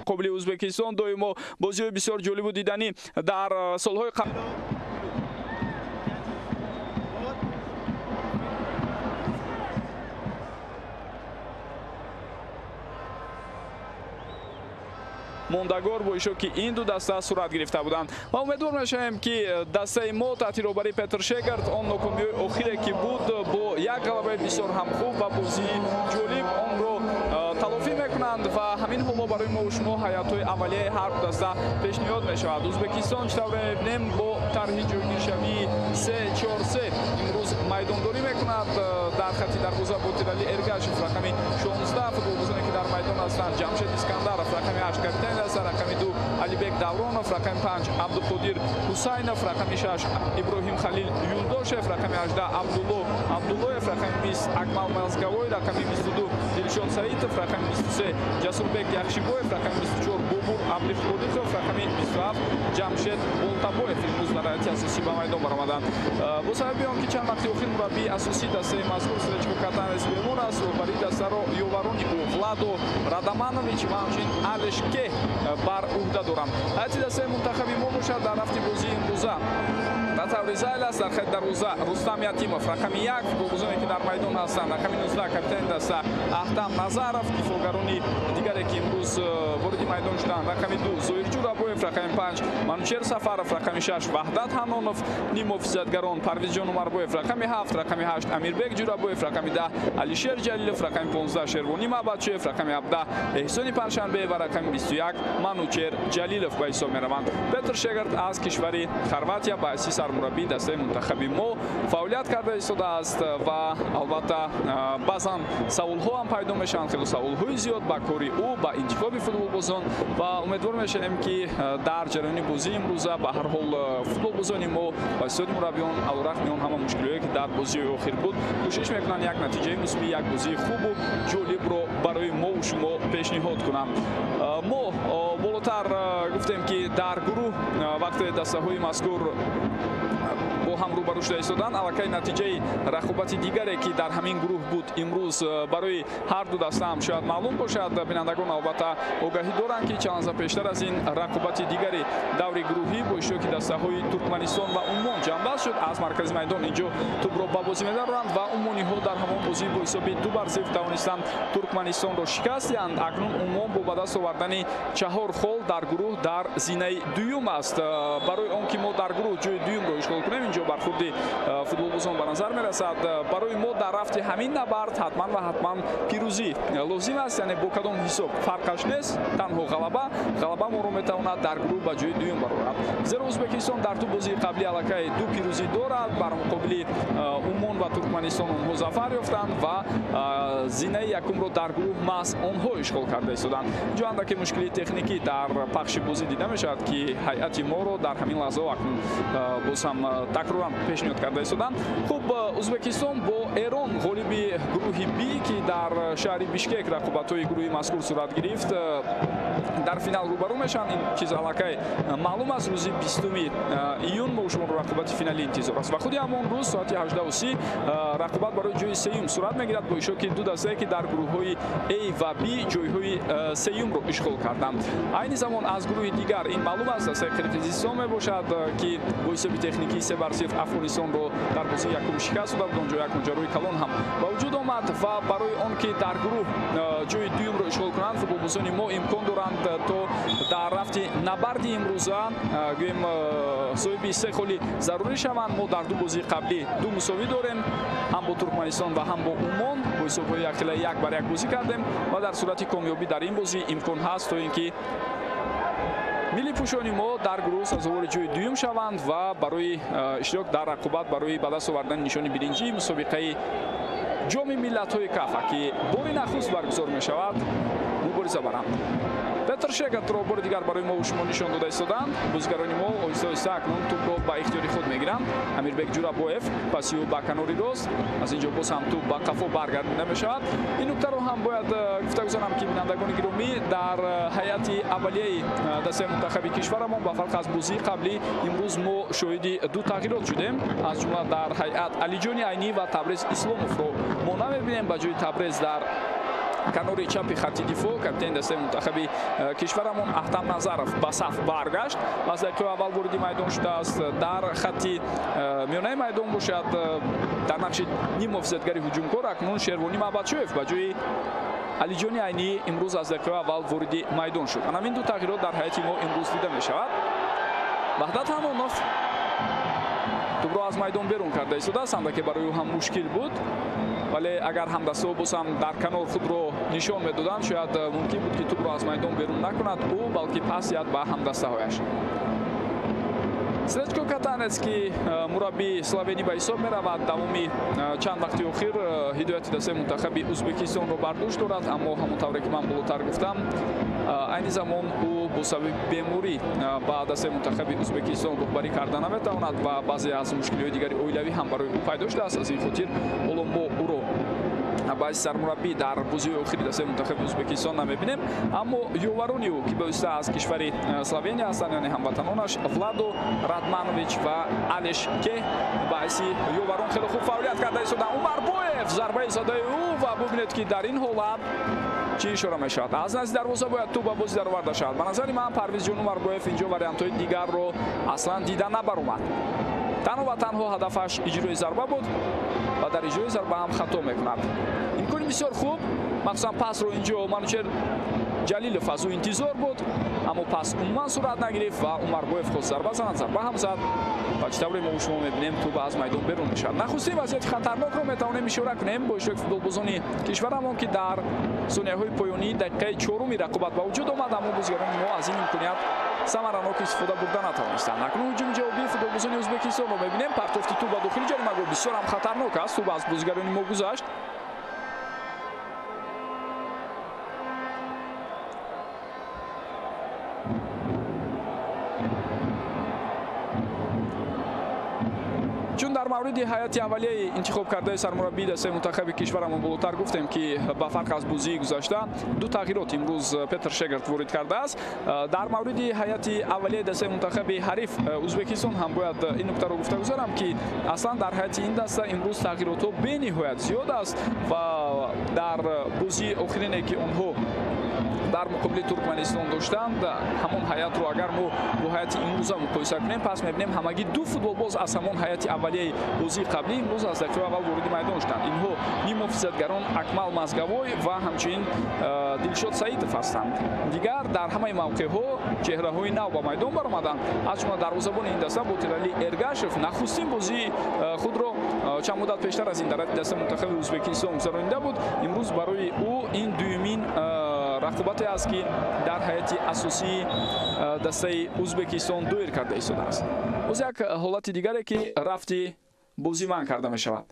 Муқобили Ӯзбекистон доимо бозиҳои бисёр ҷолибу диданӣ дар солҳои мондагор бо ишо ки ин ду даста сурат гирифта буданд ва умедвор мешавем, ки дастаи мо таҳти роҳбарии Петр Шегард он нокомиҳои охире, ки буд, бо як ғалабаи бисёр ҳам хуб ва бозии ҷолиб онро талофӣ мекунанд. Ва ҳамин ҳоло барои мо шумо ҳайатҳои аввалияи ҳар ду даста пешниҳод мешавад. Ӯзбекистон, чӣ тавре мебинем, бо тарҳи ҷойгиршавии 3-4-3 имрӯз майдондорӣ мекунад. Дар хати дарвоза Ботирали Эргашев, рақами 16. Футболбозоне, ки дар майдон ҳастанд: Ҷамшед Искандаров, рақами 8, капитани даста, рақами 2 Алибек Давронов, рақами 5 Абдуқодир Ҳусайнов, рақами 6 Иброҳим Халил Юлдошев, рақами 18 Абдулло Абдуллоев, рақами 20 Акмал Мазгавой, рақами 22 Дилшод Саитов, рақами 23 Ҷасурбек Яхшибоев, рақами 24 Бобур Абдихолиқов, рақами 27 Ҷамшед Болтабоев имрӯз дар ҳайати асосӣ ба майдон баромаданд. Бо сабаби он ки чанд вақти охир мураббии асосии дастаи мазкур Сречко Катанес бемор аст, роҳбарии дастаро ёварони ӯ Владо Радаманович ва ҳамчунин Алеш Ке бар уҳда доранд. Ҳайати дастаи мунтахаби мо бошад, дар рафти бозии имрӯза ба таври зайл аст. Дар хати дарвоза Рустам Ятимов, рақами 1. Футболбозоне, ки дар майдон ҳастанд: рақами 19, капитани даста Аҳтам Назаров. Дифоъгарони дигаре, ки имрӯз вориди майдон шуданд: рақами 2 Зоир Ҷурабоев, рақами 5 Манучер Сафаров, рақами 6 Ваҳдат Ҳанонов. Ниммуҳофизатгарон: Парвизҷон Умарбоев, рақами 7, рақами 8 Амирбек Ҷурабоев, рақами 10 Алишер Ҷалилов, рақами 15 Шервонӣ Маъбадшоев, рақами 17 Эҳсони Панҷшанбе ва рақами 21 Манучер Ҷалилов ба ҳисоб мераванд. Петр Шегард аз кишвари Хорватия ба ҳайси сармураббии дастаи мунтахаби мо фаъолият карда истодааст ва албатта баъзан саволҳо ҳам пайдо мешаванд, хело саволҳои зиёд ба кори ӯ, ба интихоби футболбозон. Ва умедвор мешавем, ки дар ҷараёни бозии имрӯза ба ҳар ҳол футболбозони мо ва истоди мураббиён алорағми он ҳама мушкилиҳое, ки дар бозиҳои охир буд, кӯшиш мекунанд як натиҷаи мусбӣ, як бозии хубу ҷолибро барои мову шумо пешниҳод кунанд. Мо болотар гуфтем, ки дар гурӯҳ вақте дастаҳои мазкур бо ҳам рӯбарӯ шуда истоданд, аллакай натиҷаи рақобати дигаре, ки дар ҳамин гурӯҳ буд, имрӯз барои ҳар ду даста ҳам шояд маълум бошад. Бинандагон албатта огаҳӣ доранд, ки чанд лаҳза пештар аз ин рақобати дигари даври гурӯҳӣ бо иштироки дастаҳои Туркманистон ва Уммон ҷамъбаст шуд. Аз маркази майдон инҷо тӯбро ба бозӣ медароранд ва уммониҳо дар ҳамон бозӣ бо ҳисоби 2-0 тавонистанд Туркманистонро шикаст диҳанд. Акнун Уммон бо ба даст овардани 4 хол дар гурӯҳ дар зинаи дуюм аст. Барои он ки мо дар гурӯҳ ҷои дуюмро ишғол кунем, инҷо бархурди футболбозон ба назар мерасад. Барои мо дар рафти ҳамин набард ҳатман ва ҳатман пирӯзӣ лозим аст, яъне бо кадом ҳисоб фарқаш нест, танҳо ғалаба. Ғалаба моро метавонад дар гурӯҳ ба ҷои дуюм барорад, зеро Ӯзбекистон дар ду бозии қаблӣ аллакай ду пирӯзӣ дорад. Бар муқобили Уммон ва Туркманистон онҳо зафар ёфтанд ва зинаи якумро дар гурӯҳ маҳз онҳо ишғол карда истоданд. Инҷо андаке мушкилии техникӣ дар пахши бозӣ дида мешавад, ки ҳайати моро дар ҳамин лаҳзаҳо акнун боз ҳам такроран пешниҳод карда истоданд. Хуб, Ӯзбекистон бо Эрон, ғолиби гурӯҳи Би, ки дар шаҳри Бишкек рақобатҳои гурӯҳи мазкур сурат гирифт, дар финал рӯбарӯ мешаванд. Ин чиз аллакай маълум аст. Рӯзи 20 июн мо шуморо рақобати финалӣ интизор аст ва худи ҳамон рӯз соати 18:30 рақобат барои ҷои сеюм сурат мегирад бо иштироки ду дастае, ки дар гурӯҳҳои А ва Б ҷойҳои сеюмро ишғол карданд. Айни замон аз гурӯҳи дигар ин маълум аст, дастаи Қирғизистон мебошад, ки бо ҳисоби техникии 3-0 Афғонистонро дар бозии якум шикаст дода буд. Онҷо як моҷарои калон ҳам ба вуҷуд омад. Ва барои он ки дар гурӯҳ ҷои дуюмро ишғол кунанд, футболбозони мо имкон доранд, то дар рафти набарди имрӯза, гӯем, соҳиби се холи зарурӣ шаванд. Мо дар ду бозии қаблӣ ду мусовӣ дорем, ҳам бо Туркманистон ва ҳам бо Уммон бо ҳисобҳои якхела 1-1 бозӣ кардем. Ва дар сурати комёбӣ дар ин бозӣ имкон ҳаст, то ин ки миллипӯшони мо дар гурӯҳ сазовори ҷои дуюм шаванд ва барои иштирок дар рақобат барои ба даст овардани нишони биринҷии мусобиқаи Ҷоми миллатҳои Кафа, ки бори нахуст баргузор мешавад, мубориза баранд. Петр Шегатро бори дигар барои мо шумо нишон дода истоданд. Бозигарони мо оҳиста оҳиста акнун тӯбро ба ихтиёри худ мегиранд. Амирбек Ҷурабоев, паси ӯ ба канори рост, аз ин ҷо боз ҳам тӯб ба қафо баргардонида мешавад. Ин нуктаро ҳам бояд гуфта гузорам, ки бинандагони гиромӣ, дар ҳайати аввалияи дастаи мунтахаби кишварамон ба фарқ аз бозии қаблӣ имрӯз мо шоҳиди ду тағйирот шудем. Аз ҷумла дар ҳайат Алиҷони Айнӣ ва Табрез Исломовро мо намебинем. Ба ҷои Табрез дар Канори чапи хатти дифоъ капитани дастаи мунтахаби кишварамон Аҳтам Назаров ба саф баргашт ва аз дақиқаи аввал вориди майдон шудааст. Дар хатти миёнаи майдон бошад, дар нақши ниммуҳофизатгари ҳуҷумкор акнун Шервонӣ Маҳбатшоев ба ҷои Алиҷони Айнӣ имрӯз аз дақиқаи аввал вориди майдон шуд. Ана ин ду тағйирот дар ҳайати мо имрӯз дида мешавад. Ваҳдат Ҳамонов тӯбро аз майдон берун карда истодааст, андаке барои ӯ ҳам мушкил буд, вале агар ҳамдастаҳо боз ҳам дар канор худро нишон медоданд, шояд мумкин буд, ки тӯбро аз майдон берун накунад ӯ, балки пас диҳад ба ҳамдастаҳояш. Сречко Катанец, ки мураббии словенӣ ба ҳисоб меравад, давоми чанд вақти охир ҳидояти дастаи мунтахаби Ӯзбекистонро бар дӯш дорад, аммо ҳамон тавре ки ман болотар гуфтам, айни замон ӯ бо сабаби беморӣ ба дастаи мунтахаби Ӯзбекистон роҳбарӣ карда наметавонад ва баъзе аз мушкилиҳои дигари оилавӣ ҳам барои ӯ пайдо шудааст. Аз ин хотир ҳоло мо ӯро баъзи сармураббӣ дар бозиҳои охири дастаи мунтахаби Ӯзбекистон намебинем, аммо ёварони ӯ, ки бевосита аз кишвари Словения ҳастанд, яъне ҳамватанонаш Владо Радманович ва Алеш Ке, ба ҳайси ёварон хеле хуб фаъолият карда истоданд. Умарбоев, зарбаи задаи ӯ, ва бубинед, ки дар ин ҳолат чӣ ишора мешавад. Аз назди дарвоза бояд тӯб ба бозӣ дароварда шавад. Ба назари ман, Парвизҷон Умарбоев инҷо вариантҳои дигарро аслан дида набаромад. Танҳо ва танҳо ҳадафаш иҷрои зарба буд ва дар иҷрои зарба ҳам хато мекунад. Имкони бисёр хуб, махсусан пасро инҷо Манучер Ҷалилов аз ӯ интизор буд, аммо пас умуман сурат нагирифт ва Умарбоев хост зарба занад, зарба ҳам зад ва чӣ тавре мо шумо мебинем, тӯб аз майдон берун мешавад. Нахустин вазъияти хатарнокро метавонем ишора кунем бо иштироки футболбозони кишварамон, ки дар сонияҳои поёнии дақиқаи чоруми рақобат ба вуҷуд омад, аммо бозигарони мо аз ин имконият самаранок истифода бурда натавонистанд. Акнун ҳуҷуми ҷавобии футболбозони Ӯзбекистонро мебинем. Партофти тӯб ба дохили ҷаримагоҳ бисёр ҳам хатарнок аст. Тӯб аз бозигарони мо гузашт. Чун дар мавриди ҳайати аввалияи интихоб кардаи сармураббии дастаи мунтахаби кишварамон болотар гуфтем, ки ба фарқ аз бозии гузашта ду тағйирот имрӯз Петр Шегард ворид кардааст. Дар мавриди ҳайати аввалияи дастаи мунтахаби ҳариф Ӯзбекистон ҳам бояд ин нуктаро гуфта гузарам, ки аслан дар ҳайати ин даста имрӯз тағйиротҳо бениҳоят зиёд аст ва дар бозии охирине, ки онҳо дар муқобили Туркманистон доштанд, ҳамон ҳайатро агар мо бо ҳайати имрӯза муқоиса кунем, пас мебинем ҳамагӣ ду футболбоз аз ҳамон ҳайати аввалияи бозии қаблӣ имрӯз аз дақиқаи аввал вориди майдон шуданд. Инҳо ниммуҳофизатгарон Акмал Мазгавой ва ҳамчунин Дилшод Саидов ҳастанд. Дигар дар ҳамаи мавқеъҳо чеҳраҳои нав ба майдон баромаданд. Аз ҷумла дарвозабони ин даста Ботиралӣ Эргашев нахустин бозии худро чанд муддат пештар аз ин дар дастаи мунтахаби Ӯзбекистон гузаронида буд. Имрӯз барои ӯ ин дуюмин рақобате аст, ки дар ҳайати асосии дастаи Ӯзбекистон доир карда истодааст. Боз як ҳолати дигаре, ки рафти бозӣ манъ карда мешавад.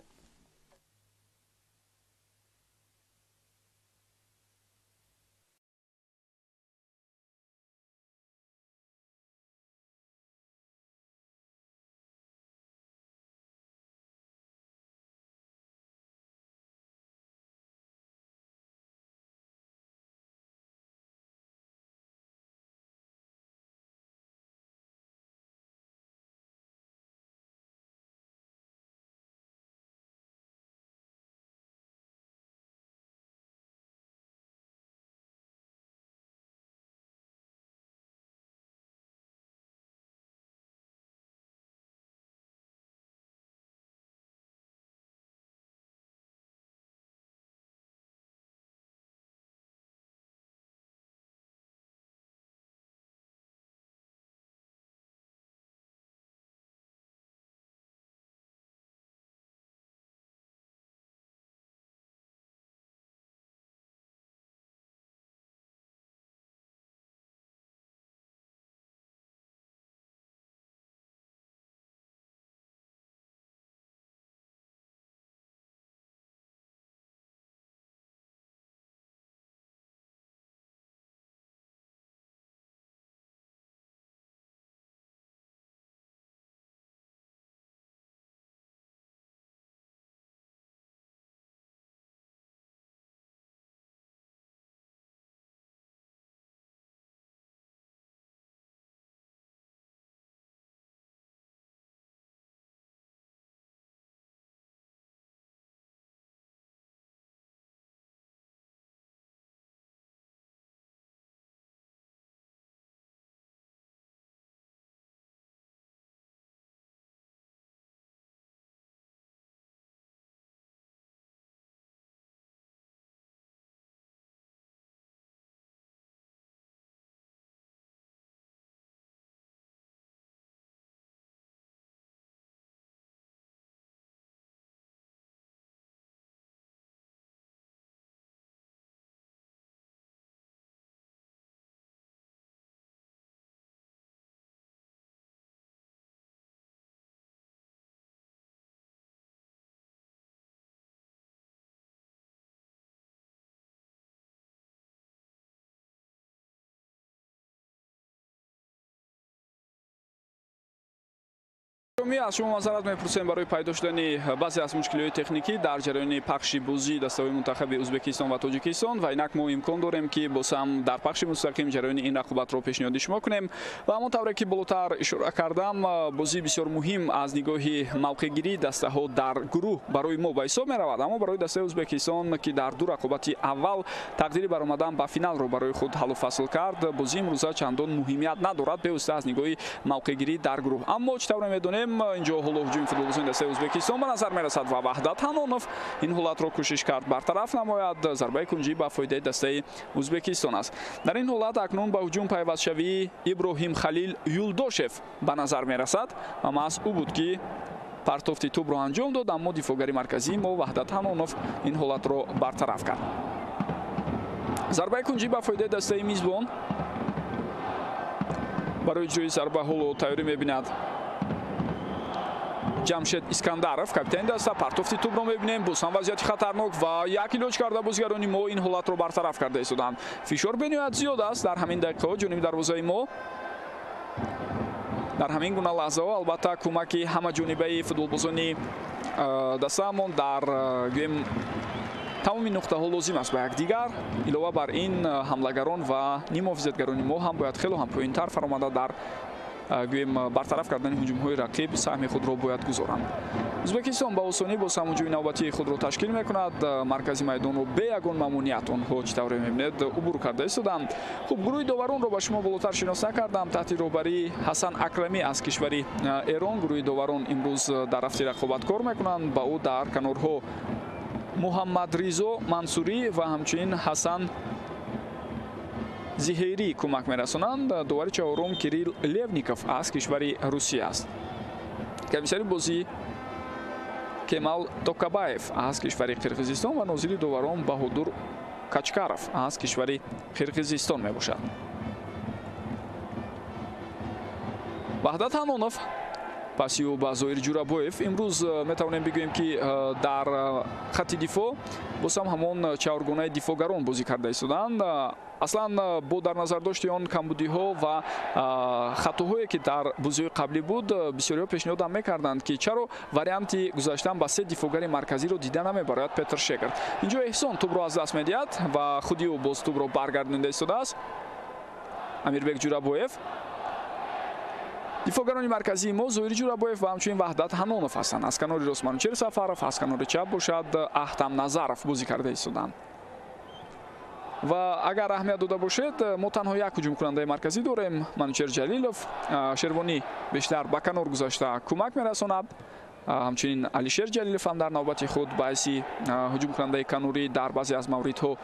Гиромӣ, аз шумо маъзарат мепурсем барои пайдо шудани баъзе аз мушкилиҳои техникӣ дар ҷараёни пахши бозии дастаҳои мунтахаби Ӯзбекистон ва Тоҷикистон ва инак мо имкон дорем, ки боз ҳам дар пахши мустақим ҷараёни ин рақобатро пешниҳоди шумо кунем. Ва ҳамон тавре ки болотар ишора кардам, бозии бисёр муҳим аз нигоҳи мавқеъгирии дастаҳо дар гурӯҳ барои мо ба ҳисоб меравад, аммо барои дастаи Ӯзбекистон, ки дар ду рақобати аввал тақдири баромадан ба финалро барои худ ҳаллу фасл кард, бозии имрӯза чандон муҳимият надорад бевосита аз нигоҳи мавқеъгирӣ дар гурӯҳ. Аммо чӣ тавре медонем, инҷо ҳоло ҳуҷуми футболбозони дастаи Ӯзбекистон ба назар мерасад ва Ваҳдат Ҳанонов ин ҳолатро кӯшиш кард бартараф намояд. Зарбаи кунҷӣ ба фоидаи дастаи Ӯзбекистон аст. Дар ин ҳолат акнун ба ҳуҷум пайвастшавии Иброҳим Халил Юлдошев ба назар мерасад ва маҳз ӯ буд, ки партофти тӯбро анҷом дод, аммо дифоъгари марказии мо Ваҳдат Ҳанонов ин ҳолатро бартараф кард. Зарбаи кунҷӣ ба фоидаи дастаи мизбон. Барои иҷрои зарба ҳоло тайёрӣ мебинад Ҷамшед Искандаров, капитани даста. Партофти тӯбро мебинем, боз ҳам вазъияти хатарнок ва як илоҷ карда бозигарони мо ин ҳолатро бартараф карда истоданд. Фишор бениҳоят зиёд аст дар ҳамин дақиқаҳо ҷониби дарвозаи мо. Дар ҳамин гуна лаҳзаҳо албатта кӯмаки ҳамаҷонибаи футболбозони дастаамон дар гӯем тамоми нуқтаҳо лозим аст ба якдигар. Илова бар ин ҳамлагарон ва нимҳофизатгарони мо ҳам бояд хело ҳам поинтар фаромада дар гӯем бартараф кардани ҳуҷумҳои рақиб саҳми худро бояд гузоранд. Ӯзбекистон ба осонӣ боз ҳам ҳуҷуми навбатии худро ташкил мекунад. Маркази майдонро бе ягон мамуният онҳо чӣ тавре мебинед убур карда истоданд. Хуб, гурӯҳи доваронро ба шумо болотар шинос накардам. Таҳти роҳбарии Ҳасан Акрамӣ аз кишвари Эрон гурӯҳи доварон имрӯз дар рафти рақобат кор мекунанд. Ба ӯ дар канорҳо Муҳаммадризо Мансурӣ ва ҳамчунин Ҳасан Зиҳейрӣ кӯмак мерасонанд. Довари чаҳорум Кирилл Левников аз кишвари Русия аст. Комиссари бозӣ Кемал Токабаев аз кишвари Қирғизистон ва нозири доварон Баҳодур Качкаров аз кишвари Қирғизистон мебошад. Ваҳдат Ҳанонов паси ӯ ба Зоир Ҷурабоев. Имрӯз метавонем бигӯем, ки дар хатти дифоъ боз ҳам ҳамон чаҳоргонаи дифоъгарон бозӣ карда истоданд. Аслан бо дар назардошти он камбудиҳо ва хатоҳое, ки дар бозиҳои қаблӣ буд, бисёриҳо пешниҳодам мекарданд, ки чаро варианти гузаштан ба се дифоъгари марказиро дида намебарояд Петр Шегард. Инҷо Эҳсон тӯбро аз даст медиҳад ва худи ӯ боз тӯбро баргардонда истодааст. Амирбек Ҷурабоев. Дифоъгарони марказии мо Зоир Ҷурабоев ва ҳамчунин Ваҳдат Ҳанонов ҳастанд. Аз канори рост Манучер Сафаров, аз канори чап бошад Аҳтам Назаров бозӣ карда истоданд. Ва агар аҳамият дода бошед, мо танҳо як ҳуҷумкунандаи марказӣ дорем, Манучер Ҷалилов. Шервонӣ бештар ба канор гузашта кӯмак мерасонад. Ҳамчунин Алишер Ҷалилов ҳам дар навбати худ ба ҳайси ҳуҷумкунандаи канорӣ дар баъзе аз мавридҳо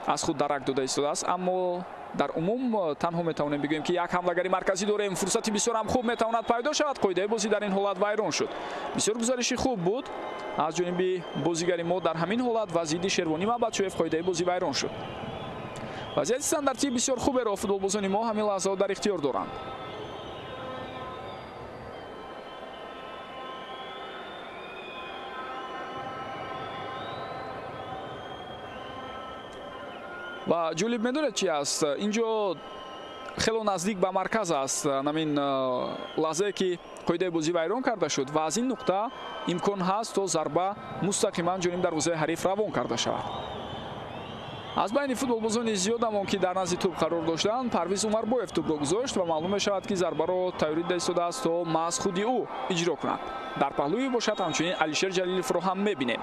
аз худ дарак дода истодааст. Аммо дар умум танҳо метавонем бигӯем, ки як ҳамлагари марказӣ дорем. Фурсати бисёр ҳам хуб метавонад пайдо шавад. Қоидаи бозӣ дар ин ҳолат вайрон шуд. Бисёр гузариши хуб буд аз ҷониби бозигари мо дар ҳамин ҳолат ва зидди Шервонӣ Мабадшоев қоидаи бозӣ вайрон шуд. Вазъияти стандартии бисёр хуберо футболбозони мо ҳамин лаҳзаҳо дар ихтиёр доранд. Ва ҷолиб медонед чи аст? Инҷо хело наздик ба марказ аст намин лаҳзае, ки қоидаи бозӣ вайрон карда шуд ва аз ин нуқта имкон ҳаст, то зарба мустақиман ҷониби дарвозаи ҳариф равон карда шавад. Аз байни футболбозони зиёдамон, ки дар назди тӯб қарор доштанд, Парвиз Умарбоев тӯбро гузошт ва маълум мешавад, ки зарбаро тайёрӣ дида истодааст, то маҳз худи ӯ иҷро кунад. Дар паҳлӯи бошад ҳамчунин Алишер Ҷалиловро ҳам мебинем.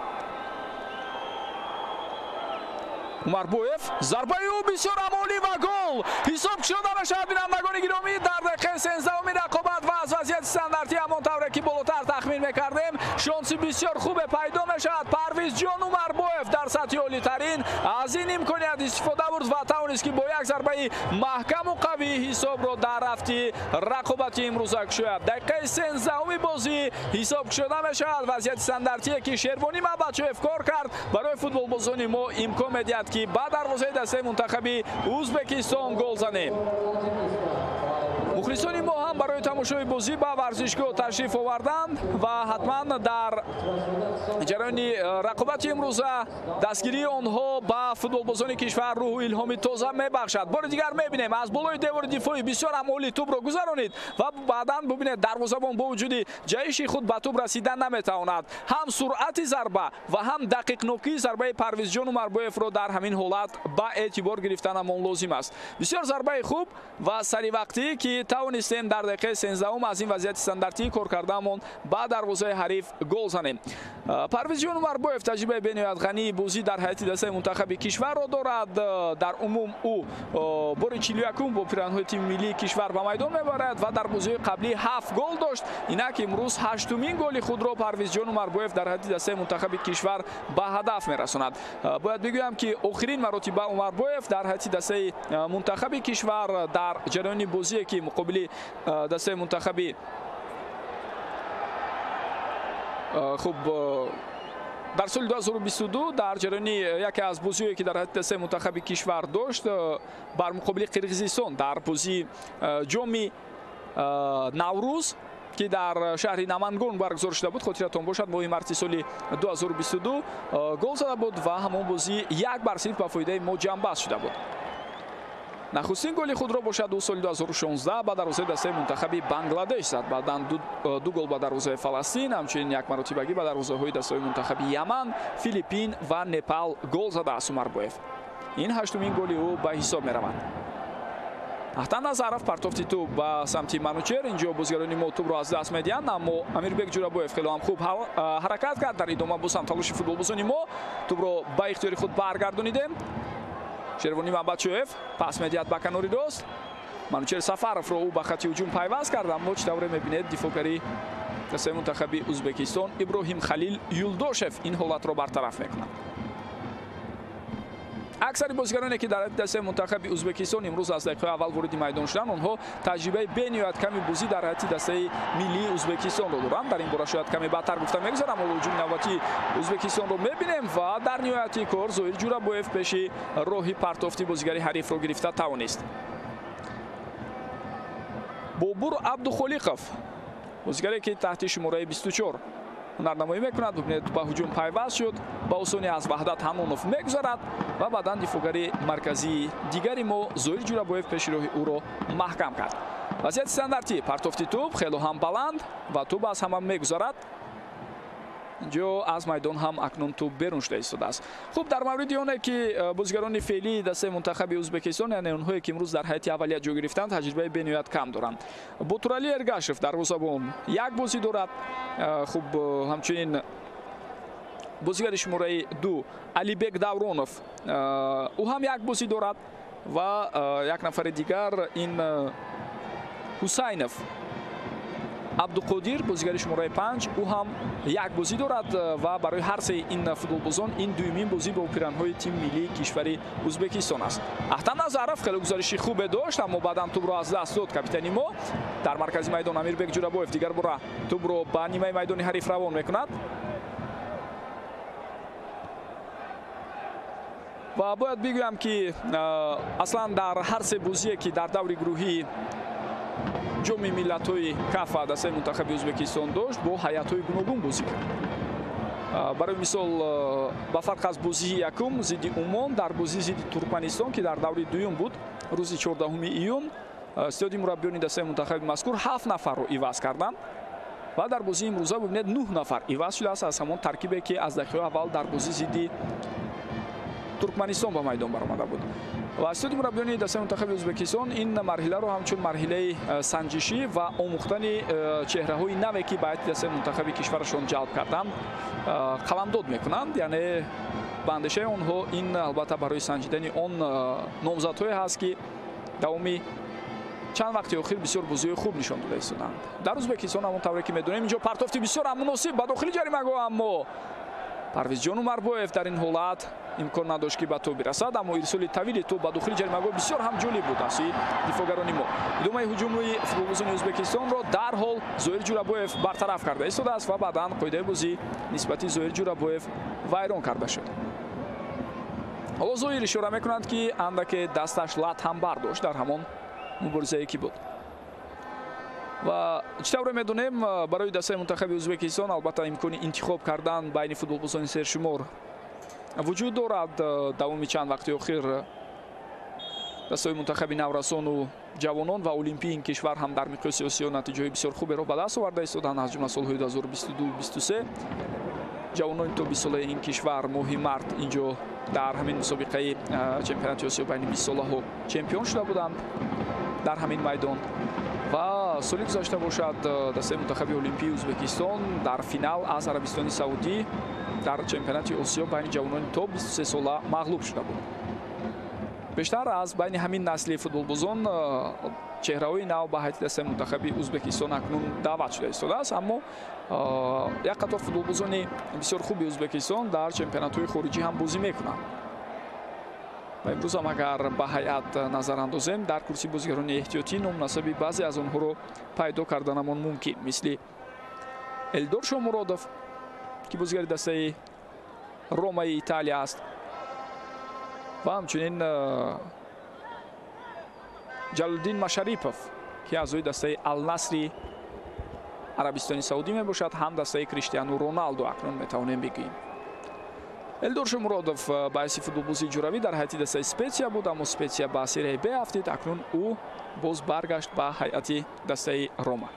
Умарбоев, зарбаи ӯ бисёр амолӣ ва гол! Ҳисоб кушода мешавад, бинандагони гиромӣ, дар дақиқаи 13-уми рақобат ва аз вазъияти стандартӣ ҳамон тавре ки болотар тахмин мекардем, шонси бисёр хубе пайдо мешавад. Парвиз Ҷон Умарбоев дар сатҳи олитарин аз ин имконият истифода бурд ва тавонист, ки бо як зарбаи маҳкаму қавӣ ҳисобро дар рафти рақобати имрӯза кушояд. Дақиқаи 13-уми бозӣ ҳисоб кушода мешавад. Вазъияти стандартие, ки Шервонӣ Мабадшоев кор кард, барои футболбозони мо имкон медиҳад, ки ба дарвозаи дастаи мунтахаби Ӯзбекистон гол занем. Мухлисони мо ҳам барои тамошои бозӣ ба варзишгоҳ ташриф оварданд ва ҳатман дар ҷараёни рақобати имрӯза дастгирии онҳо ба футболбозони кишвар рӯҳу илҳоми тоза мебахшад. Бори дигар мебинем, аз болои девори дифоӣ бисёр ҳам олӣ тӯбро гузаронид ва баъдан бубинед, дарвозабон бо вуҷуди ҷаҳиши худ ба тӯб расидан наметавонад. Ҳам суръати зарба ва ҳам дақиқнокии зарбаи Парвизҷон Умарбоевро дар ҳамин ҳолат ба эътибор гирифтанамон лозим аст. Бисёр зарбаи хуб ва саривақтӣ, ки тавонистем дар дақиқаи 13 аз ин вазъияти стандартӣ кор кардаамон ба дарвозаи ҳариф гол занем. Парвизҷон Умарбоев таҷрибаи бениҳоят ғании бозӣ дар ҳайати дастаи мунтахаби кишварро дорад. Дар умум ӯ бори 41 бо пиранҳои тими миллии кишвар ба майдон мебарад ва дар бозиҳои қаблӣ 7 гол дошт. Инак имрӯз 8-умин голи худро Парвизҷон Умарбоев дар ҳайати дастаи мунтахаби кишвар ба ҳадаф мерасонад. Бояд бигӯям, ки охирин маротиба Умарбоев дар ҳайати дастаи мунтахаби кишвар дар ҷараёни бозие, ки муқобили дастаи мунтахаби хуб дар соли 2022 дар ҷараёни яке аз бозиҳое, ки дар ҳайати дастаи мунтахаби кишвар дошт, бар муқобили Қирғизистон дар бозии ҷоми Наврӯз, ки дар шаҳри Намангон баргузор шуда буд, хотиратон бошад, моҳи марти соли 2022 гол зада буд ва ҳамон бозӣ 1-0 ба фоидаи мо ҷамъбаст шуда буд. Нахустин голи худро бошад ӯ соли 2016 ба дарвозаи дастаи мунтахаби Бангладеш зад. Баъдан ду гол ба дарвозаи Фаластин, ҳамчунин як маротибагӣ ба дарвозаҳои дастаҳои мунтахаби Яман, Филиппин ва Непал гол задааст Умарбоев. Ин 8-умин голи ӯ ба ҳисоб меравад. Ахтам Назаров партофти тӯб ба самти Манучер. Инҷо бозигарони мо тӯбро аз даст медиҳанд, аммо Амирбек Ҷурабоев хеле ҳам хуб ҳаракат кард. Дар идома боз ҳам талоши футболбозони мо, тӯбро ба ихтиёри худ баргардонидем. Шервони Мамбатчоев пас медиҳад ба канори рост. Манучер Сафаровро ӯ ба хати ҳуҷум пайваст кард, аммо чӣ тавре мебинед, дифоъгари дастаи мунтахаби Ӯзбекистон Иброҳим Халил Юлдошев ин ҳолатро бартараф мекунад. Аксари бозигароне, ки дар дастаи мунтахаби Ӯзбекистон имрӯз аз дақиқаи аввал вориди майдон шуданд, онҳо таҷрибаи бениҳоят ками бозӣ дар ҳайати дастаи миллии Ӯзбекистонро доранд. Дар ин бора шояд каме баъдтар гуфта мегузарам. Ҳоло ҳуҷуми навбатии Ӯзбекистонро мебинем ва дар ниҳояти кор Зоир Ҷурабоев пеши роҳи партофти бозигари ҳарифро гирифта тавонист. Бобур Абдухолиқов, бозигаре, ки таҳти шумораи 24 ҳунарнамоӣ мекунад, бубинед, ба ҳуҷум пайваст шуд, ба осонӣ аз Ваҳдат Ҳанонов мегузарад ва баъдан дифоъгари марказии дигари мо Зоир Ҷурабоев пеши роҳи ӯро маҳкам кард. Вазъияти стандартӣ, партофти тӯб хело ҳам баланд ва тӯб аз ҳама мегузарад. Инҷо аз майдон ҳам акнун тӯб берун шуда истодааст. Хуб, дар мавриди оне, ки бозигарони феълии дастаи мунтахаби Ӯзбекистон, яъне онҳое, ки имрӯз дар ҳайати аввалия ҷой гирифтанд, таҷрибаи бениҳоят кам доранд. Ботурали Эргашев дарвозабон як бозӣ дорад. Хуб, ҳамчунин бозигари шумораи 2 Алибек Давронов, ӯ ҳам як бозӣ дорад ва як нафари дигар ин Ҳусайнов Абдуқодир, бозигари шумораи 5, ӯ ҳам як бозӣ дорад ва барои ҳар сеи ин футболбозон ин дуюмин бозӣ бо пиранҳои тими миллии кишвари Ӯзбекистон аст. Ахтам Назаров хеле гузариши хубе дошт, аммо баъдан тӯбро аз даст дод капитани мо. Дар маркази майдон Амирбек Ҷурабоев дигар бора тӯбро ба нимаи майдони ҳариф равон мекунад. Ва бояд бигӯям, ки аслан дар ҳар се бозие, ки дар даври гурӯҳии ҷоми миллатҳои Кафа дастаи мунтахаби Ӯзбекистон дошт, бо ҳайатҳои гуногун бозӣ кард. Барои мисол, ба фарқ аз бозии якум зидди Умон, дар бозии зидди Туркманистон, ки дар даври дуюм буд, рӯзи 14 июн, стадиони мураббиёни дастаи мунтахаби мазкур 7 нафарро иваз карданд ва дар бозии имрӯза бубинед, 9 нафар иваз шудааст аз ҳамон таркибе, ки аз дақиқаи аввал дар бозии зидди Туркманистон ба майдон баромада буд. Ва стадиони мураббиёни дастаи мунтахаби Ӯзбекистон ин марҳиларо ҳамчун марҳилаи санҷишӣ ва омӯхтани чеҳраҳои наве, ки ба ҳайати дастаи мунтахаби кишварашон ҷалб карданд, қаламдод мекунанд. Яъне ба андешаи онҳо ин албатта барои санҷидани он номзадҳое ҳаст, ки давоми чанд вақти охир бисёр бозиҳои хуб нишон дода истоданд. Дар Ӯзбекистон ҳамон тавре ки медонем, инҷо партофти бисёр ҳам муносиб ба дохили ҷаримагоҳ, аммо Парвизҷон Умарбоев дар ин ҳолат имкон надошт, ки ба тӯб бирасад, аммо ирсоли тавили тӯб ба дохили ҷаримагоҳ бисёр ҳам ҷолиб буд аз сӯи дифоъгарони мо. Идомаи ҳуҷуми футболбозони Ӯзбекистонро дарҳол Зоир Ҷурабоев бартараф карда истодааст ва баъдан қоидаи бозӣ нисбати Зоир Ҷурабоев вайрон карда шуд. Ҳоло Зоир ишора мекунанд, ки андаке дасташ лат ҳам бардошт дар ҳамон муборизае, ки буд. Ва чӣ тавре медонем, барои дастаи мунтахаби Ӯзбекистон албатта имкони интихоб кардан байни футболбозони сершумор вуҷуд дорад. Давоми чанд вақти охир дастаи мунтахаби наврасону ҷавонон ва олимпии ин кишвар ҳам дар миқёси Осиё натиҷаҳои бисёр хуберо ба даст оварда истоданд, аз ҷумла солҳои 2022-23 ҷавонони то 20 солаи ин кишвар моҳи март инҷо дар ҳамин мусобиқаи чемпионати Осиё байни 20 солаҳо чемпион шуда буданд дар ҳамин майдон. Ва соли гузашта бошад, дастаи мунтахаби олимпии Ӯзбекистон дар финал аз Арабистони Саудӣ дар чемпионати Осиё байни ҷавонони то 23 сола мағлуб шуда буд. Бештар аз байни ҳамин насли футболбозон чеҳраҳои нав ба ҳайати дастаи мунтахаби Ӯзбекистон акнун даъват шуда истодааст, аммо як қатор футболбозони бисёр хуби Ӯзбекистон дар чемпионатҳои хориҷӣ ҳам бозӣ мекунанд. Ва имрӯз ҳам агар ба ҳайат назар андозем, дар курсии бозигарони эҳтиётӣ номнасаби баъзе аз онҳоро пайдо карданамон мумкин, мисли Элдор Шомуродов, ки бозигари дастаи Ромаи Италия аст, ва ҳамчунин Ҷалолиддин Машарипов, ки аъзои дастаи Алнасри Арабистони Саудӣ мебошад, ҳам дастаи Криштиану Роналдо акнун метавонем бигӯем. Элдор Шомуродов ба ҳайси футболбози ҷуравӣ дар ҳайати дастаи Спетсия буд, аммо Спетсия ба серияи Б афтид. Акнун ӯ боз баргашт ба ҳайати дастаи Рома.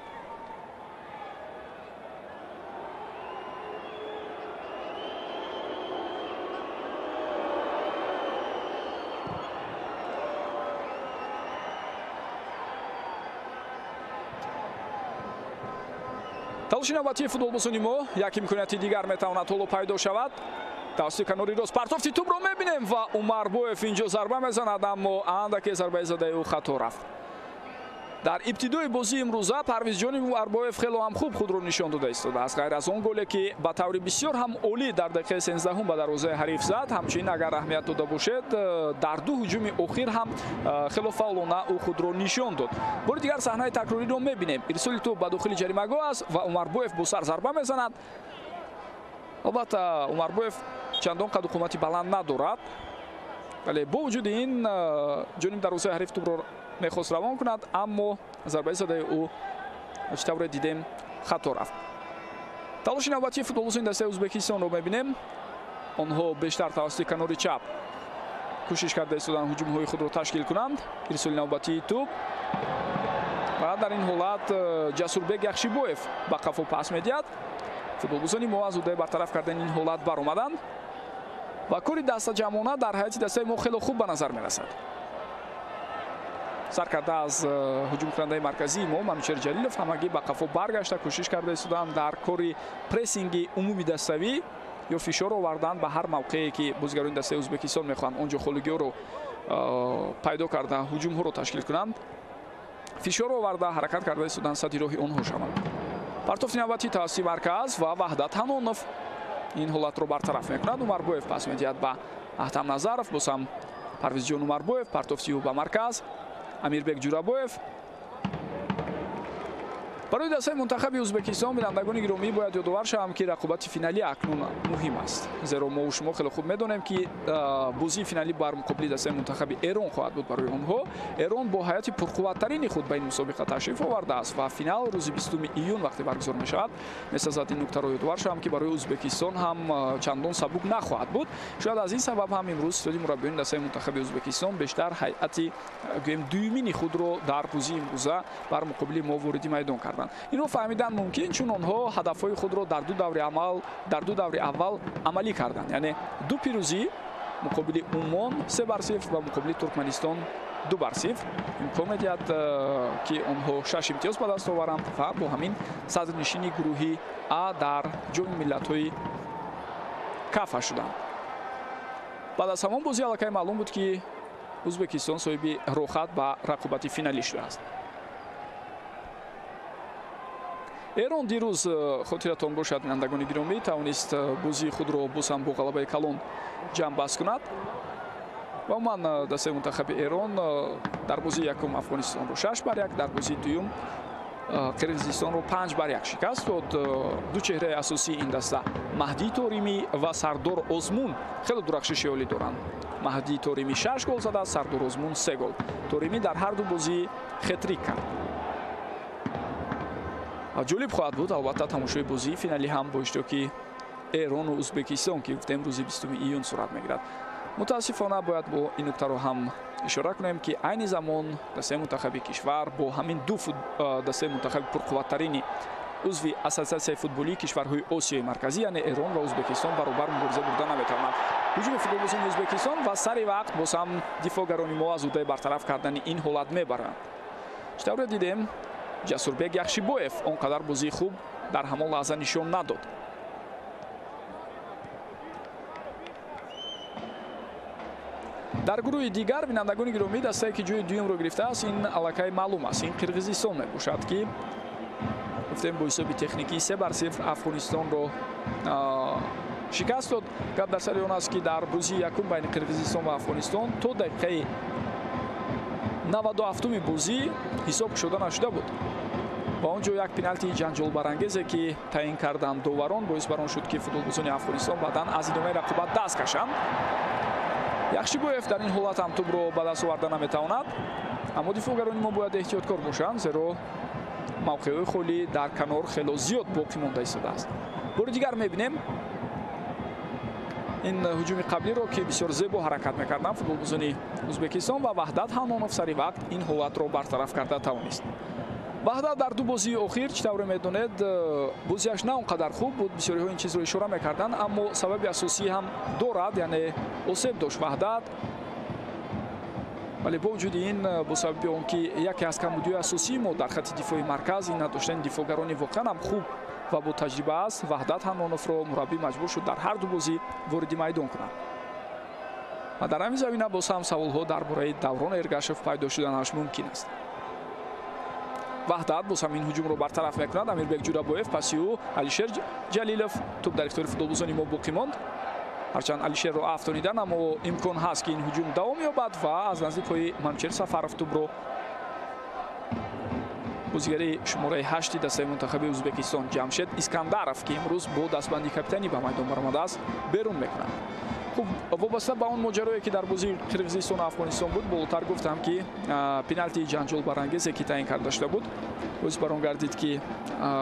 Талоши навбатии футболбозони мо, як имконияти дигар метавонад ҳоло пайдо шавад. Тавассути канори рост партофти тӯбро мебинем ва Умарбоев инҷо зарба мезанад, аммо андаке зарбаи задаи ӯ хато рафт. Дар ибтидои бозии имрӯза Парвизҷони Умарбоев хело ҳам хуб худро нишон дода истодааст. Ғайр аз он голе, ки ба таври бисёр ҳам олӣ дар дақиқаи 13 ба дарвозаи ҳариф зад, ҳамчунин агар аҳамият дода бошед, дар ду ҳуҷуми охир ҳам хело фаъолона ӯ худро нишон дод. Бори дигар саҳнаи такрориро мебинем. Ирсоли тӯб ба дохили ҷаримагоҳ аст ва Умарбоев бо сар зарба мезанад. Албатта Умарбоев чандон қаду қомати баланд надорад, вале бо вуҷуди ин ҷониби дарвозаи ҳариф тӯбро мехост равон кунад, аммо зарбаи задаи ӯ чӣ тавре дидем хато рафт. Талоши навбатии футболбозони дастаи Ӯзбекистонро мебинем. Онҳо бештар тавассути канори чап кӯшиш карда истоданд ҳуҷумҳои худро ташкил кунанд. Ирсоли навбатии тӯб ва дар ин ҳолат Ҷасурбек Яхшибоев ба қафо пас медиҳад. Футболбозони мо аз ӯҳдаи бартараф кардани ин ҳолат баромаданд ва кори дастаҷамъона дар ҳайати дастаи мо хело хуб ба назар мерасад. Сар карда аз ҳуҷумкунандаи марказии мо Манучер Ҷалилов ҳамагӣ ба қафо баргашта кӯшиш карда истоданд дар кори прессинги умуми даставӣ ё фишор овардан ба ҳар мавқее ки бозигарони дастаи Ӯзбекистон мехоҳанд онҷо холигиҳоро пайдо карда ҳуҷумҳоро ташкил кунанд. Фишор оварда ҳаракат карда истоданд садди роҳи онҳо шаванд. Партофти навбатӣ тавассути марказ ва Ваҳдат Ҳанонов ин ҳолатро бартараф мекунад. Умарбоев пас медиҳад ба Аҳтам Назаров, боз ҳам Парвизҷон Умарбоев, партофти ӯ ба марказ Амирбек Ҷурабоев. Барои дастаи мунтахаби Ӯзбекистон бинандагони гиромӣ бояд ёдовар шавам, ки рақобати финалӣ акнун муҳим аст, зеро мо шумо хеле хуб медонем, ки бозии финалӣ бар муқобили дастаи мунтахаби Эрон хоҳад буд барои онҳо. Эрон бо ҳайати пурқувваттарини худ ба ин мусобиқа ташриф овардааст ва финал рӯзи 20 июн вақте баргузор мешавад. Месазад ин нуктаро ёдовар шавам, ки барои Ӯзбекистон ҳам чандон сабук нахоҳад буд. Шояд аз ин сабаб ҳам имрӯз иттиҳоди мураббиёни дастаи мунтахаби Ӯзбекистон бештар ҳайати гӯем дуюмини худро дар бозии имрӯза бар муқобили мо вориди майдон кард. Инро фаҳмидан мумкин, чун онҳо ҳадафҳои худро дар ду даври аввал амалӣ карданд, яъне ду пирӯзӣ муқобили Умон 3-0 ва муқобили Туркманистон 2-0 имкон медиҳад, ки онҳо 6 имтиёз ба даст оваранд ва бо ҳамин садрнишини гурӯҳи А дар ҷоми миллатҳои Кафа шуданд. Баъд аз ҳамон бозӣ аллакай маълум буд, ки Ӯзбекистон соҳиби роҳхат ба рақобати финалӣ шудааст. Эрон дирӯз, хотиратон бошад бинандагони гиромӣ, тавонист бозии худро боз ҳам бо ғалабаи калон ҷамъбаст кунад ва умуман дастаи мунтахаби Эрон дар бозии якум Афғонистонро 6-1, дар бозии дуюм Қирғизистонро 5-1 шикаст дод. Ду чеҳраи асосии ин даста Маҳдӣ Торимӣ ва Сардор Озмун хеле дурахшиши олӣ доранд. Маҳдӣ Торимӣ 6 гол задааст, Сардор Озмун 3 гол. Торимӣ дар ҳар ду бозӣ хетрик кард. Ҷолиб хоҳад буд албатта тамошои бозии финалӣ ҳам бо иштироки Эрону Ӯзбекистон, ки гуфтем рӯзи 20 июн сурат мегирад. Мутаассифона бояд бо ин нуктаро ҳам ишора кунем, ки айни замон дастаи мунтахаби кишвар бо ҳамин ду дастаи мунтахаби пурқувваттарини узви Ассотсиатсияи футболии кишварҳои Осиёи Марказӣ, яъне Эрон ва Ӯзбекистон, баробар мубориза бурда наметавонад. Ҳуҷуми футболбозони Ӯзбекистон ва сари вақт боз ҳам дифоъгарони мо аз уҳдаи бартараф кардани ин ҳолат мебаранд. Чӣ тавре дидем, Ҷасурбек Яхшибоев он қадар бозии хуб дар ҳамон лаҳза нишон надод. Дар гурӯҳи дигар, бинандагони гиромӣ, дастае ки ҷои дуюмро гирифтааст, ин аллакай маълум аст. Ин Қирғизистон мебошад, ки гуфтем бо ҳисоби техникӣ 3-0 Афғонистонро шикаст дод. Гап дар сари он аст, ки дар бозии якум байни Қирғизистон ва Афғонистон то дақиқаи 97-уми бозӣ ҳисоб кушода нашуда буд ва он ҷо як пеналти ҷанҷолбарангезе, ки таъин карданд доварон, боис бар он шуд, ки футболбозони Афғонистон баъдан аз идомаи рақобат даст кашанд. Яхшибоев дар ин ҳолат ҳам тӯбро ба даст оварда наметавонад, аммо дифоъгарони мо бояд эҳтиёткор бошанд, зеро мавқеъҳои холӣ дар канор хело зиёд боқӣ монда истодааст. Бори дигар мебинем ин ҳуҷуми қаблиро, ки бисёр зебо ҳаракат мекарданд футболбозони Ӯзбекистон ва Ваҳдат Ҳанонов сари вақт ин ҳолатро бартараф карда тавонист. Ваҳдат дар ду бозии охир, чӣ тавре медонед, бозиаш на он қадар хуб буд, бисёриҳо ин чизро ишора мекарданд, аммо сабаби асосӣ ҳам дорад, яъне осеб дошт Ваҳдат. Вале бо вуҷуди ин, бо сабаби он ки яке аз камбудиҳои асосии мо дар хатти дифои марказ ин надоштани дифоъгарони воқеан ҳам хуб ва бо таҷриба аст, Ваҳдат Ҳаноновро мураббӣ маҷбур шуд дар ҳар ду бозӣ вориди майдон кунад. Ва дар ҳамин замина боз ҳам саволҳо дар бораи Даврон Эргашев пайдо шуданаш мумкин аст. Ваҳдат боз ҳам ин ҳуҷумро бартараф мекунад. Амирбек Ҷурабоев, паси ӯ Алишер Ҷалилов, тӯб дар ихтиёри футболбозони мо боқӣ монд. Ҳарчанд Алишерро афтонидан, аммо имкон ҳаст, ки ин ҳуҷум давом ёбад ва аз наздик пои Манучер Сафаров тӯбро бозигари шумораи 8 дастаи мунтахаби Ӯзбекистон Ҷамшед Искандаров, ки имрӯз бо дастбанди капитанӣ ба майдон баромадааст, берун мекунад. Хуб, вобаста ба он моҷарое, ки дар бозии Қирғизистону Афғонистон буд, болотар гуфтам, ки пеналти ҷанҷолбарангезе, ки таъин карда шуда буд, боис бар он гардид, ки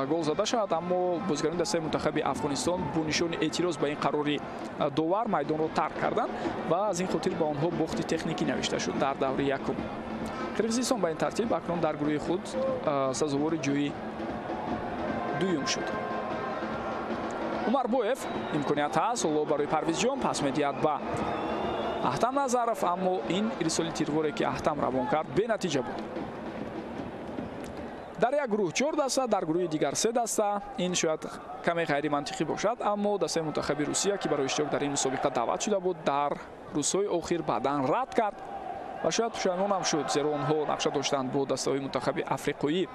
гол зада шавад, аммо бозигарони дастаи мунтахаби Афғонистон бо нишони эътироз ба ин қарори довар майдонро тарк карданд ва аз ин хотир ба онҳо бохти техникӣ навишта шуд дар даври якум. Қирғизистон ба ин тартиб акнун дар гурӯҳи худ сазовори ҷои дуюм шуд. Умарбоев имконият ҳаст ҳоло барои Парвизҷон, пас медиҳад ба Аҳтам Назаров, аммо ин ирсоли тирворе, ки Аҳтам равон кард, бенатиҷа буд. Дар як гурӯҳ 4 даста, дар гурӯҳи дигар 3 даста. Ин шояд каме ғайримантиқӣ бошад, аммо дастаи мунтахаби Русия, ки барои иштирок дар ин мусобиқа даъват шуда буд, дар рӯзҳои охир баъдан рад кард ва шояд пушаймон ҳам шуд, зеро онҳо нақша доштанд бо дастаҳои мунтахаби африқоӣ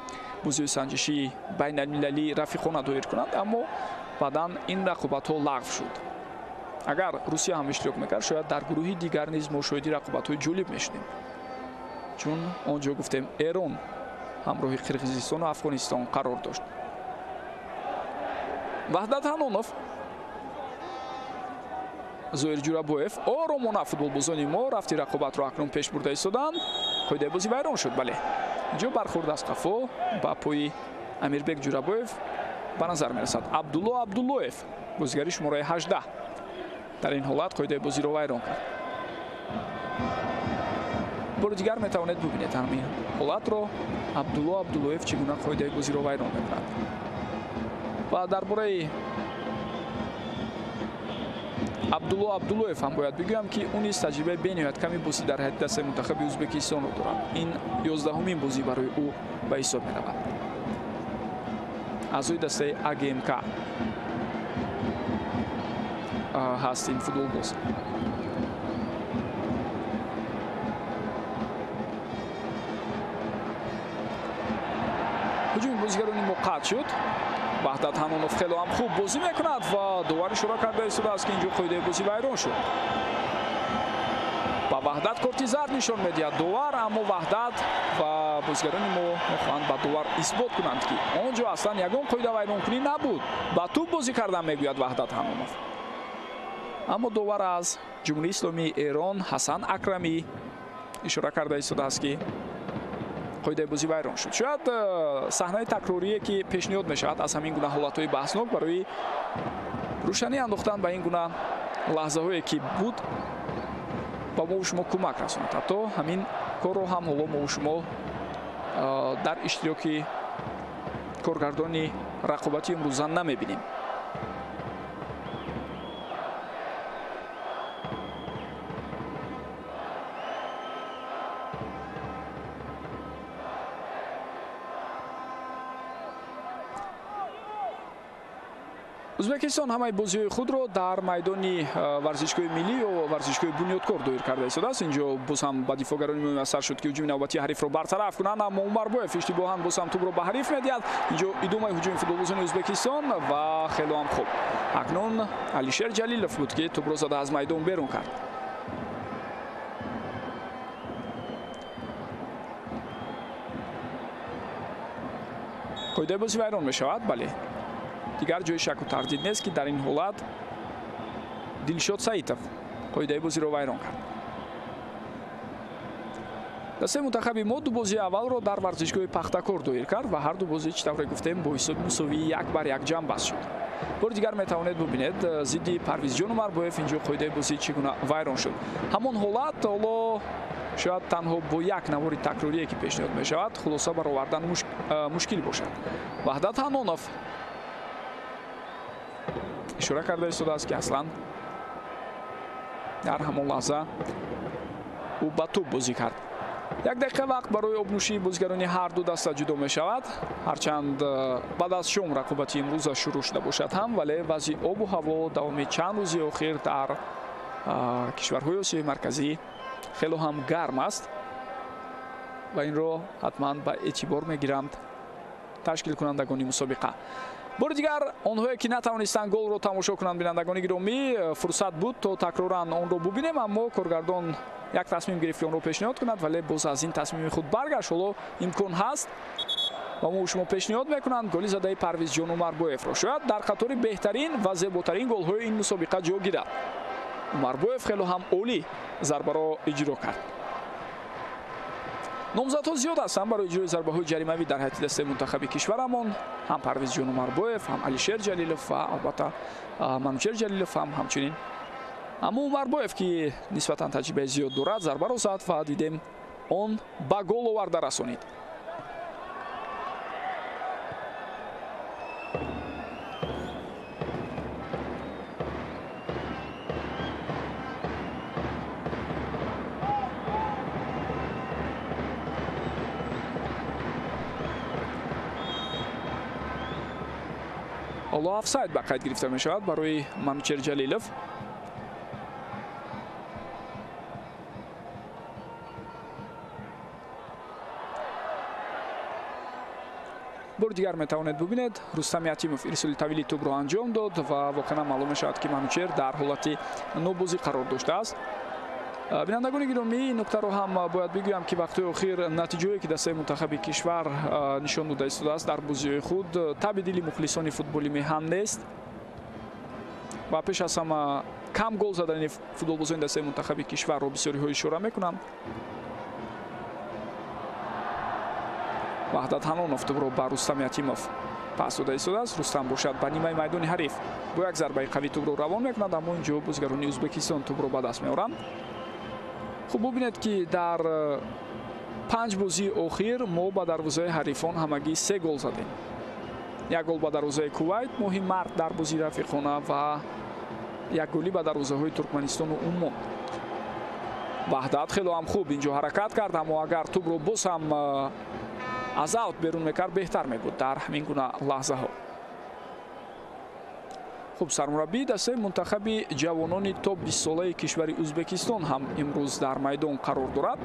бозиҳои санҷишии байналмилалӣ рафиқона доир кунанд, аммо баъдан ин рақобатҳо лағв шуд. Агар Русия ҳам иштирок мекард, шояд дар гурӯҳи дигар низ мо шоҳиди рақобатҳои ҷолиб мешудем, чун он ҷо гуфтем Эрон ҳамроҳи Қирғизистону Афғонистон қарор дошт. Ваҳдат Ҳанонов, Зоир Ҷурабоев, оромона футболбозони мо рафти рақобатро акнун пеш бурда истоданд. Қоидаи бозӣ вайрон шуд, бале. Инҷо бархӯрд аз қафо ба пои Амирбек Ҷурабоев ба назар мерасад. Абдулло Абдуллоев, бозигари шумораи 18, дар ин ҳолат қоидаи бозиро вайрон кард. Бори дигар метавонед бубинед ҳамин ҳолатро. Абдулло Абдуллоев чӣ гуна қоидаи бозиро вайрон мекунад. Ва дар бораи Абдулло Абдуллоев ҳам бояд бигӯям, ки ӯ низ таҷрибаи бениҳоят ками бозӣ дар ҳайати дастаи мунтахаби Ӯзбекистонро дорад. Ин 11-умин бозӣ барои ӯ ба ҳисоб меравад. Аъзои дастаи АГМК ҳаст ин футболбоз. Ҳуҷуми бозигарони мо қатъ шуд. Ваҳдат Ҳанонов хело ҳам хуб бозӣ мекунад ва довар ишора карда истодааст, ки инҷо қоидаи бозӣ вайрон шуд. Ба Ваҳдат корти зард нишон медиҳад довар, аммо Ваҳдат ва бозигарони мо мехоҳанд ба довар исбот кунанд, ки он ҷо аслан ягон қоида вайронкунӣ набуд. Ба тӯб бозӣ кардан, мегӯяд Ваҳдат Ҳанонов. Аммо довар аз Ҷумҳурии Исломии Эрон Ҳасан Акрамӣ ишора карда истодааст, ки Қоидаи бозӣ вайрон шуд. Шояд саҳнаи такрорие, ки пешниҳод мешавад аз ҳамин гуна ҳолатҳои баҳснок, барои рӯшанӣ андохтан ба ин гуна лаҳзаҳое, ки буд, ба мо шумо кӯмак расонад. Ҳатто ҳамин корро ҳам ҳоло мо шумо дар иштироки коргардони рақобати имрӯза намебинем. Ӯзбекистон ҳамаи бозиҳои худро дар майдони варзишгоҳи миллӣ ё варзишгоҳи бунёдкор доир карда истодааст. Инҷо боз ҳам ба дифоъгарони муяссар шуд, ки ҳуҷуми навбатии ҳарифро бартараф кунанд, аммо Умарбоев иштибоҳан боз ҳам тӯбро ба ҳариф медиҳад. Инҷо идомаи ҳуҷуми футболбозони Ӯзбекистон ва хело ҳам хуб. Акнун Алишер Ҷалилов буд, ки тӯбро зада аз майдон берун кард. Қоидаи бозӣ вайрон мешавад, бале. Дигар ҷои шаку тардид нест, ки дар ин ҳолат Дилшод Саитов қоидаи бозиро вайрон кард. Дастаи мунтахаби мо ду бозии аввалро дар варзишгоҳи Пахтакор доир кард ва ҳар ду бозӣ, чӣ тавре гуфтем, бо ҳисоби мусовии 1-1 ҷамъбаст шуд. Бори дигар метавонед бубинед, зидди Парвизҷон Умарбоев инҷо қоидаи бозӣ чӣ гуна вайрон шуд. Ҳамон ҳолат ҳоло шояд танҳо бо як навори такрорие, ки пешниҳод мешавад, хулоса баровардан мушкил бошад. Ваҳдат Ҳанонов ишора карда истодааст, ки аслан дар ҳамон лаҳза ӯ ба тӯб бозӣ кард. Як дақиқа вақт барои обнӯшии бозигарони ҳар ду даста ҷудо мешавад. Ҳарчанд баъд аз шом рақобати имрӯза шурӯъ шуда бошад ҳам, вале вазъи обу ҳаво давоми чанд рӯзи охир дар кишварҳои Осиёи Марказӣ хело ҳам гарм аст ва инро ҳатман ба эътибор мегиранд ташкилкунандагони мусобиқа. Бори дигар онҳое, ки натавонистанд голро тамошо кунанд, бинандагони гиромӣ, фурсат буд, то такроран онро бубинем, аммо коргардон як тасмим гирифт, ки онро пешниҳод кунад, вале боз аз ин тасмими худ баргашт. Ҳоло имкон ҳаст ва мо шумо пешниҳод мекунанд голи задаи Парвизҷон Умарбоевро. Шояд дар қатори беҳтарин ва зеботарин голҳои ин мусобиқа ҷо гирад. Умарбоев хело ҳам олӣ зарбаро иҷро кард. Номзадҳо зиёд ҳастанд барои иҷрои зарбаҳои ҷаримавӣ дар ҳайати дастаи мунтахаби кишварамон: ҳам Парвизҷон Умарбоев, ҳам Алишер Ҷалилов ва албатта Манучер Ҷалилов ҳам ҳамчунин. Аммо Умарбоев, ки нисбатан таҷрибаи зиёд дорад, зарбаро зад ва дидем, он ба гол оварда расонид. Ҳоло офсайд ба қайд гирифта мешавад барои Манучер Ҷалилов. Бори дигар метавонед бубинед, Рустам Ятимов ирсоли тавили тӯбро анҷом дод ва воқеан маълум мешавад, ки Манучер дар ҳолати нобозӣ қарор доштааст. Бинандагони гиромӣ, ин нуктаро ҳам бояд бигӯям, ки вақтҳои охир натиҷое, ки дастаи мунтахаби кишвар нишон дода истодааст дар бозиҳои худ, таби дили мухлисони футболи меҳан нест ва пеш аз ҳама кам гол задани футболбозони дастаи мунтахаби кишварро бисёриҳо ишора мекунанд. Ваҳдат Ҳанонов тӯбро ба Рустам Ятимов пас дода истодааст. Рустам бошад ба нимаи майдони ҳариф бо як зарбаи қавӣ тӯбро равон мекунад, аммо инҷо бозигарони Ӯзбекистон тӯбро ба даст меоранд. Хуб, бубинед, ки дар 5 бозии охир мо ба дарвозаи ҳарифон ҳамагӣ се гол задем: як гол ба дарвозаи Кувайт моҳи март дар бозии рафиқона ва як голӣ ба дарвозаҳои Туркманистону Уммон. Ваҳдат хело ҳам хуб инҷо ҳаракат кард, аммо агар тӯбро боз ҳам аз аут берун мекард, беҳтар мебуд дар ҳамин гуна лаҳзаҳо. Хуб, сармураббии дастаи мунтахаби ҷавонони то 20-солаи кишвари Ӯзбекистон ҳам имрӯз дар майдон қарор дорад,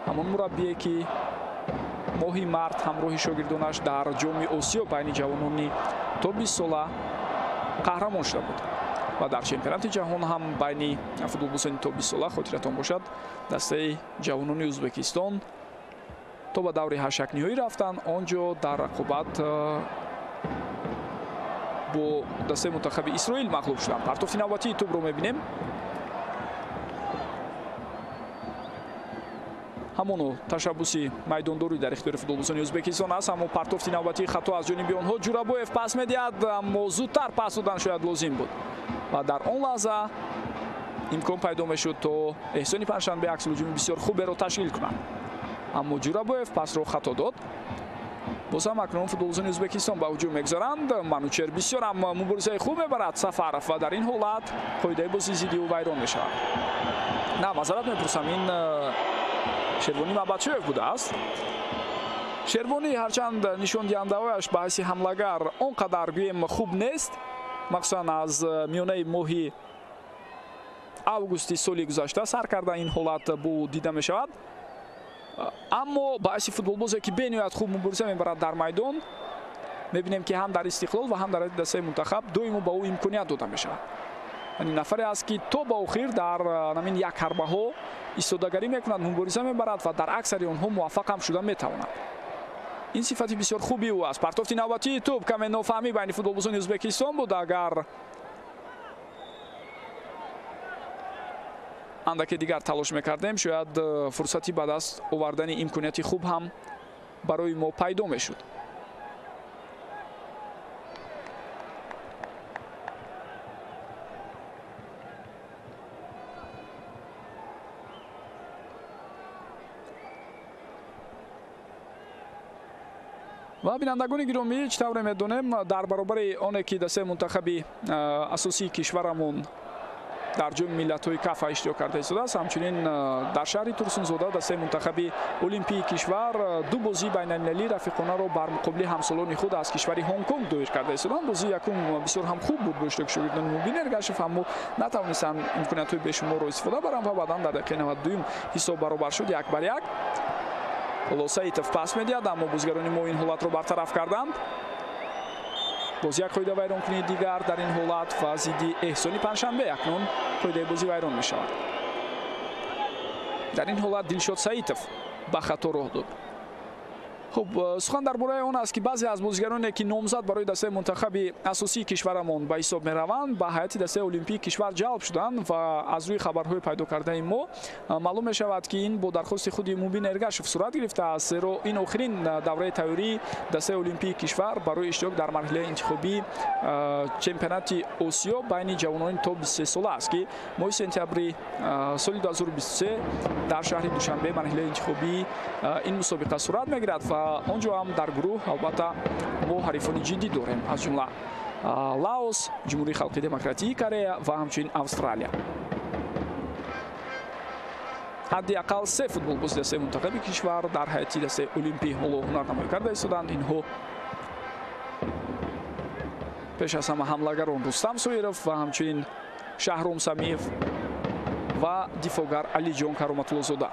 ҳамон мураббие, ки моҳи март ҳамроҳи шогирдонаш дар Ҷоми Осиё байни ҷавонони то 20 сола қаҳрамон шуда буд ва дар чемпионати ҷаҳон ҳам байни футболбозони то 20 сола, хотиратон бошад, дастаи ҷавонони Ӯзбекистон то ба даври ҳашякниҳоӣ рафтанд. Он ҷо дар рақобат бо дастаи мунтахаби Исроил мағлуб шуданд. Партофти навбатии тӯбро мебинем. Ҳамоно ташаббуси майдондорӣ дар ихтиёри футболбозони Ӯзбекистон аст, аммо партофти навбатии хато аз ҷониби онҳо. Ҷурабоев пас медиҳад, аммо зудтар пас додан шояд лозим буд ва дар он лаҳза имкон пайдо мешуд, то Эҳсони Панҷшанбе аксулҳуҷуми бисёр хуберо ташкил кунад, аммо Ҷурабоев пасро хато дод. Боз ҳам акнун футболбозони Ӯзбекистон ба ҳуҷум мегузаранд. Манучер бисёр ҳам муборизаи хуб мебарад Сафаров ва дар ин ҳолат қоидаи бозӣ зидди ӯ вайрон мешавад. На, маъзарат мепурсам, ин Шервонӣ Мабатшоев будааст. Шервонӣ ҳарчанд нишондиҳандаҳояш ба ҳайси ҳамлагар он қадар гӯем хуб нест, махсусан аз миёнаи моҳи августи соли гузашта сар карда ин ҳолат бо дида мешавад, аммо ба ҳайси футболбозе ки бениҳоят хуб мубориза мебарад дар майдон, мебинем ки ҳам дар Истиқлол ва ҳам дар дастаи мунтахаб доимо ба ӯ имконият дода мешавад. Яъне нафаре аст ки то ба охир дар ҳамин як ҳарбаҳо истодагарӣ мекунад, мубориза мебарад ва дар аксари онҳо муваффақ ҳам шуда метавонад. Ин сифати бисёр хуби ӯ аст. Партофти навбатии тӯб каме нофаҳмӣ байни футболбозони Ӯзбекистон буд. Агар андаке дигар талош мекардем, шояд фурсати ба даст овардани имконияти хуб ҳам барои мо пайдо мешуд. Ва бинандагони гиромӣ, чӣ тавре медонем, дар баробари оне ки дастаи мунтахаби асосии кишварамон дар ҷоми миллатҳои Кафа иштирок карда истодааст, ҳамчунин дар шаҳри Турсунзода дастаи мунтахаби олимпии кишвар ду бозии байналмилалии рафиқонаро бар муқобили ҳамсолони худ аз кишвари Ҳонконг доир карда истоданд. Бозии якум бисёр ҳам хуб буд бо иштироки шогирдони Мубин Эргашев, аммо натавонистанд имкониятҳои бешуморро истифода баранд ва баъдан дар дақиқаи 92 ҳисоб баробар шуд 1-1. Ҳоло Саитов пас медиҳад, аммо бозигарони мо ин ҳолатро бартараф карданд. Боз як қоида вайронкунии дигар дар ин ҳолат ва зидди Эҳсони Панҷшанбе акнун қоидаи бозӣ вайрон мешавад. Дар ин ҳолат Дилшод Саитов ба хато роҳ дод. Хуб, сухан дар бораи он аст ки баъзе аз бозигароне ки номзад барои дастаи мунтахаби асосии кишварамон ба ҳисоб мераванд, ба ҳайати дастаи олимпии кишвар ҷалб шуданд ва аз рӯи хабарҳои пайдо кардаи мо маълум мешавад, ки ин бо дархости худи Мубин Эргашев сурат гирифтааст, зеро ин охирин давраи тайёрии дастаи олимпии кишвар барои иштирок дар марҳилаи интихобии чемпионати Осиё байни ҷавонони то 23 сола аст, ки моҳи сентябри соли 2023 дар шаҳри Душанбе марҳилаи интихобии ин мусобиқа сурат мегирад ва он ҷо ҳам дар гурӯҳ албатта мо ҳарифони ҷиддӣ дорем, аз ҷумла Лаос, Ҷумҳурии Халқи Демократии Корея ва ҳамчунин Австралия. Ҳадди ақал 3 футболбози дастаи мунтахаби кишвар дар ҳайати дастаи олимпӣ ҳоло ҳунарнамоӣ карда истоданд. Инҳо пеш аз ҳама ҳамлагарон Рустам Соиров ва ҳамчунин Шаҳром Самиев ва дифоъгар Алиҷон Кароматуллозода.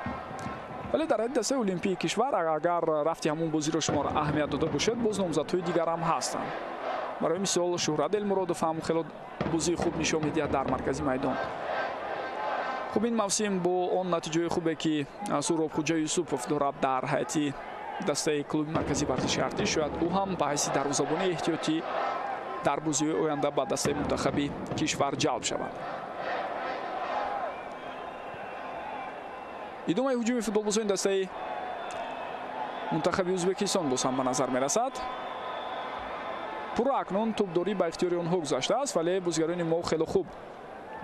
Вале дар ҳайати дастаи олимпии кишвар агар рафти ҳамон бозиро шумо аҳамият дода бошед, боз номзадҳои дигар ҳам ҳастанд. Барои мисол Шуҳрат Элмуродов ҳам хело бозии хуб нишон медиҳад дар маркази майдон. Хуб, ин мавсим бо он натиҷаи хубе ки Суҳроб Хуҷа Юсупов дорад дар ҳайати дастаи клуби марказии варзиши артиш, шояд ӯ ҳам ба ҳайси дарвозабони эҳтиётӣ дар бозиҳои оянда ба дастаи мунтахаби кишвар ҷалб шавад. Идомаи ҳуҷуми футболбозони дастаи мунтахаби Ӯзбекистон боз ҳам ба назар мерасад. Пурра акнун тӯбдорӣ ба ихтиёри онҳо гузаштааст, вале бозигарони мо хело хуб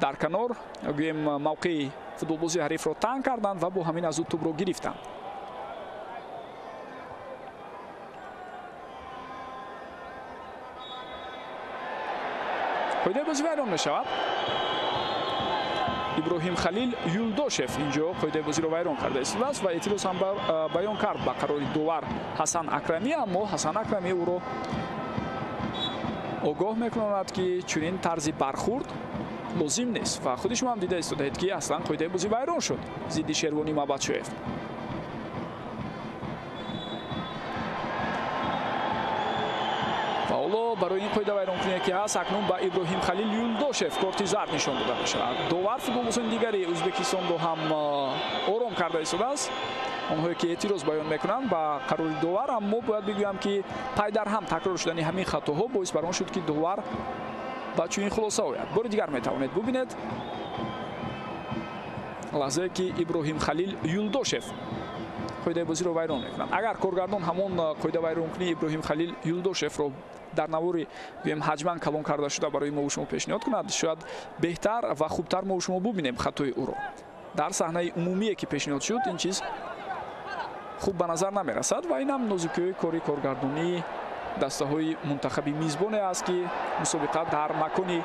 дар канор гӯем мавқеи футболбози ҳарифро танг карданд ва бо ҳамин аз ӯ тӯбро гирифтанд. Қоидаи бозӣ вайрон мешавад. Иброҳим Халил Юлдошев инҷо қоидаи бозиро вайрон карда истодааст ва эътироз ҳам баён кард ба қарори довар Ҳасан Акрамӣ, аммо Ҳасан Акрамӣ ӯро огоҳ мекунад, ки чунин тарзи бархурд лозим нест ва худи шумо ҳам дида истодаед, ки аслан қоидаи бозӣ вайрон шуд зидди Шервонӣ Мабатшоев. Ва ҳоло барои ин қоида вайронкуние ки ҳаст, акнун ба Иброҳим Халил Юлдошев корти зард нишон дода мешавад. Довар футболбозони дигари Ӯзбекистонро ҳам ором карда истодааст. Онҳое ки эътироз баён мекунанд ба қарори довар, аммо бояд бигӯям, ки пай дар ҳам такрор шудани ҳамин хатоҳо боис бар он шуд, ки довар ба чунин хулоса ояд. Бори дигар метавонед бубинед лаҳзае ки Иброҳим Халил Юлдошев қоидаи бозиро вайрон мекунанд. Агар коргардон ҳамон қоида вайронкунии Иброҳим Халил Юлдошевро дар навори гӯем ҳаҷман калон карда шуда барои мо шумо пешниҳод кунад, шояд беҳтар ва хубтар мо шумо бубинем хатои ӯро. Дар саҳнаи умумие ки пешниҳод шуд, ин чиз хуб ба назар намерасад ва инам нозукиҳои кори коргардонии дастаҳои мунтахаби мизбоне аст, ки мусобиқа дар макони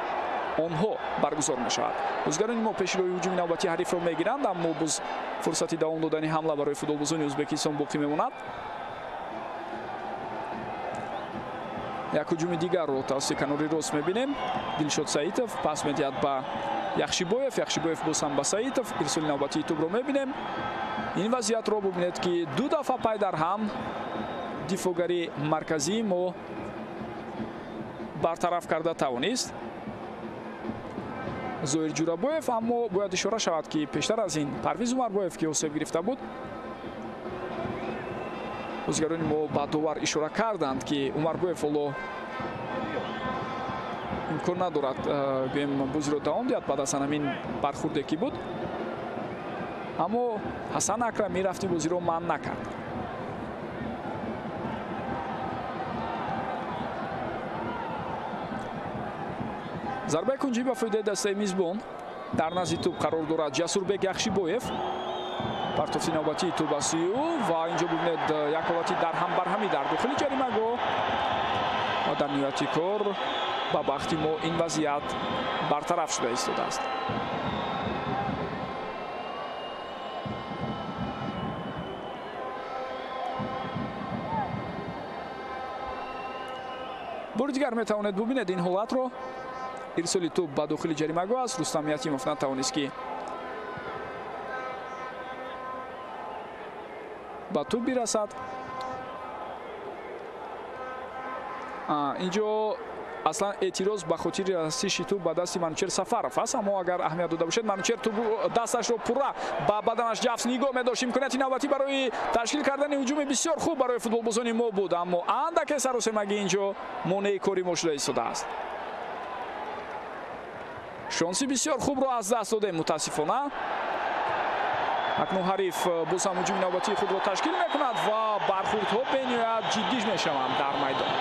онҳо баргузор мешавад. Бозигарони мо пеши роҳи ҳуҷуми навбатии ҳарифро мегиранд, аммо боз фурсати давом додани ҳамла барои футболбозони Ӯзбекистон боқӣ мемонад. Як ҳуҷуми дигарро тавассути канори рост мебинем. Дилшод Саитов пас медиҳад ба Яхшибоев, Яхшибоев боз ҳам ба Саитов. Ирсоли навбатии тӯбро мебинем. Ин вазъиятро бубинед, ки ду дафъа пай дар ҳам дифоъгари марказии мо бартараф карда тавонист Зоир Ҷурабоев, аммо бояд ишора шавад, ки пештар аз ин Парвиз Умарбоев, ки осеб гирифта буд, бозигарони мо ба довар ишора карданд, ки Умарбоев ҳоло имкон надорад гӯем бозиро давом диҳад баъд аз ҳамин бархурде ки буд, аммо Ҳасан Акрамӣ рафти бозиро манъ накард. Зарбаи кунҷӣ ба фоидаи дастаи мизбон. Дар назди тӯб қарор дорад Ҷасурбек Яхшибоев. Партофти навбатии тӯб аз сӯи ӯ ва инҷо бубинед як ҳолати дарҳамбарҳамӣ дар дохили ҷаримагоҳ ва дар ниҳояти кор ба бахти мо ин вазъият бартараф шуда истодааст. Бори дигар метавонед бубинед ин ҳолатро. Ирсоли тӯб ба дохили ҷаримагоҳ аст. Рустам Ятимов натавонист, ки ба тӯб бирасад. Инҷо аслан эътироз ба хотири расиши тӯб ба дасти Манучер Сафаров аст, аммо агар аҳамият дода бошед, Манучер тӯб дасташро пурра ба баданаш ҷафс нигоҳ медошт. Имконияти навбатӣ барои ташкил кардани ҳуҷуми бисёр хуб барои футболбозони мо буд, аммо андаке саросемагӣ инҷо монеи кори мо шуда истодааст. Шонси бисёр хубро аз даст додем мутаассифона. Акнун ҳариф боз ҳам ҳуҷуми навбатии худро ташкил мекунад ва бархурдҳо бениҳоят ҷиддӣ мешаванд дар майдон.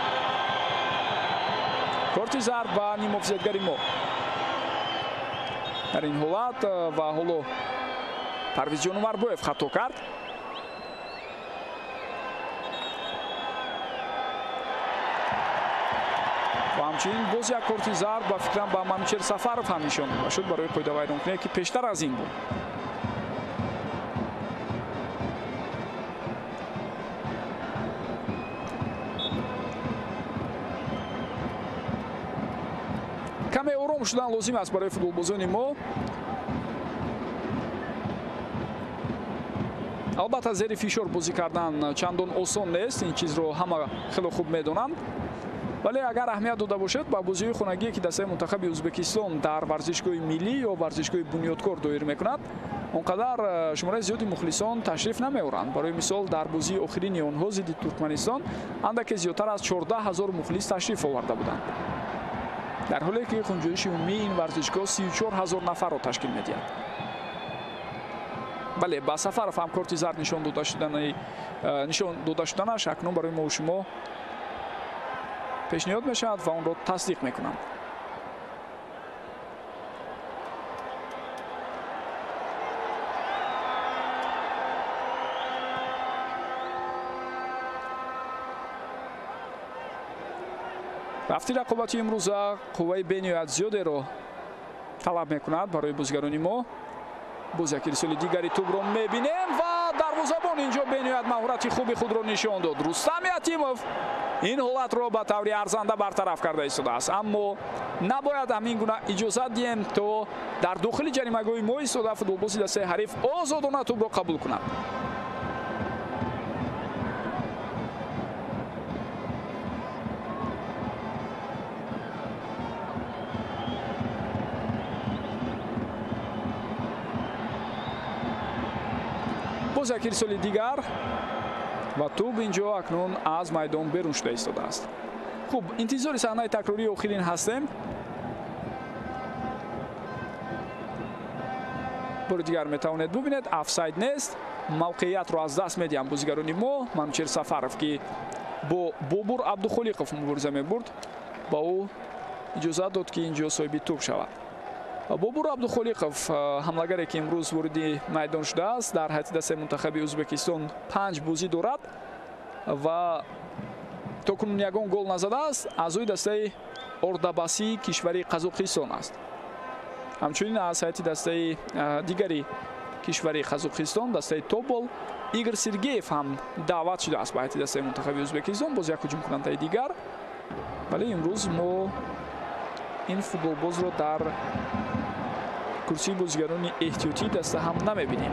Корти зард ба нимҳофизатгари мо дар ин ҳолат ва ҳоло Парвизҷон Умарбоев хато кард. Ва ҳамчунин боз як корти зард ба фикрам ба Манучер Сафаров ҳам нишон дода шуд барои қоидавайронкуние, ки пештар аз ин буд. Каме ором шудан лозим аст барои футболбозони мо. Албатта зери фишор бозӣ кардан чандон осон нест, ин чизро ҳама хеле хуб медонанд. Вале агар аҳамият дода бошед ба бозиҳои хонагие, ки дастаи мунтахаби Ӯзбекистон дар варзишгоҳи миллӣ ё варзишгоҳи бунёдкор доир мекунад, он қадар шумораи зиёди мухлисон ташриф намеоранд. Барои мисол, дар бозии охирини онҳо зидди Туркманистон андаке зиёдтар аз 14 000 мухлис ташриф оварда буданд, дар ҳоле ки хунҷоиши умумии ин варзишгоҳ 34 000 нафарро ташкил медиҳад. Бале, ба Сафаров ҳам корти зард нишон дода шуданаш акнун барои мо шумо пешниҳод мешавад ва онро тасдиқ мекунанд. Рафти рақобати имрӯза қувваи бениҳоят зиёдеро талаб мекунад барои бозигарони мо. Боз як ирсоли дигари тӯбро мебинем ва дарвозабон инҷо бениҳоят маҳорати хуби худро нишон дод. Рустам Ятимов ин ҳолатро ба таври арзанда бартараф карда истодааст, аммо набояд ҳамин гуна иҷозат диҳем, то дар дохили ҷаримагоҳи мо истода футболбози дастаи ҳариф озодона тӯбро қабул кунад. Боз як ирсоли дигар ва тӯб инҷо акнун аз майдон берун шуда истодааст. Хуб, интизори саҳнаи такрории охирин ҳастем. Бори дигар метавонед бубинед, офсайд нест. Мавқеиятро аз даст медиҳанд бозигарони мо. Манучер Сафаров, ки бо Бобур Абдухолиқов мубориза мебурд, ба ӯ иҷозат дод, ки инҷо соҳиби тӯб шавад. Бобур Абдухолиқов, ҳамлагаре, ки имрӯз вориди майдон шудааст, дар ҳайати дастаи мунтахаби Ӯзбекистон 5 бозӣ дорад ва то кунун ягон гол назадааст. Аъзои дастаи Ордабасии кишвари Қазоқистон аст. Ҳамчунин аз ҳайати дастаи дигари кишвари Қазоқистон, дастаи Тобол, Игор Сергеев ҳам даъват шудааст ба ҳайати дастаи мунтахаби Ӯзбекистон, боз як ҳуҷумкунандаи дигар. Вале имрӯз мо ин футболбозро дар курсии бозигарони эҳтиётии даста ҳам намебинем.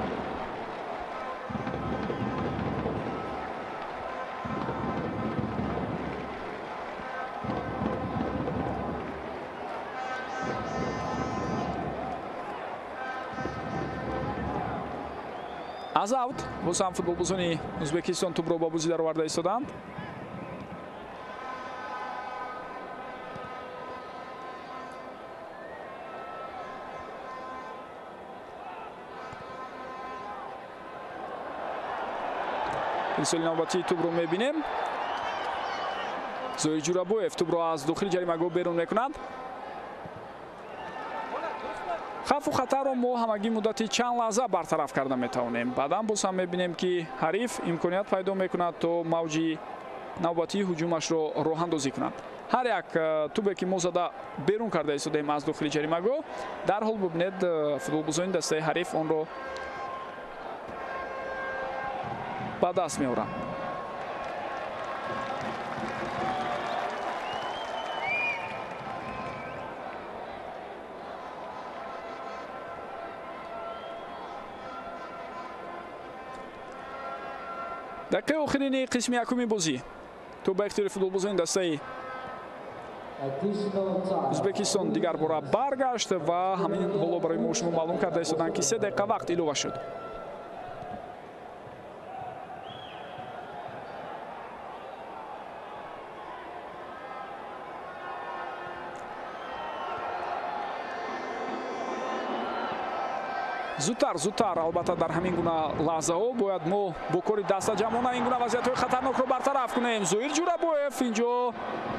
Аз аут боз ҳам футболбозони Ӯзбекистон тӯбро ба бозӣ дароварда истоданд. Ирсоли навбатии тӯбро мебинем. Зоир Ҷурабоев тӯбро аз дохили ҷаримагоҳ берун мекунад. Хавфу хатарро мо ҳамагӣ муддати чанд лаҳза бартараф карда метавонем. Баъдан боз ҳам мебинем, ки ҳариф имконият пайдо мекунад, то мавҷи навбатии ҳуҷумашро роҳандозӣ кунад. Ҳар як тӯбе, ки мо зада берун карда истодаем аз дохили ҷаримагоҳ, дарҳол бубинед, футболбозони дастаи ҳариф онро ба даст меоранд. Дақиқаи охирини қисми якуми бозӣ. Тӯб ба ихтиёри футболбозони дастаи Ӯзбекистон дигар бора баргашт ва ҳамин ҳоло барои мо шумо маълум карда истоданд, ки 3 дақиқа вақт илова шуд. Зудтар, зудтар, албатта, дар ҳамин гуна лаҳзаҳо бояд мо бо кори дастаҷамъона ин гуна вазъиятҳои хатарнокро бартараф кунем. Зоир Ҷурабоев инҷо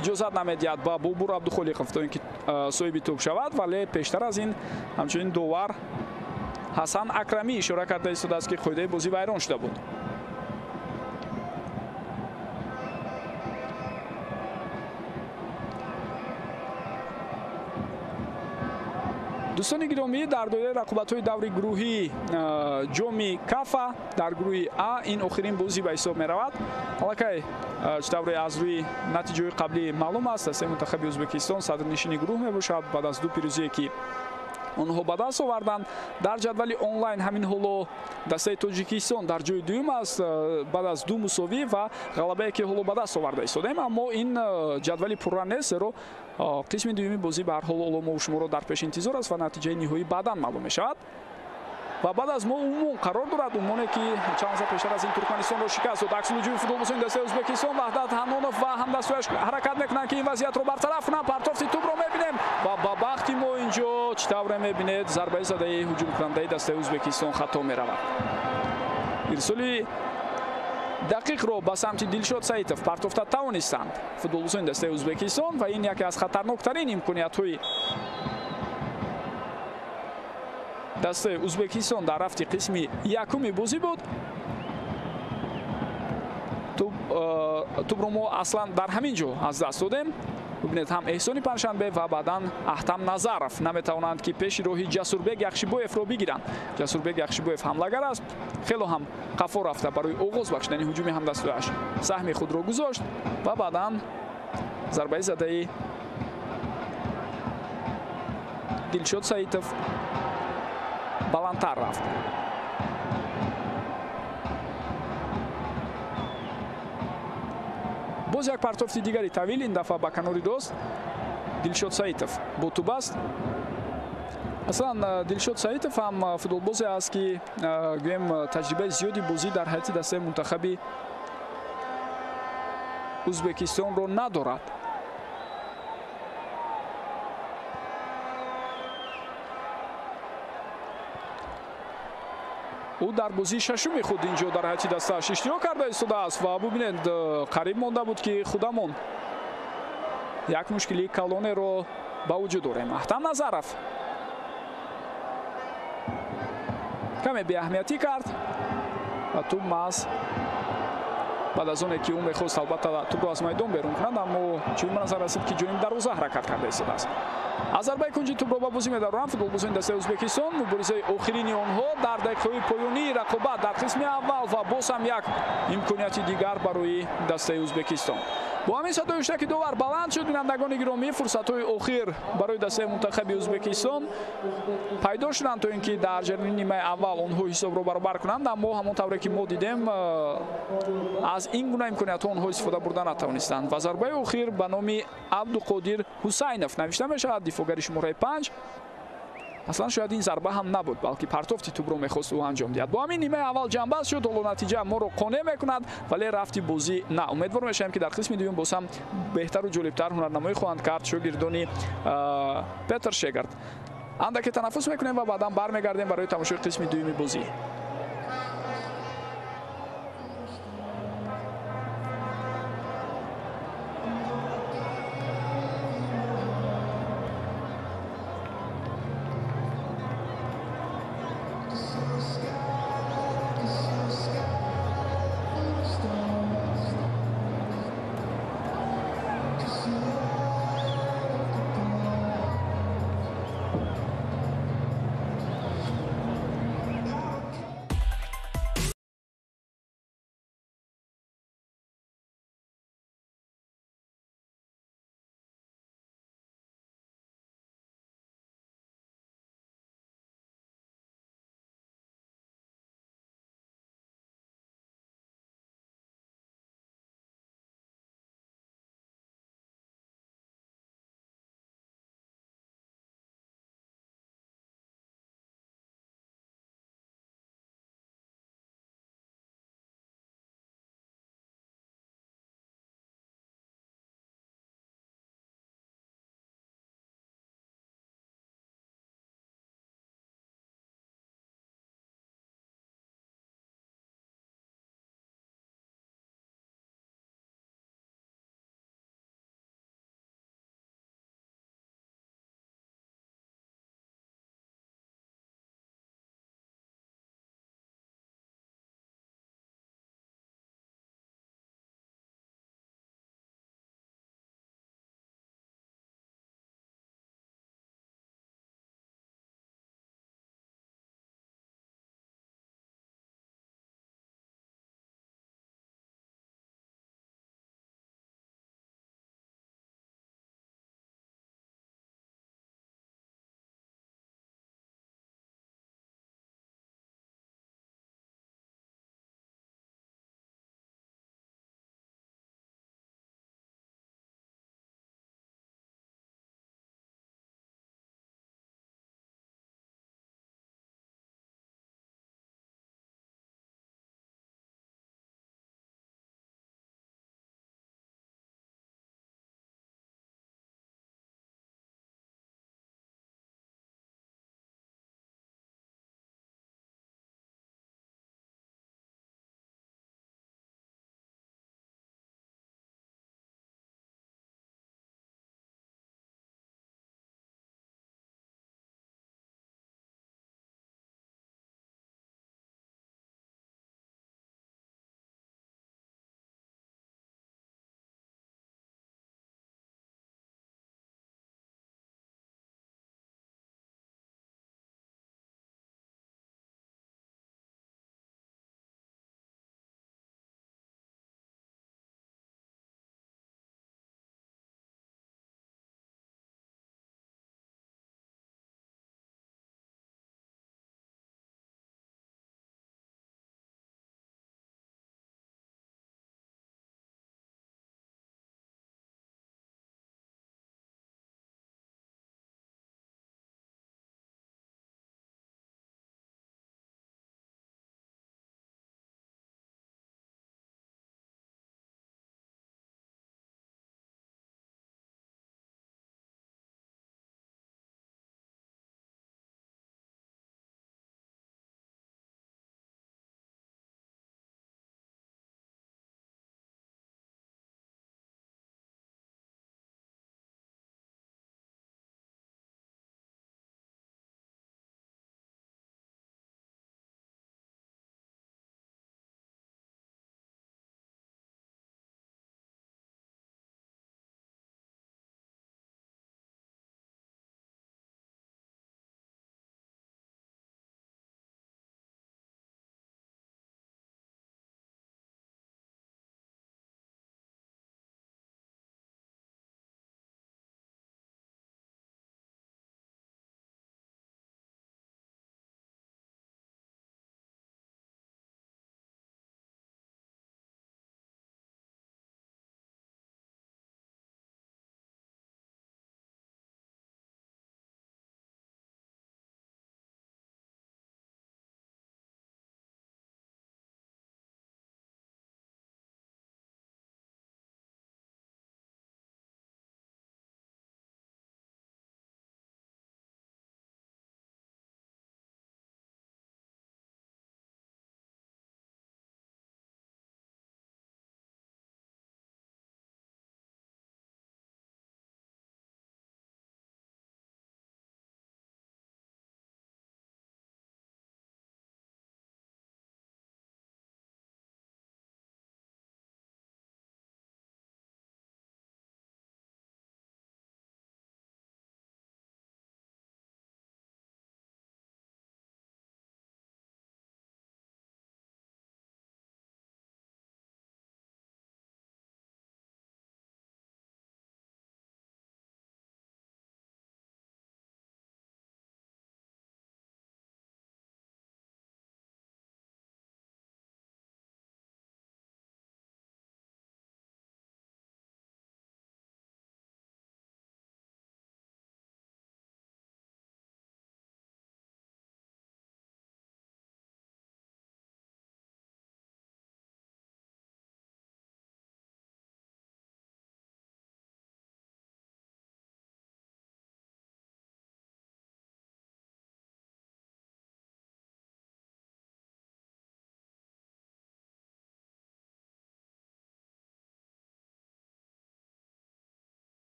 иҷозат намедиҳад ба Бобур Абдухолиқов, то ин ки соҳиби тӯб шавад, вале пештар аз ин ҳамчунин довар Ҳасан Акрамӣ ишора карда истодааст, ки қоидаи бозӣ вайрон шуда буд. Дӯстони гиромӣ, дар доираи рақобатҳои даври гурӯҳии ҷоми Кафа дар гурӯҳи А ин охирин бозӣ ба ҳисоб меравад. Аллакай чӣ тавре аз рӯи натиҷаҳои қаблӣ маълум аст, дастаи мунтахаби Ӯзбекистон садрнишини гурӯҳ мебошад баъд аз 2 пирӯзие, ки онҳо ба даст оварданд. Дар ҷадвали онлайн ҳамин ҳоло дастаи Тоҷикистон дар ҷои дуюм аст баъд аз 2 мусовӣ ва ғалабае, ки ҳоло ба даст оварда истодаем. Аммо ин ҷадвали пурра нест, зеро қисми дуюми бозӣ ба ҳар ҳол ҳоло мо шуморо дар пеш интизор аст ва натиҷаи ниҳоӣ баъдан маълум мешавад. Ва баъд аз мо Умон қарор дорад, Умоне, ки чанд лаҳза пештар аз ин Туркманистонро шикаст дод. Акси ҳуҷуми футболбозони дастаи Ӯзбекистон, Ваҳдат Ҳаннонов ва ҳамдастҳояш ҳаракат мекунанд, ки ин вазъиятро бартараф кунанд. Партофти тӯбро мебинем ва ба бахти мо инҷо чӣ тавре мебинед, зарбаи задаи ҳуҷумкунандаи дастаи Ӯзбекистон хато меравад. Ирсоли дақиқро ба самти Дилшод Саитов партофта тавонистанд футболбозони дастаи Ӯзбекистон ва ин яке аз хатарноктарин имкониятҳои дастаи Ӯзбекистон дар рафти қисми якуми бозӣ буд. Тӯбро мо аслан дар ҳамин ҷо аз даст додем. Бубинед, ҳам Эҳсони Панҷшанбе ва баъдан Аҳтам Назаров наметавонанд, ки пеши роҳи Ҷасурбек Яхшибоевро бигиранд. Ҷасурбек Яхшибоев ҳамлагар аст, хело ҳам қафо рафта барои оғоз бахшидани ҳуҷуми ҳамдастҳояш саҳми худро гузошт ва баъдан зарбаи задаи Дилшод Саитов баландтар рафт. Боз як партофти дигари тавил, ин дафъа ба канори рост Дилшод Саитов бо тӯб аст. Аслан Дилшод Саитов ҳам футболбозе аст, ки гӯем таҷрибаи зиёди бозӣ дар ҳайати дастаи мунтахаби Ӯзбекистонро надорад. Ӯ дар бозии шашуми худ инҷо дар ҳайати дастааш иштирок карда истодааст ва бубинед, қариб монда буд, ки худамон як мушкилии калонеро ба вуҷуд орем. Аҳтам Назаров каме беаҳамиятӣ кард ва тӯб маҳз баъд аз оне ки ӯ мехост албатта тӯбро аз майдон берун кунад, аммо чунин ба назар расид, ки ҷониби дарвоза ҳаракат карда истодааст. Аз зарбаи кунҷи тӯбро ба бозӣ медароранд футболбозони дастаи Ӯзбекистон. Муборизаи охирини онҳо дар дақиқаҳои поёнии рақобат дар қисми аввал ва боз ҳам як имконияти дигар барои дастаи Ӯзбекистон. Бо ҳамин садои ҳуштаки довар баланд шуд, бинандагони гиромӣ, фурсатҳои охир барои дастаи мунтахаби Ӯзбекистон пайдо шуданд, то ин ки дар ҷараёни нимаи аввал онҳо ҳисобро баробар кунанд, аммо ҳамон тавре ки мо дидем, аз ин гуна имкониятҳо онҳо истифода бурда натавонистанд. Ва зарбаи охир ба номи Абдуқодир Ҳусайнов навишта мешавад, дифоъгари шумораи 5. Аслан шояд ин зарба ҳам набуд, балки партофти тӯбро мехост ӯ анҷом диҳад. Бо ҳамин нимаи аввал ҷамъбаст шуд. Ҳоло натиҷа моро қонеъ мекунад, вале рафти бозӣ на. Умедвор мешавем, ки дар қисми дуюм боз ҳам беҳтару ҷолибтар ҳунарнамоӣ хоҳанд кард шогирдони Петр Шегард. Андаке танаффус мекунем ва баъдан бармегардем барои тамошои қисми дуюми бозӣ.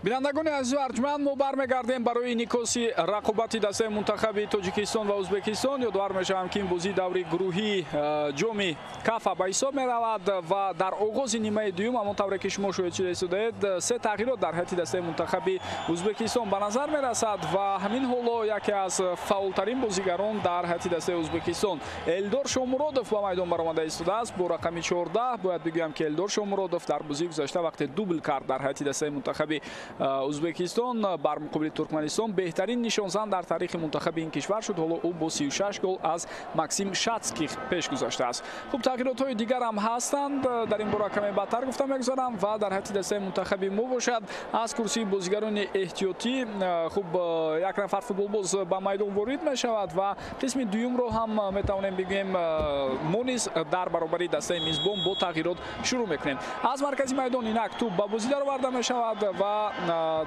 Бинандагони азизу арҷманд, мо бармегардем барои инъикоси рақобати дастаи мунтахаби Тоҷикистон ва Ӯзбекистон. Ёдовар мешавам, ки ин бозӣ даври гурӯҳии ҷоми Кафа ба ҳисоб меравад ва дар оғози нимаи дуюм, ҳамон тавре ки шумо шоҳид шуда истодаед, се тағйирот дар ҳайати дастаи мунтахаби Ӯзбекистон ба назар мерасад ва ҳамин ҳоло яке аз фаъолтарин бозигарон дар ҳайати дастаи Ӯзбекистон Элдор Шомуродов ба майдон баромада истодааст бо рақами 14. Бояд бигӯям, ки Элдор Шомуродов дар бозии гузашта вақте дубл кард дар ҳайати дастаи мунтахаби Ӯзбекистон бар муқобили Туркманистон, беҳтарин нишонзан дар таърихи мунтахаби ин кишвар шуд. Ҳоло ӯ бо 36 гол аз Максим Шатских пеш гузаштааст. Хуб, тағйиротҳои дигар ҳам ҳастанд, дар ин бора каме баъдтар гуфта мегузарам. Ва дар ҳайати дастаи мунтахаби мо бошад, аз курсии бозигарони эҳтиётӣ хуб як нафар футболбоз ба майдон ворид мешавад ва қисми дуюмро ҳам метавонем бигӯем мо низ дар баробари дастаи мизбон бо тағйирот шурӯъ мекунем. Аз маркази майдон инак тӯб ба бозӣ дароварда мешавад ва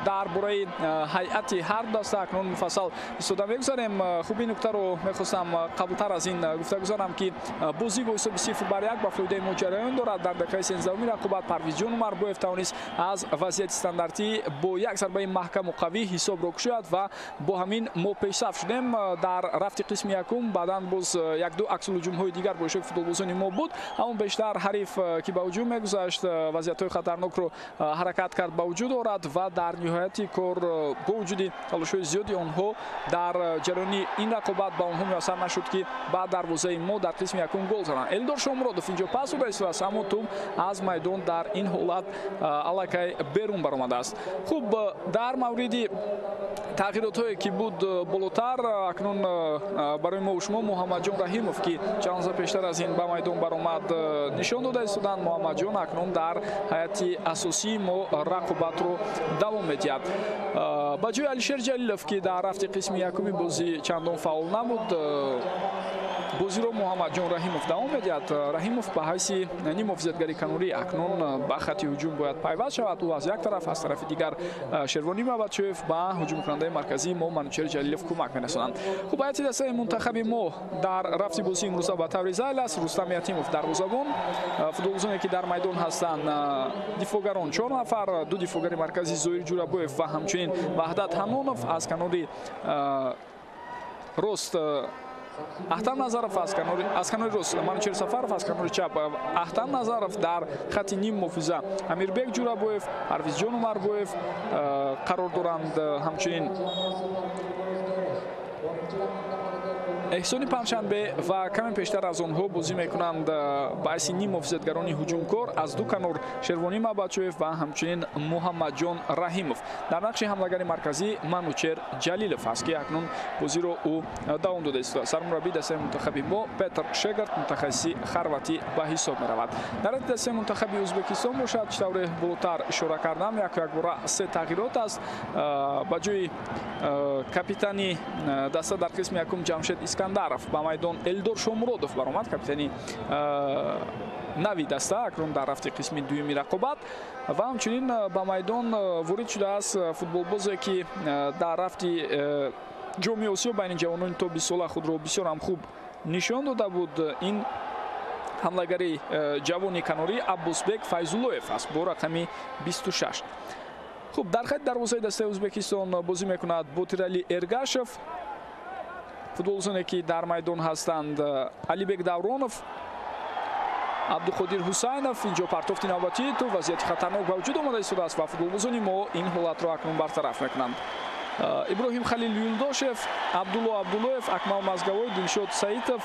дар бораи ҳайати ҳар даста акнун муфассал истода мегузарем. Хуб, ин нуктаро мехостам қаблтар аз ин гуфта гузарам, ки бозӣ бо ҳисоби 0-1 ба фоидаи мо ҷараён дорад. Дар дақиқаи 13-уми рақобат Парвизҷон Умарбоев тавонист аз вазъияти стандартӣ бо як зарбаи маҳкаму қавӣ ҳисобро кушояд ва бо ҳамин мо пешсаф шудем дар рафти қисми якум. Баъдан боз якду аксулҳуҷумҳои дигар бо иштироки футболбозони мо буд, аммо бештар ҳариф, ки ба ҳуҷум мегузашт, вазъиятҳои хатарнокро ҳаракат кард ба вуҷуд орад ва дар ниҳояти кор бо вуҷуди талошҳои зиёди онҳо дар ҷараёни ин рақобат ба онҳо муяссар нашуд, ки ба дарвозаи мо дар қисми якум гол зананд. Элдор Шомуродов инҷо пас дода истодааст, аммо тӯб аз майдон дар ин ҳолат аллакай берун баромадааст. Хуб, дар мавриди тағйиротҳое, ки буд болотар, акнун барои мо шумо Муҳаммадҷон Раҳимов, ки чанд лаҳза пештар аз ин ба майдон баромад, нишон дода истоданд. Муҳаммадҷон акнун дар ҳайати асосии мо рақобатро давом медиҳад. Ба ҷои Алишер Ҷалилов, ки дар рафти қисми якуми бозӣ чандон фаъол набуд, бозиро Муҳаммадҷон Раҳимов давом медиҳад. Раҳимов ба ҳайси ниммуҳофизатгари канорӣ акнун ба хати ҳуҷум бояд пайваст шавад. Ӯ аз як тараф, аз тарафи дигар Шервонӣ Мабадшоев ба ҳуҷумкунандаи марказии мо Манучер Ҷалилов кӯмак мерасонанд. Хуб, ҳайати дастаи мунтахаби мо дар рафти бозии имрӯза ба таври зайл аст. Рустам Ятимов дарвозабон, футболбозоне, ки дар майдон ҳастанд, дифоъгарон чор нафар: ду дифоъгари марказӣ Зоир Ҷурабоев ва ҳамчунин Ваҳдат Ҳанонов, аз канори рост Аҳтам Назаров, аз канори рост Манучер Сафаров, аз канори чап Аҳтам Назаров, дар хати ним муҳофиза Амирбек Ҷурабоев, Парвизҷон Умарбоев қарор доранд, ҳамчунин Эҳсони Панҷшанбе ва каме пештар аз онҳо бозӣ мекунанд ба ҳайси ним муҳофизатгарони ҳуҷумкор аз ду канор Шервонӣ Мабадшоев ва ҳамчунин Муҳаммадҷон Раҳимов. Дар нақши ҳамлагари марказӣ Манучер Ҷалилов аст, ки акнун бозиро ӯ давом дода истодааст. Сармураббии дастаи мунтахаби мо Петр Шегард, мутахассиси хорватӣ ба ҳисоб меравад. Дар ҳайати дастаи мунтахаби Ӯзбекистон бошад, чӣ тавре болотар ишора кардам, яку якбора се тағйирот аст. Ба ҷои капитани даста дар қисми якум Ҷамшед Искандаров ба майдон Элдор Шомуродов баромад, капитани нави даста акнун дар рафти қисми дуюми рақобат. Ва ҳамчунин ба майдон ворид шудааст футболбозе, ки дар рафти Ҷоми Осиё байни ҷавонони то 20 сола худро бисёр ҳам хуб нишон дода буд. Ин ҳамлагари ҷавони канорӣ Аббосбек Файзуллоев аст бо рақами 26. Хуб, дар хати дарвозаи дастаи Ӯзбекистон бозӣ мекунад Ботирали Эргашев. Футболбозоне, ки дар майдон ҳастанд, Алибек Давронов, Абдуқодир Ҳусайнов. Инҷо партофти навбатии тӯб, вазъияти хатарнок ба вуҷуд омада истодааст ва футболбозони мо ин ҳолатро акнун бартараф мекунанд. Иброҳим Халил Юлдошев, Абдулло Абдуллоев, Акмал Мазгавой, Дилшод Саитов,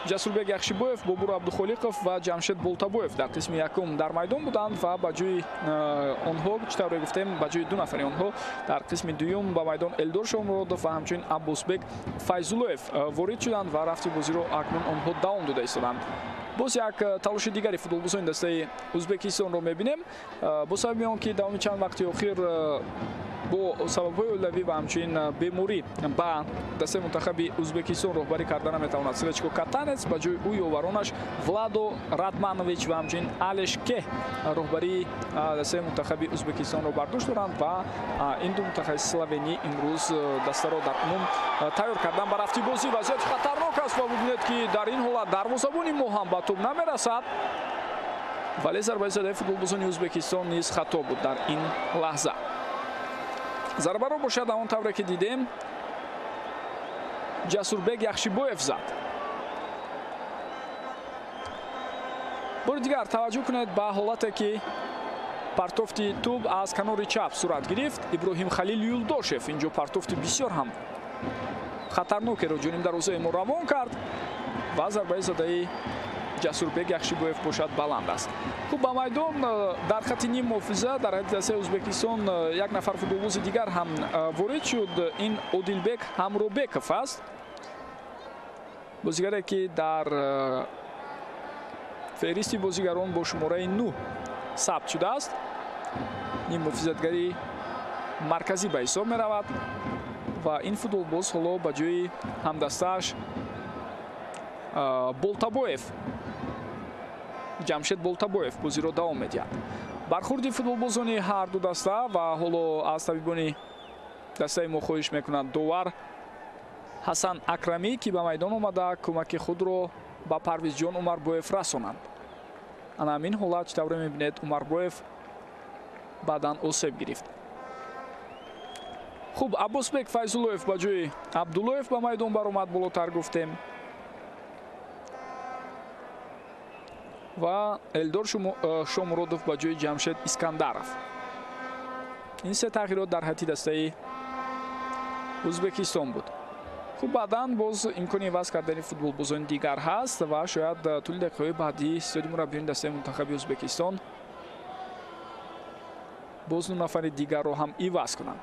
Ҷасурбек Яхшибоев, Бобур Абдухолиқов ва Ҷамшед Болтабоев дар қисми якум дар майдон буданд ва ба ҷои онҳо, чӣ тавре гуфтем, ба ҷои ду нафари онҳо дар қисми дуюм ба майдон Элдор Шомуродов ва ҳамчунин Аббосбек Файзуллоев ворид шуданд ва рафти бозиро акнун онҳо давом дода истоданд. Боз як талоши дигари футболбозони дастаи Ӯзбекистонро мебинем. Бо сабаби он ки давоми чанд вақти охир бо сабабҳои оилавӣ ва ҳамчунин беморӣ ба дастаи мунтахаби Ӯзбекистон роҳбарӣ карда наметавонад Сречко Катанец, ба ҷои ӯ ёваронаш Владо Радманович ва ҳамчунин Алеш Ке роҳбарии дастаи мунтахаби Ӯзбекистонро бар дӯш доранд ва ин ду мутахассиси словенӣ имрӯз дастаро дар умум тайёр кардан ба рафти бозӣ. Вазъияти хатарнок аст ва бибинед, ки дар ин ҳолат дарвозабони мо ҳам ба тӯб намерасад. Вале зарбаи задаи футболбозони Ӯзбекистон низ хато буд дар ин лаҳза. Зарбаро бошад он тавре ки дидем Ҷасурбек Яхшибоев зад. Бори дигар таваҷҷӯҳ кунед ба ҳолате ки партофти тӯб аз канори чап сурат гирифт. Иброҳим Халил Юлдошев инҷо партофти бисёр ҳам хатарнокеро ҷониб дарвозаи мо равон кард ва зарбаи задаи Ҷасурбек Яхшибоев бошад баланд аст. Хуб, ба майдон дар хати ним муҳофиза дар ҳайати дастаи Ӯзбекистон як нафар футболбози дигар ҳам ворид шуд. Ин Одилбек Ҳамробеков аст, бозигаре ки дар феҳристи бозигарон бо шумораи 9 сабт шудааст. Ним муҳофизатгари марказӣ ба ҳисоб меравад ва ин футболбоз ҳоло ба ҷои ҳамдастааш Болтабоев, Ҷамшед Болтабоев бозиро давом медиҳад. Бархурди футболбозони ҳар ду даста ва ҳоло аз табибони дастаи мо хоҳиш мекунад довар Ҳасан Акрамӣ, ки ба майдон омада кӯмаки худро ба Парвизҷон Умарбоев расонанд. Ана ҳамин ҳолат чӣ тавре мебинед, Умарбоев баъдан осеб гирифт. Хуб, Аббосбек Файзуллоев ба ҷои Абдуллоев ба майдон баромад, болотар гуфтем. Ва Элдор Шомуродов ба ҷои Ҷамшед Искандаров. Ин се тағйирот дар ҳайати дастаи Ӯзбекистон буд. Хуб, баъдан боз имкони иваз кардани футболбозони дигар ҳаст ва шояд тӯли дақиқаҳои баъдӣ истоди мураббиёни дастаи мунтахаби Ӯзбекистон боз 9 нафари дигарро ҳам иваз кунанд.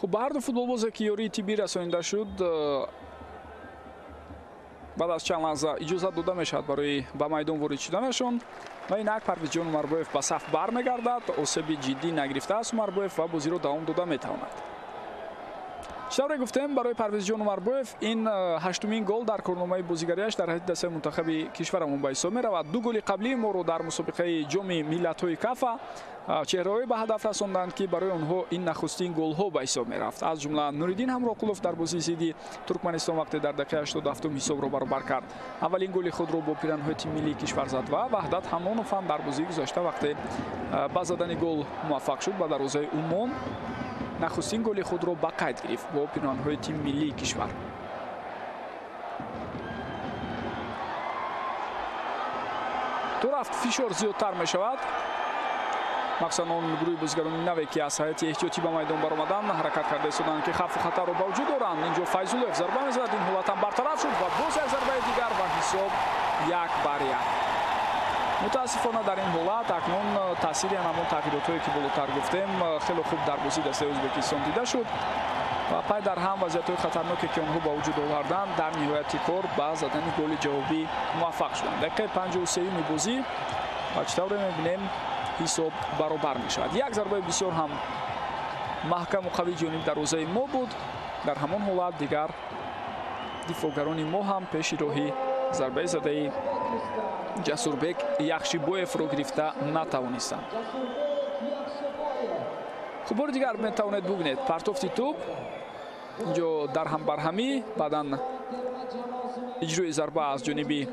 Хуб, ба ҳар ду футболбозе ки ёрии тиббӣ расонида шуд, баъд аз чанд лаҳза иҷозат дода мешавад барои ба майдон ворид шуданашон. Ва инак Парвизҷон Умарбоев ба саф бармегардад. Осеби ҷиддӣ нагирифтааст Умарбоев ва бозиро давом дода метавонад. Чӣ тавре гуфтем, барои Парвизҷон Умарбоев ин 8-умин гол дар корномаи бозигариаш дар ҳайати дастаи мунтахаби кишварамон ба ҳисоб меравад. 2 голи қаблии моро дар мусобиқаи ҷоми миллатҳои Кафа чеҳраҳое ба ҳадаф расонданд, ки барои онҳо ин нахустин голҳо ба ҳисоб мерафт. Аз ҷумла Нуриддин Ҳамроқулов дар бозии зидди Туркманистон вақте дар дақиқаи 87 ҳисобро баробар кард, аввалин голи худро бо пиранҳои тими миллии кишвар зад ва Ваҳдат Ҳамонов ҳам дар бозии гузашта вақте ба задани гол муваффақ шуд ба дарвозаи Умон, нахустин голи худро ба қайд гирифт бо пиранҳои тими миллии кишвар. То рафт фишор зиёдтар мешавад. Махсусан он гурӯҳи бозигарони наве ки аз ҳайати эҳтиётӣ ба майдон баромаданд, ҳаракат карда истоданд ки хавфу хатарро ба вуҷуд оранд. Инҷо Файзуллоев зарба мезанад, ин ҳолат ҳам бартараф шуд ва боз як зарбаи дигар ва ҳисоб 1-1. Мутаассифона дар ин ҳолат акнун таъсири ҳамон тағйиротҳое ки болотар гуфтем хеле хуб дар бозии дастаи Ӯзбекистон дида шуд ва пай дар ҳам вазъиятҳои хатарноке ки онҳо ба вуҷуд оварданд, дар ниҳояти кор ба задани голи ҷавобӣ муваффақ шуданд. Дақиқаи 53-юми бозӣ ва чӣ тавре мебинем ҳисоб баробар мешавад. Як зарбаи бисёр ҳам маҳкаму қавии ҷониб дарвозаи мо буд. Дар ҳамон ҳолат дигар дифоъгарони мо ҳам пеши роҳи зарбаи задаи Ҷасурбек Яхшибоевро гирифта натавонистанд. Хуб, бори дигар метавонед бубинед партофти тӯб инҷо дар ҳамбарҳамӣ, баъдан иҷрои зарба аз ҷониби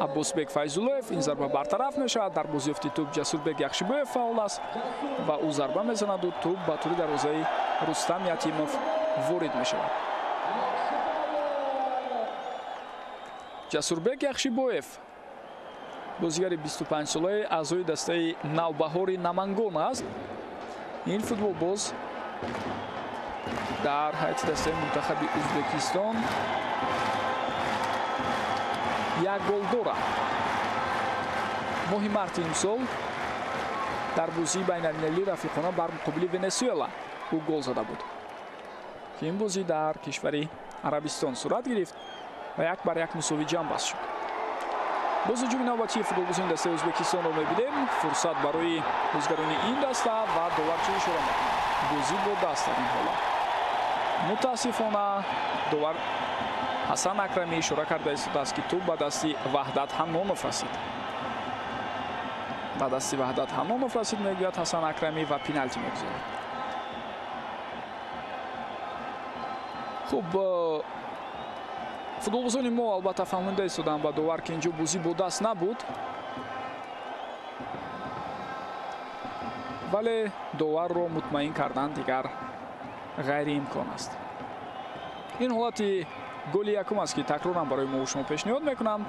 Аббосбек Файзуллоев. Ин зарба бартараф мешавад. Дар бозиёфти тӯб Ҷасурбек Яхшибоев фаъол аст ва ӯ зарба мезанаду тӯб ба тури дарвозаи Рустам Ятимов ворид мешавад. Ҷасурбек Яхшибоев бозигари 25-солаи аъзои дастаи Навбаҳори Намангон аст. Ин футболбоз дар ҳайати дастаи мунтахаби Ӯзбекистон як гол дорад. Моҳи марти имсол дар бозии байналмилалии рафиқона бар муқобили Венесуэла ӯ гол зада буд, ки ин бозӣ дар кишвари Арабистон сурат гирифт ва 1-1 мусовӣ ҷамъбаст шуд. Боз ҳуҷуми навбатии футболбозони дастаи Ӯзбекистонро мебинем. Фурсат барои бозигарони ин даста ва довар чӣ ишора мекунад? Бозӣ бо даст дар ин ҳолат. Мутаассифона довар Ҳасан Акрамӣ ишора карда истодааст, ки тӯб ба дасти Ваҳдат Ҳаннонов расид. Ба дасти Ваҳдат Ҳаннонов расид, мегӯяд Ҳасан Акрамӣ ва пеналти мегузорад. Хуб, футболбозони мо албатта фаҳмонда истоданд ба довар, ки инҷо бозӣ бо даст набуд, вале доварро мутмаин кардан дигар ғайриимкон аст. Ин ҳолати голи якум аст, ки такроран барои мо шумо пешниҳод мекунам.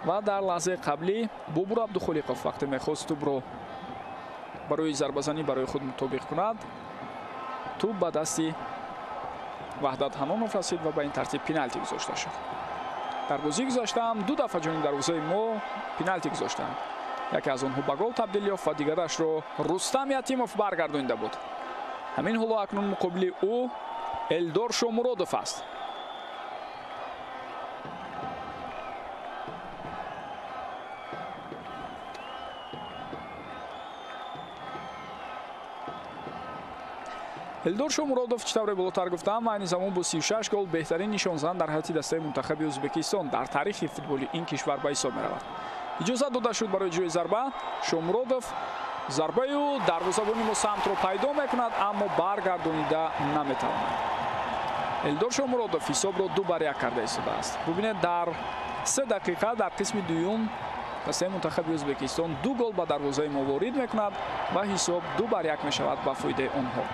Ва дар лаҳзаи қаблӣ Бобур Абдухолиқов вақте мехост тӯбро барои зарбазанӣ барои худ мутобиқ кунад, тӯб ба дасти Ваҳдат Ҳаннонов расид ва ба ин тартиб пеналти гузошта шуд. Дар бозӣ гузаштаам ду дафъа ҷониби дарвозаи мо пеналти гузоштанд. Яке аз онҳо ба гол табдил ёфт ва дигарашро Рустам Ятимов баргардонида буд. Ҳамин ҳоло акнун муқобили ӯ Элдор Шомуродов аст. Элдор Шомуродов, чӣ тавре болотар гуфтам, айни замон бо 36 гол беҳтарин нишонзан дар ҳайати дастаи мунтахаби Ӯзбекистон дар таърихи футболи ин кишвар ба ҳисоб меравад. Иҷозат дода шуд барои иҷрои зарба. Шомуродов зарбаи ӯ дарвозабони мо самтро пайдо мекунад, аммо баргардонида наметавонад. Элдор Шомуродов ҳисобро 2-1 карда истодааст. Бубинед, дар 3 дақиқа дар қисми дуюм дастаи мунтахаби Ӯзбекистон 2 гол ба дарвозаи мо ворид мекунад ва ҳисоб 2-1 мешавад ба фоидаи онҳо.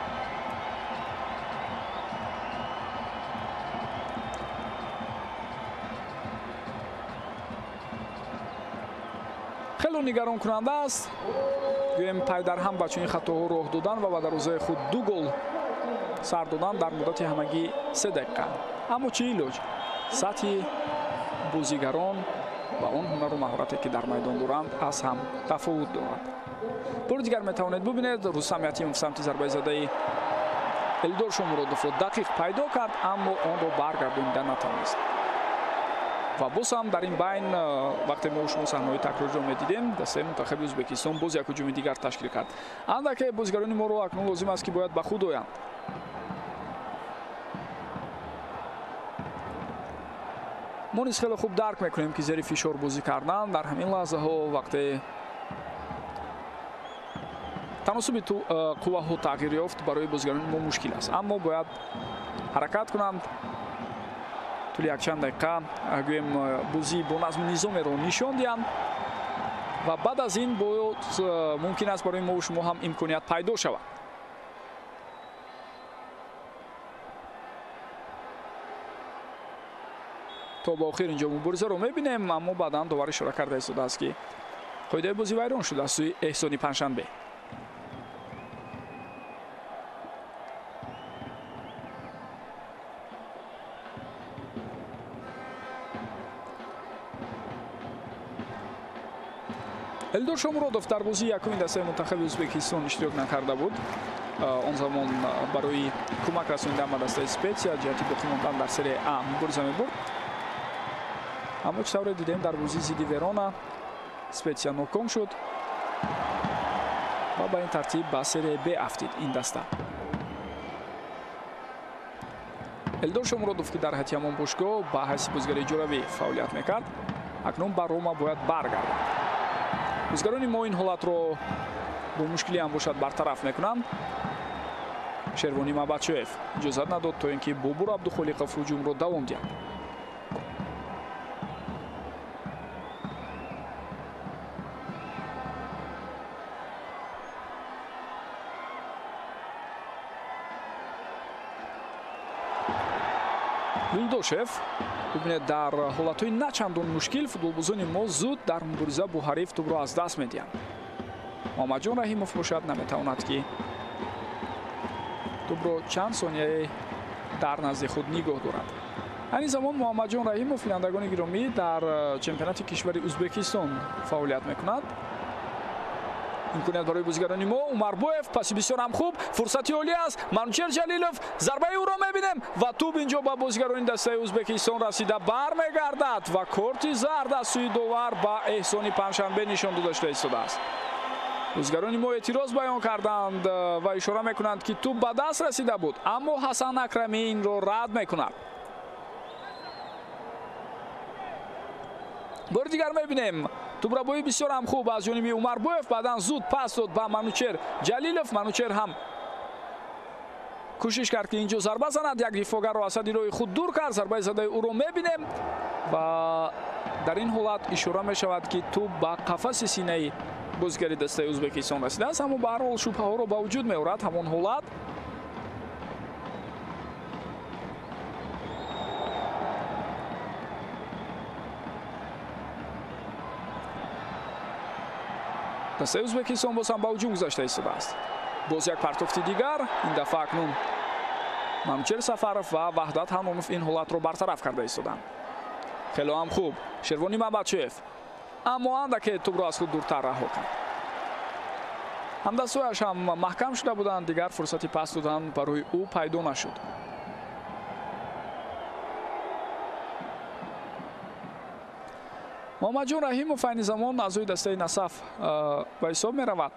Хеле нигаронкунанда аст. Гӯем пайдарҳам ба чунин хатоҳо роҳ додан ва ба дарвозаи худ 2 гол сар додан дар муддати ҳамагӣ 3 дақиқа. Аммо чӣ илоҷ? Сатҳи бозигарон ва он ҳунару маҳорате, ки дар майдон доранд, аз ҳам тафовут дорад. Бори дигар метавонед бубинед, Рустам Ятимов самти зарбаи задаи Элдор Шомуродовро дақиқ пайдо кард, аммо онро баргардонида натавонист. Ва боз ҳам дар ин байн вақте мо шумо саҳнаҳои такрориро медидем, дастаи мунтахаби Ӯзбекистон боз як ҳуҷуми дигар ташкил кард. Андаке бозигарони моро акнун лозим аст, ки бояд ба худ оянд. Мо низ хеле хуб дарк мекунем, ки зери фишор бозӣ кардан дар ҳамин лаҳзаҳо вақте таносуби қувваҳо тағйир ёфт, барои бозигарони мо мушкил аст, аммо бояд ҳаракат кунанд. Тӯли якчанд дақиқа гӯем бозӣ бо назму низомеро нишон диҳанд ва баъд аз ин бояд мумкин аст барои мо шумо ҳам имконият пайдо шавад. То ба охир инҷо муборизаро мебинем, аммо баъдан довар ишора карда истодааст, ки қоидаи бозӣ вайрон шуда аз сӯи Эҳсони Панҷшанбе. Элдор Шомуродов дар бозии якуми дастаи мунтахаби Ӯзбекистон иштирок накарда буд. Он замон барои кӯмак расонидан ба дастаи Спетсия ҷиҳати боқӣ мондан дар серияи А мубориза мебурд. Аммо чӣ тавре дидем, дар бозии зидди Верона Спетсия ноком шуд ва ба ин тартиб ба серияи Б афтид ин даста. Элдор Шомуродов, ки дар ҳайати ҳамон бошгоҳ ба ҳайси бозигари иҷоравӣ фаъолият мекард, акнун ба Рома бояд баргардад. Бозигарони мо ин ҳолатро бо мушкилӣ ҳам бошад бартараф мекунанд. Шервонӣ Мабачоев иҷозат надод, то ин ки Бобур Абдухолиқов ҳуҷумро давом диҳад. Юлдошев, бубинед, дар ҳолатҳои начандон мушкил футболбозони мо зуд дар мубориза бо ҳариф тӯбро аз даст медиҳанд. Муҳаммадҷон Раҳимов бошад наметавонад, ки тӯбро чанд сонияе дар назди худ нигоҳ дорад. Айни замон Муҳаммадҷон Раҳимов, бинандагони гиромӣ, дар чемпионати кишвари Ӯзбекистон фаъолият мекунад. Имконият барои бозигарони мо. Умарбоев паси бисёр ҳам хуб, фурсати олӣ аст. Манучер Ҷалилов, зарбаи ӯро мебинем ва тӯб инҷо ба бозигарони дастаи Ӯзбекистон расида бармегардад ва корти зард аз сӯи довар ба Эҳсони Панҷшанбе нишон дода шуда истодааст. Бозигарони мо эътироз баён карданд ва ишора мекунанд, ки тӯб ба даст расида буд, аммо Ҳасан Акрамӣ инро рад мекунад. Бори дигар мебинем тӯбрабоӣ бисёр ҳам хуб аз ҷониби Умарбоев, баъдан зуд пас дод ба Манучер Ҷалилов. Манучер ҳам кӯшиш кард, ки инҷо зарба занад, як дифогарро аз сади роҳи худ дур кард. Зарбаи задаи ӯро мебинем ва дар ин ҳолат ишора мешавад, ки тӯб ба қафаси синаи бозигари дастаи Ӯзбекистон расидааст, аммо ба ҳар ҳол шубҳаҳоро ба вуҷуд меорад ҳамон ҳолат. Дастаи Ӯзбекистон боз ҳам ба ҳуҷум гузашта истодааст. Боз як партофти дигар, ин дафъа акнун Манучер Сафаров ва Ваҳдат Ҳанонов ин ҳолатро бартараф карда истоданд. Хело ҳам хуб Шервони Мамадшоев, аммо андаке тӯбро аз худ дуртар раҳо кард. Ҳамдастҳояш ҳам маҳкам шуда буданд, дигар фурсати пас додан барои ӯ пайдо нашуд. Муҳаммадҷон Раҳимов айни замон аъзои дастаи Насаф ба ҳисоб меравад,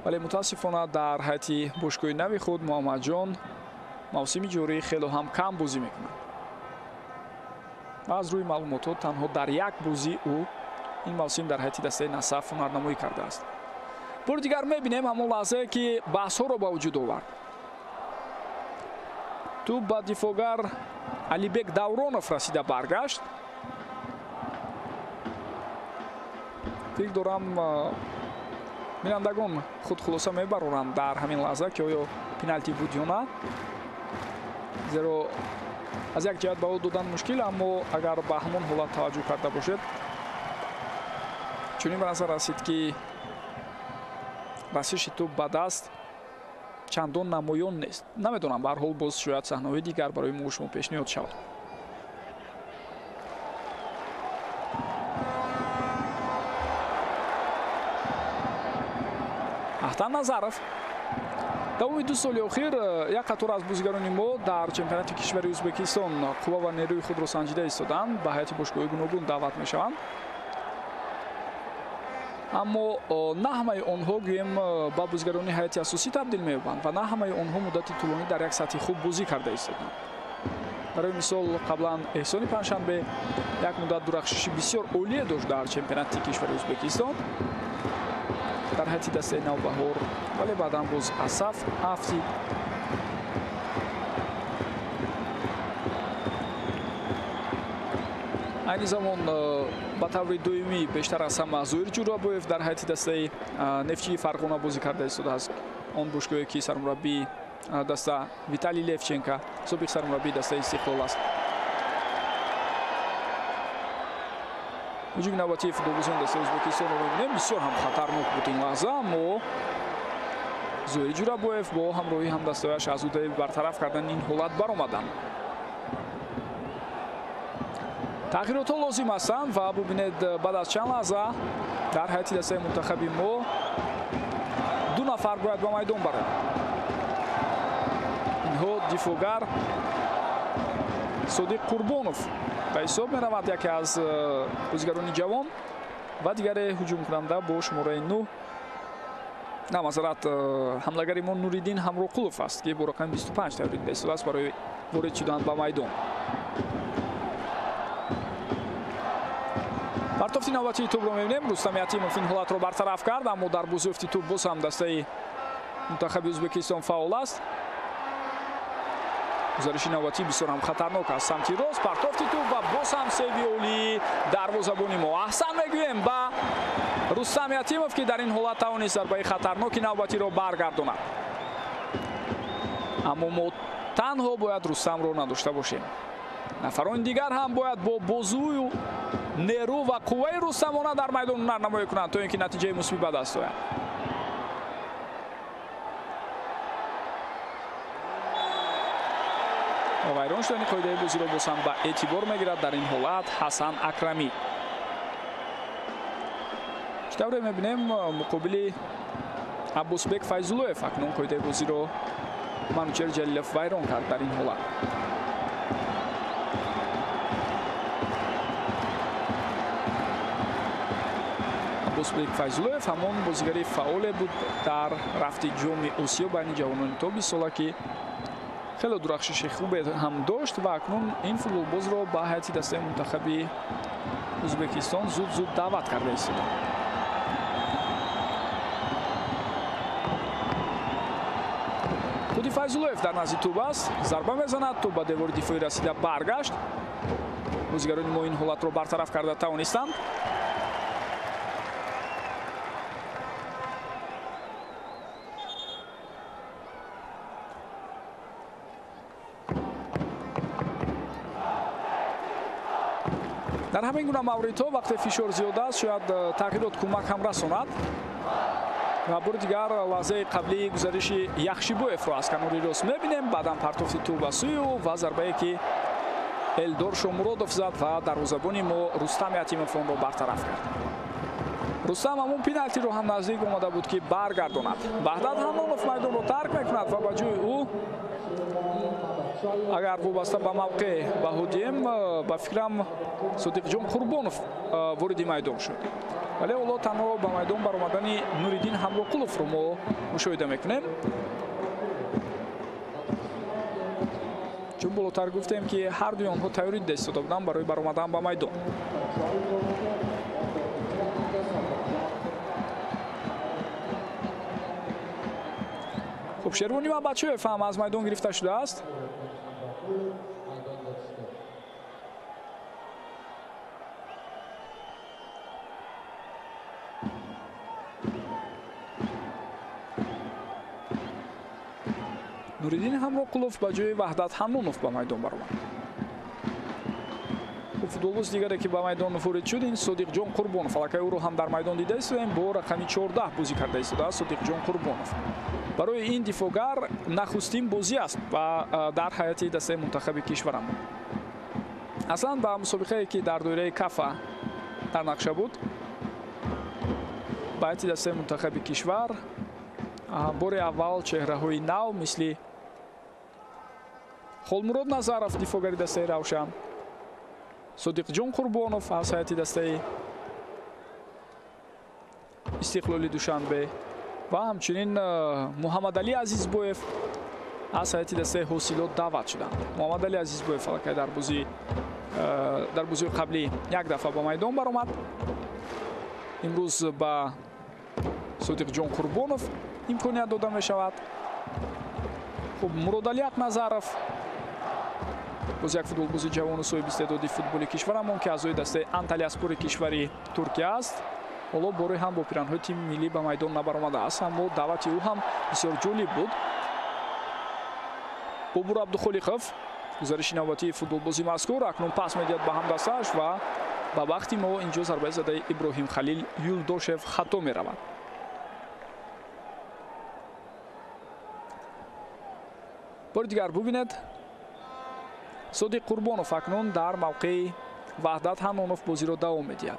вале мутаассифона дар ҳайати бошгоҳи нави худ Муҳаммадҷон мавсими ҷорӣ хело ҳам кам бозӣ мекунад. Аз рӯи маълумотҳо танҳо дар як бозӣ ӯ ин мавсим дар ҳайати дастаи Насаф ҳунарнамоӣ кардааст. Бори дигар мебинем ҳамон лаҳзае, ки баҳсҳоро ба вуҷуд овард. Тӯб ба дифогар Алибек Давронов расида баргашт. Фикр дорам, бинандагон худ хулоса мебароранд дар ҳамин лаҳза, ки оё пеналти буд ё на, зеро аз як ҷиҳат ба ӯ додан мушкил, аммо агар ба ҳамон ҳолат таваҷҷӯҳ карда бошед, чунин ба назар расид, ки расиши тӯб ба даст чандон намоён нест. Намедонам, ба ҳар ҳол боз шояд саҳнаҳои дигар барои мо шумо пешниҳод шавад. Аҳтам Назаров. Давоми 2 соли охир як қатор аз бозигарони мо дар чемпионати кишвари Ӯзбекистон қувва ва нерӯи худро санҷида истоданд, ба ҳайати бошгоҳи гуногун даъват мешаванд. Аммо на ҳамаи онҳо гӯем ба бозигарони ҳайати асосӣ табдил меёбанд ва на ҳамаи онҳо муддати тӯлонӣ дар як сатҳи хуб бозӣ карда истоданд. Барои мисол, қаблан Эҳсони Панҷшанбе як муддат дурахшиши бисёр олие дошт дар чемпионати кишвари Ӯзбекистон дар ҳайати дастаи Навбаҳор, вале баъдан боз аз саф афтид. Айни замон ба таври доимӣ бештар аз ҳама Зоир Ҷурабоев дар ҳайати дастаи Нефтчии Фарғона бозӣ карда истодааст. Он бошгоҳе, ки сармураббии даста Виталий Левченко, собиқ сармураббии дастаи Истиқлол аст. Ҳуҷуми навбатии футболбозони дастаи Ӯзбекистонро мебинем, бисёр ҳам хатарнок буд ин лаҳза, аммо Зоир Ҷурабоев бо ҳамроҳии ҳамдастаҳояш аз ӯдаи бартараф кардани ин ҳолат баромаданд. Тағйиротҳо лозим ҳастанд ва бубинед, баъд аз чанд лаҳза дар ҳайати дастаи мунтахаби мо 2 нафар бояд ба майдон бароянд. Инҳо дифогар Содиқ Қурбонов ба ҳисоб меравад, яке аз бозигарони ҷавон, ва дигаре ҳуҷумкунанда бо шумораи 9, на мазарат, ҳамлагари мо Нуриддин Ҳамроқулов аст, ки бо рақами 25 тайёрӣ дида истодааст барои ворид шудан ба майдон. Партофти навбатии тӯбро мебинем. Рустам Ятимов ин ҳолатро бартараф кард, аммо дар бозёфти тӯб боз ҳам дастаи мунтахаби Ӯзбекистон фаъол аст. Гузариши навбатӣ бисёр ҳам хатарнок аст. Самти рост партофти тӯб ва боз ҳам сейви олии дарвозабони мо. Аҳсан мегӯем ба Рустам Ятимов, ки дар ин ҳолат тавонист зарбаи хатарноки навбатиро баргардонад. Аммо мо танҳо бояд Рустамро надошта бошем. Нафарони дигар ҳам бояд бо бозую нерӯ ва қувваи рустамона дар майдон ҳунарнамоӣ кунанд, то ин ки натиҷаи мусбӣ ба даст ояд. Вайрон шудани қоидаи бозиро боз ҳам ба эътибор мегирад дар ин ҳолат Ҳасан Акрамӣ. Чӣ тавре мебинем, муқобили Аббосбек Файзуллоев акнун қоидаи бозиро Манучер Ҷалилов вайрон кард дар ин ҳолат. Аббосбек Файзуллоев ҳамон бозигари фаъоле буд дар рафти ҷоми Осиё байни ҷавонони то 20 сола, ки хеле дурахшиши хубе ҳам дошт ва акнун ин футболбозро ба ҳайати дастаи мунтахаби Ӯзбекистон зуд-зуд даъват карда истода. Худи Файзуллоев дар назди тӯб аст, зарба мезанад, тӯб ба девори дифоӣ расида баргашт. Бозигарони мо ин ҳолатро бартараф карда тавонистанд. Дар ҳамин гуна мавридҳо вақте фишор зиёд аст, шояд тағйирот кӯмак ҳам расонад. Ва бори дигар лаҳзаи қаблии гузариши Яхшибоевро аз канори рост мебинем. Баъдан партофти тӯб ба сӯи ӯ ва зарбае ки Элдор Шомуродов зад ва дарвозабони мо Рустам Ятимов онро бартараф кард. Рустам ҳамон пеналтиро ҳам наздик омада буд, ки баргардонад. Ваҳдат Ҳаннонов майдонро тарк мекунад ва ба ҷои ӯ, агар вобаста ба мавқеъ баҳо диҳем, ба фикрам Содиқҷон Қурбонов вориди майдон шуд. Вале ҳоло танҳо ба майдон баромадани Нуриддин Ҳамроқуловро мо мушоҳида мекунем. Чун болотар гуфтем, ки ҳар дуи онҳо тайёрӣ дида истода буданд барои баромадан ба майдон. Хуб, Шервони Мабачоев ҳам аз майдон гирифта шудааст. Нуриддин Ҳамроқулов ба ҷои Ваҳдат Ҳаннонов ба майдон баромад. Футболбоз дигаре ки ба майдон ворид шуд, ин Содиқҷон Қурбонов. Аллакай ӯро ҳам дар майдон дида истодаем, бо рақами 14 бозӣ карда истодааст Содиқҷон Қурбонов. Барои ин дифоъгар нахустин бозӣ аст ва дар ҳайати дастаи мунтахаби кишварамон. Аслан ба мусобиқае ки дар доираи Кафа дар нақша буд, ба ҳайати дастаи мунтахаби кишвар бори аввал чеҳраҳои нав мисли Холмурод Назаров, дифоъгари дастаи Равшан, Содиқҷон Қурбонов аз ҳайати дастаи Истиқлоли Душанбе ва ҳамчунин Муҳаммадалӣ Азизбоев аз ҳайати дастаи Ҳосилот даъват шуданд. Муҳаммадалӣ Азизбоев аллакай дар бозии қаблӣ як дафъа ба майдон баромад. Имрӯз ба Содиқҷон Қурбонов имконият дода мешавад. Хуб, Муродалӣ Ақназаров боз як футболбози ҷавону соҳиби истеъдоди футболи кишварамон, ки аъзои дастаи Анталияспори кишвари Туркия аст, ҳоло боре ҳам бо пиранҳои тими миллӣ ба майдон набаромадааст, аммо даъвати ӯ ҳам бисёр ҷолиб буд. Бобур Абдухолиқов гузариши навбатии футболбози мазкур акнун пас медиҳад ба ҳамдастааш ва ба вақти мо инҷо зарбаи задаи Иброҳим Халил Юлдошев хато меравад. Бори дигар бубинед, Содиқ Қурбонов акнун дар мавқеи Ваҳдат Ҳаннонов бозиро давом медиҳад.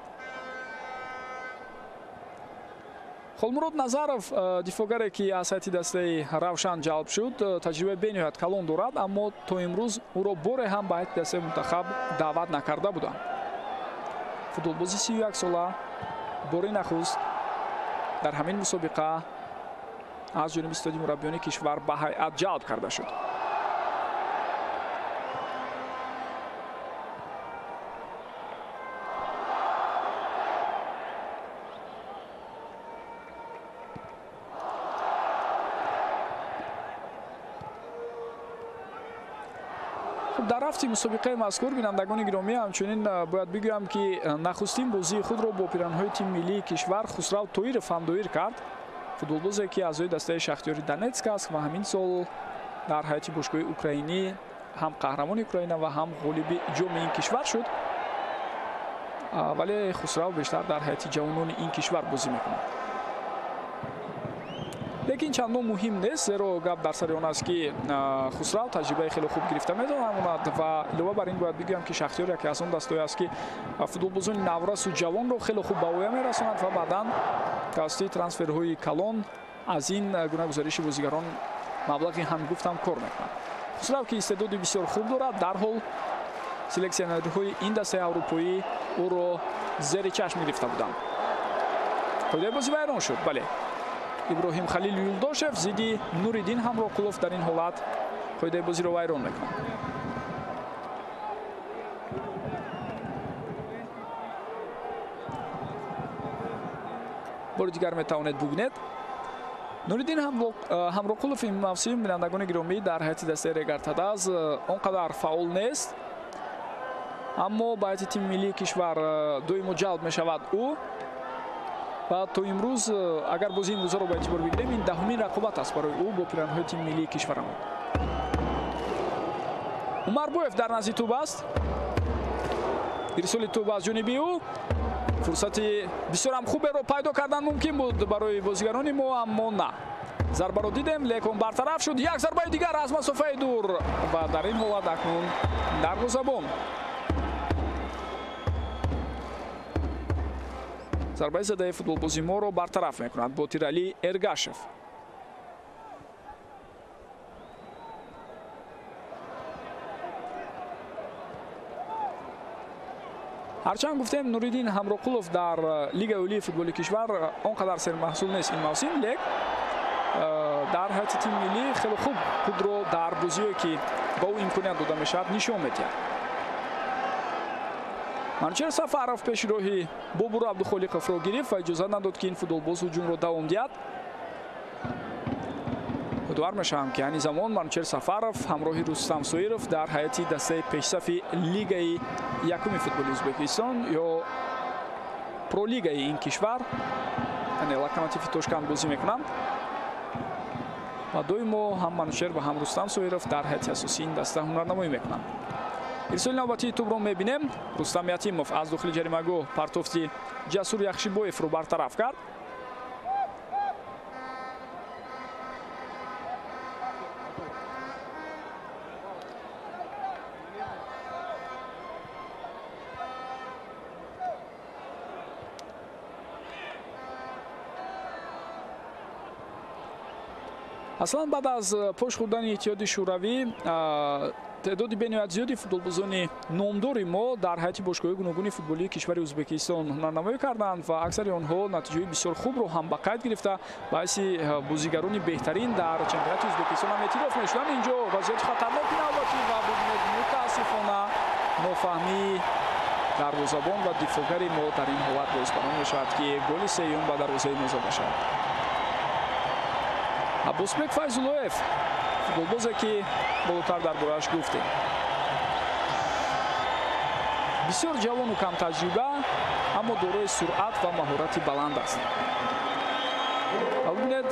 Холмурод Назаров, дифоъгаре ки аз ҳайати дастаи Равшан ҷалб шуд, таҷрибаи бениҳоят калон дорад, аммо то имрӯз ӯро боре ҳам ба ҳайати дастаи мунтахаб даъват накарда буданд. Футболбози 31 сола бори нахуст дар ҳамин мусобиқа аз ҷониби истоди мураббиёни кишвар ба ҳайат ҷалб карда шуд. Дар рафти мусобиқаи мазкур, бинандагони гиромӣ, ҳамчунин бояд бигӯям, ки нахустин бозии худро бо пиранҳои тими миллии кишвар Хусрав Тоиров ҳам доир кард. Футболбозе ки аъзои дастаи Шахтиёри Донетск аст ва ҳамин сол дар ҳайати бошгоҳи украинӣ ҳам қаҳрамони Украина ва ҳам ғолиби ҷоми ин кишвар шуд. Вале Хусрав бештар дар ҳайати ҷавонони ин кишвар бозӣ мекунад. Лекин чандон муҳим нест, зеро гап дар сари он аст, ки Хусрав таҷрибаи хеле хуб гирифта метавонад ва илова бар ин бояд бигӯям, ки Шахтиёр яке аз он дастое аст, ки футболбозони наврасу ҷавонро хеле хуб ба воя мерасонад ва баъдан тавассути трансферҳои калон аз ин гуна гузариши бозигарон маблағи ҳамгуфтам кор мекунад. Хусрав, ки истеъдоди бисёр хуб дорад, дарҳол селексионерҳои ин дастаи аврупоӣ ӯро зери чашм гирифта буданд. Қоидаи бозӣ вайрон шуд. Бале, Иброҳим Халил Юлдошев зидди Нуриддин Ҳамроқулов дар ин ҳолат қоидаи бозиро вайрон мекунад. Бори дигар метавонед бубинед. Нуриддин Ҳамроқулов ин мавсим, бинандагони гиромӣ, дар ҳайати дастаи Регар-ТадАЗ он қадар фаъол нест, аммо ба ҳайати тими миллии кишвар доимо ҷалб мешавад ӯ ва то имрӯз, агар бозии имрӯзаро ба эътибор бигирем, ин даҳумин рақобат аст барои ӯ бо пиранҳои тими миллии кишварамон. Умарбоев дар назди тӯб аст. Ирсоли тӯб аз ҷониби ӯ. Фурсати бисёрам хуберо пайдо кардан мумкин буд барои бозигарони мо, аммо на. Зарбаро дидем, лекин бартараф шуд. Як зарбаи дигар аз масофаи дур ва дар ин ҳолат акнун дарвозабон зарбаи задаи футболбози моро бартараф мекунад Ботиралӣ Эргашев. Ҳарчанд гуфтем, Нуриддин Ҳамроқулов дар Лигаи олии футболи кишвар он қадар сермаҳсул нест ин мавсим, лек дар ҳайати тими миллӣ хеле хуб худро дар бозиҳое, ки ба ӯ имконият дода мешавад, нишон медиҳад. Манучер Сафаров пеши роҳи Бобур Абдухолиқовро гирифт ва иҷозат надод, ки ин футболбоз ҳуҷумро давом диҳад. Ёдовар мешавам, ки айни замон Манучер Сафаров ҳамроҳи Рустам Соиров дар ҳайати дастаи пешсафи Лигаи якуми футболи Ӯзбекистон ё пролигаи ин кишвар, яъне Локомотиви Тошканд бозӣ мекунанд ва доимо ҳам Манучер ва ҳам Рустам Соиров дар ҳайати асосии ин даста ҳунарнамоӣ мекунанд. Ирсоли навбатии тӯбро мебинем. Рустам Ятимов аз дохили ҷаримагоҳ партофти Ҷасур Яхшибоевро бартараф кард. Аслан баъд аз пош хӯрдани Иттиҳоди Шӯравӣ теъдоди бениҳоят зиёди футболбозони номдори мо дар ҳайати бошгоҳҳои гуногуни футболии кишвари Ӯзбекистон ҳунарнамоӣ карданд ва аксари онҳо натиҷаҳои бисёр хубро ҳам ба қайд гирифта ба ҳайси бозигарони беҳтарин дар чемпионати Ӯзбекистон ҳам эътироф мешуданд. Инҷо вазъияти хатарноки навбатӣ ва бубинед, мутаассифона нофаҳмии дарвозабон ва дифоъгари мо дар ин ҳолат боис бар он мешавад, ки голи сеюм ба дарвозаи мо зада шавад. Аббосбек Файзуллоев, футболбозе, ки болотар дар борааш гуфтем, бисёр ҷавону камтаҷриба, аммо дорои суръат ва маҳорати баланд аст. Ва бубинед,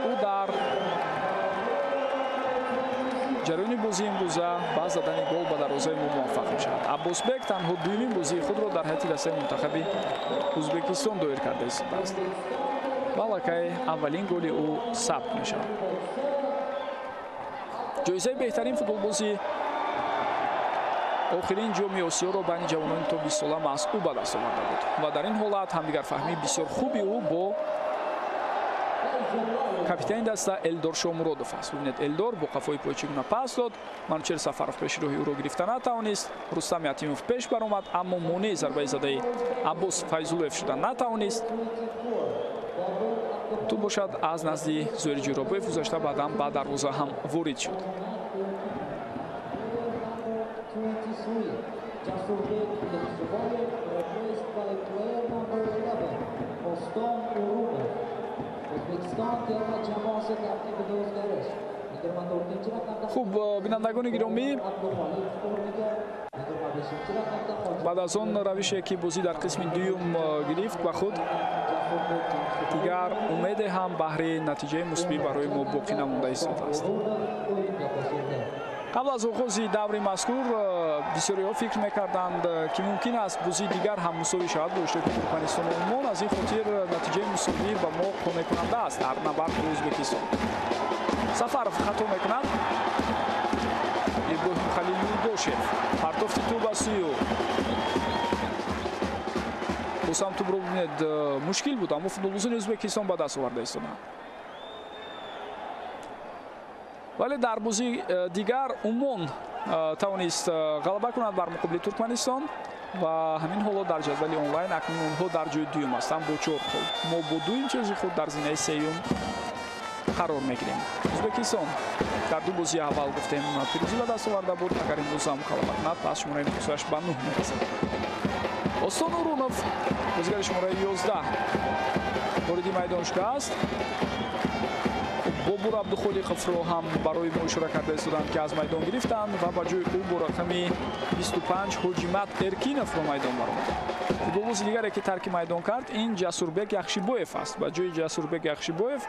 ӯ дар ҷараёни бозии имрӯза ба задани гол ба дарвозаи мо муваффақ мешавад. Аббосбек танҳо дуюмин бозии худро дар ҳайати дастаи мунтахаби Ӯзбекистон доир карда истодааст ва аллакай аввалин голи ӯ сабт мешавад. Ҷоизаи беҳтарин футболбози охирин ҷоми Осиёро байни ҷавонони то 20 сола маҳз ӯ ба даст оварда буд ва дар ин ҳолат ҳамдигарфаҳмии бисёр хуби ӯ бо капитани даста Элдор Шомуродов аст. Бубинед, Элдор бо қафои пой чӣ гуна пас дод. Манучер Сафаров пеши роҳи ӯро гирифта натавонист. Рустам Ятимов пеш баромад, аммо монеи зарбаи задаи Аббос Файзуллоев шуда натавонист. Тӯб бошад аз назди Зоири Ҷӯробоев гузашта баъдан ба дарвоза ҳам ворид шуд. Хуб, бинандагони гиромӣ, баъд аз он равише, ки бозӣ дар қисми дуюм гирифт ба худ, дигар умеде ҳам баҳри натиҷаи мусбӣ барои мо боқӣ намонда истодааст. Қабл аз оғози даври мазкур бисёриҳо фикр мекарданд, ки мумкин аст бозии дигар ҳам мусовӣ шавад бо иштироки Туркманистон ва Умон. Аз ин хотир натиҷаи мусовӣ ба мо қонеъкунанда аст дар набард бо Ӯзбекистон. Сафаров хато мекунад. Иброҳим Халил Юлдошев партофти тӯб ба сӯи ӯ. Боз ҳам тӯбро бибинед, мушкил буд, аммо футболбозони Ӯзбекистон ба даст оварда истоданд. Вале дар бозии дигар Умон тавонист ғалаба кунад бар муқобили Туркманистон ва ҳамин ҳоло дар ҷадвали онлайн акнун онҳо дар ҷои дуюм ҳастанд бо 4 хол. Мо бо 2 имтиёзи худ дар зинаи сеюм қарор мегирем. Ӯзбекистон дар ду бозии аввал гуфтем пирӯзӣ ба даст оварда буд. Агар имрӯз ҳам ғалаба кунад, пас шумораи имтиёзаш ба 9 мерасад. Остон Урунов, бозигари шумораи 11, вориди майдон шудааст. Бобур Абдухолиқовро ҳам барои мо ишора карда истоданд, ки аз майдон гирифтанд ва ба ҷои ӯ бо рақами 25 Ҳоҷимат Эркинов ба майдон баромад. Футболбози дигаре, ки тарки майдон кард, ин Ҷасурбек Яхшибоев аст. Ба ҷои Ҷасурбек Яхшибоев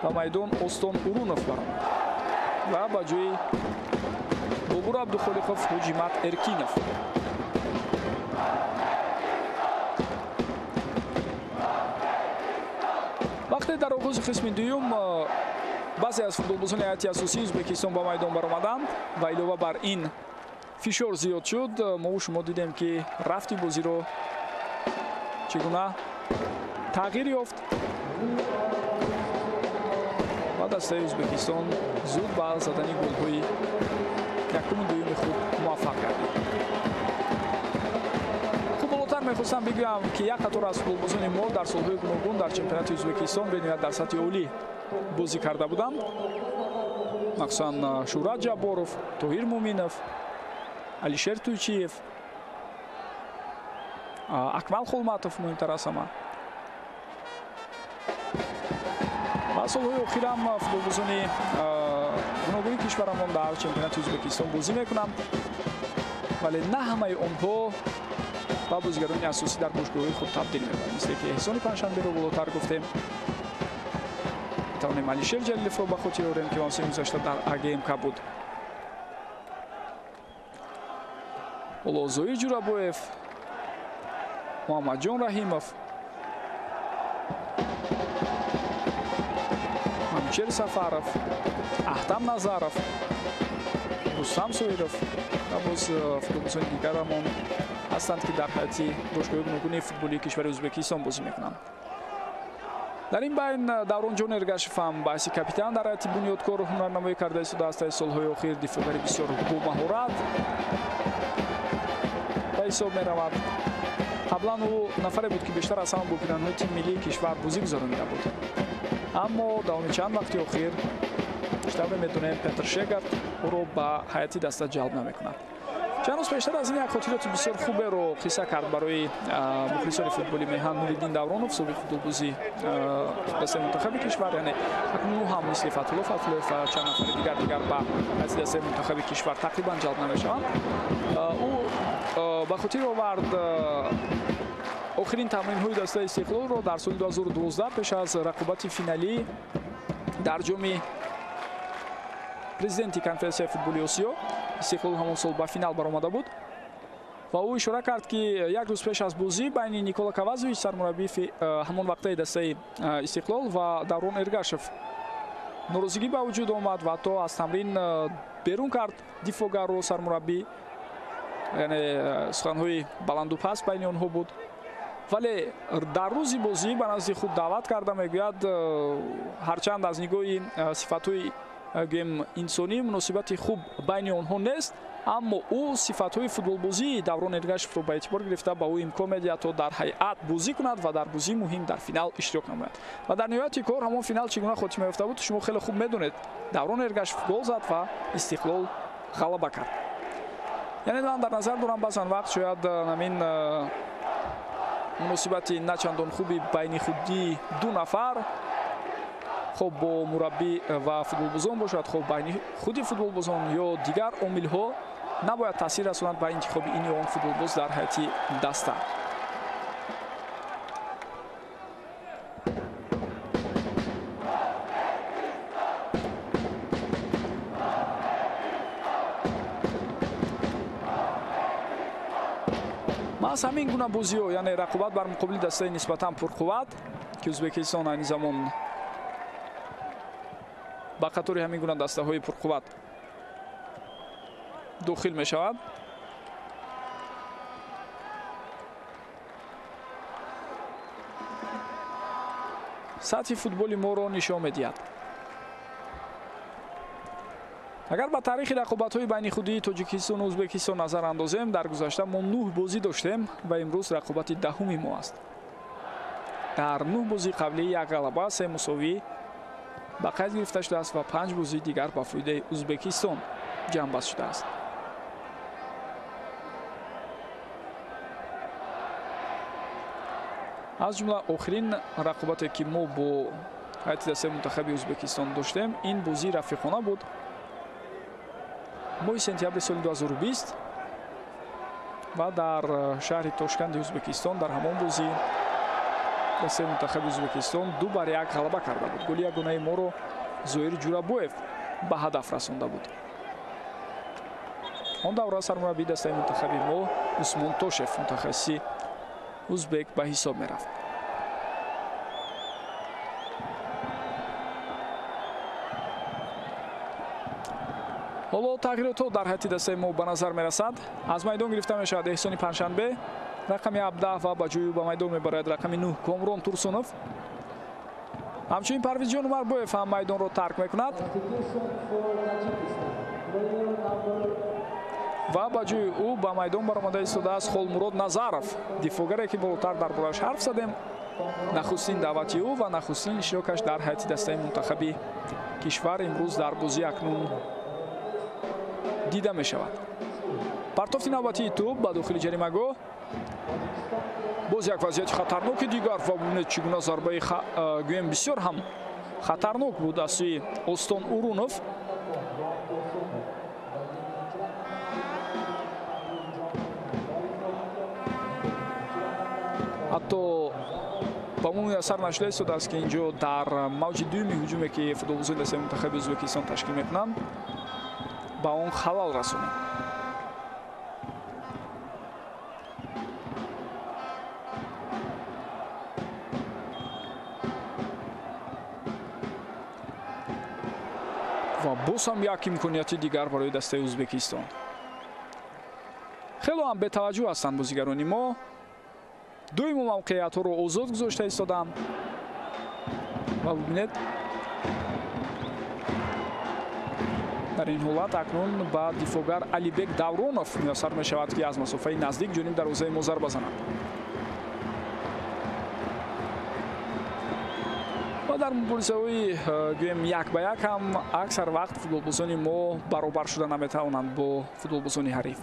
ба майдон Остон Урунов баромад ва ба ҷои Бобур Абдухолиқов Ҳоҷимат Эркинов. Вақте дар оғози қисми дуюм баъзе аз футболбозони ҳайати асосии Ӯзбекистон ба майдон баромаданд ва илова бар ин фишор зиёд шуд, мову шумо дидем, ки рафти бозиро чӣ гуна тағйир ёфт ва дастаи Ӯзбекистон зуд ба задани голҳои якуму дуюми худ муваффақ гардид. Хуб, болотар мехостам бигӯям, ки як қатор аз футболбозони мо дар солҳои гуногун дар чемпионати Ӯзбекистон бениҳоят дар сатҳи олӣ бозӣ карда буданд. Махсусан Шӯҳрат Ҷабборов, Тоҳир Муминов, Алишер Туйчиев, Акмал Холматов муҳимтар аз ҳама. Ва солҳои охирам футболбозони гуногуни кишварамон дар чемпионати Ӯзбекистон бозӣ мекунанд, вале на ҳамаи онҳо ба бозигарони асосӣ дар бошгоҳҳои худ табдил меёбанд. Мисле ки Эҳсони Панҷшанберо болотар гуфтем, метавонем Алишер Ҷалиловро ба хотир орем, ки мавсими гузашта дар АГМК буд. Ҳоло Зоир Ҷурабоев, Муҳаммадҷон Раҳимов, Манучер Сафаров, Аҳтам Назаров, Рустам Соиров ва боз футболбозони дигарамон ҳастанд, ки дар ҳайати бошгоҳи гуногуни футболии кишвари Ӯзбекистон бозӣ мекунанд. Дар ин байн Давронҷон Эргашев ҳам ба ҳайси капитан дар ҳайати бунёдкор ҳунарнамоӣ карда истодааст. Дар солҳои охир дифоъгари бисёр бомаҳорат ба ҳисоб меравад. Қаблан ӯ нафаре буд, ки бештар аз ҳама бо пиранҳои тими миллии кишвар бозӣ гузаронида буд. Аммо давоми чанд вақти охир, чӣ медонем, Петр Шегард ӯро ба ҳайати даста ҷалб намекунад. Чанд рӯз пештар аз ин як хотироти бисёр хуберо қисса кард барои мухлисони футболи меҳан Нуриддин Давронов, собиқ футболбози дастаи мунтахаби кишвар. Яъне акнун ӯ ҳам мисли Фатҳулло Фатҳуллоев ва чанд нафари дигар ба ҳайати дастаи мунтахаби кишвар тақрибан ҷалб намешаванд. Ӯ ба хотир овард охирин тамринҳои дастаи Истиқлолро дар соли 2012 пеш аз рақобати финалӣ дар ҷоми президенти конфедератсияи футболи Осиё. Истиқлол ҳамон сол ба финал баромада буд ва ӯ ишора кард, ки як рӯз пеш аз бозӣ байни Никола Кавазович, сармураббии ҳамон вақтаи дастаи Истиқлол, ва Даврон Эргашев норозигӣ ба вуҷуд омад ва ҳатто аз тамрин берун кард дифоъгарро сармураббӣ. Яъне суханҳои баланду паст байни онҳо буд. Вале дар рӯзи бозӣ ба назди худ даъват карда мегӯяд, ҳарчанд аз нигоҳи сифатҳои гӯем инсонӣ муносибати хуб байни онҳо нест, аммо ӯ сифатҳои футболбозии Даврон Эргашевро ба эътибор гирифта ба ӯ имкон медиҳад, то дар ҳайат бозӣ кунад ва дар бозии муҳим дар финал иштирок намояд. Ва дар ниҳояти кор ҳамон финал чӣ гуна хотима ёфта буд, шумо хеле хуб медонед. Даврон Эргашев гол зад ва Истиқлол ғалаба кард. Яъне ман дар назар дорам, баъзан вақт шояд ҳамин муносибати начандон хуби байни худии ду нафар, хоб бо мураббӣ ва футболбозон бошад, хоб байни худи футболбозон ё дигар омилҳо набояд таъсир расонад ба интихоби ин ё он футболбоз дар ҳайати даста. Маҳз ҳамин гуна бозиҳо, яъне рақобат бар муқобили дастаи нисбатан пурқувват, ки Ӯзбекистон айни замон ба қатори ҳамин гуна дастаҳои пурқувват дохил мешавад. Сатҳи футболи моро нишон медиҳад. Агар ба таърихи рақобатҳои байни худии Тоҷикистону Ӯзбекистон назар андозем, дар гузашта мо 9 бозӣ доштем ва имрӯз рақобати 10-уми мо аст. Дар 9 бозии қаблӣ 1 ғалаба, 3 мусовӣ ба қайд гирифта шудааст ва 5 бозии дигар ба фоидаи Ӯзбекистон ҷамъбаст шудааст. Аз ҷумла охирин рақобате ки мо бо ҳайати дастаи мунтахаби Ӯзбекистон доштем, ин бозии рафиқона буд. Моҳи сентябри соли 2020 ва дар шаҳри Тошканди Ӯзбекистон дар ҳамон бозӣ дастаи мунтахаби Ӯзбекистон 2-1 ғалаба карда буд. Голи ягонаи моро Зоир Ҷурабоев ба ҳадаф расонда буд. Он давра сармураббии дастаи мунтахаби мо Усмон Тошев, мутахассиси ӯзбек, ба ҳисоб мерафт. Ҳоло тағйиротҳо дар ҳайати дастаи мо ба назар мерасад. Аз майдон гирифта мешавад Эҳсони Панҷшанбе, рақами 17, ва ба ҷои ӯ ба майдон мебарад рақами 9 Комрон Турсунов. Ҳамчунин Парвизҷон Умарбоев ҳам майдонро тарк мекунад ва ба ҷои ӯ ба майдон баромада истодааст Холмурод Назаров, дифоъгаре ки болотар дар борааш ҳарф задем. Нахустин даъвати ӯ ва нахустин иштирокаш дар ҳайати дастаи мунтахаби кишвар имрӯз дар бозии акнун дида мешавад. Партофти навбатии тӯб ба дохили ҷаримагоҳ. Боз як вазъияти хатарноки дигар ва бубинед чӣ гуна зарбаи гӯем бисёр ҳам хатарнок буд аз сӯи Остон Урунов. Ҳатто ба мо муяссар нашуда истодааст, ки инҷо дар мавҷи дуюми ҳуҷуме, ки футболбозони дастаи мунтахаби Ӯзбекистон ташкил мекунанд, ба он халал расонем. Ва боз ҳам як имконияти дигар барои дастаи Ӯзбекистон. Хело ҳам бетаваҷҷӯҳ ҳастанд бозигарони мо. Дуюму мавқеиятҳоро озод гузошта истоданд ва бубинед, дар ин ҳолат акнун ба дифоъгар Алибек Давронов муяссар мешавад, ки аз масофаи наздик ҷониб дарвозаи мо зарба занад. Ва дар муборизаҳои гӯем як ба як ҳам аксар вақт футболбозони мо баробар шуда наметавонанд бо футболбозони ҳариф.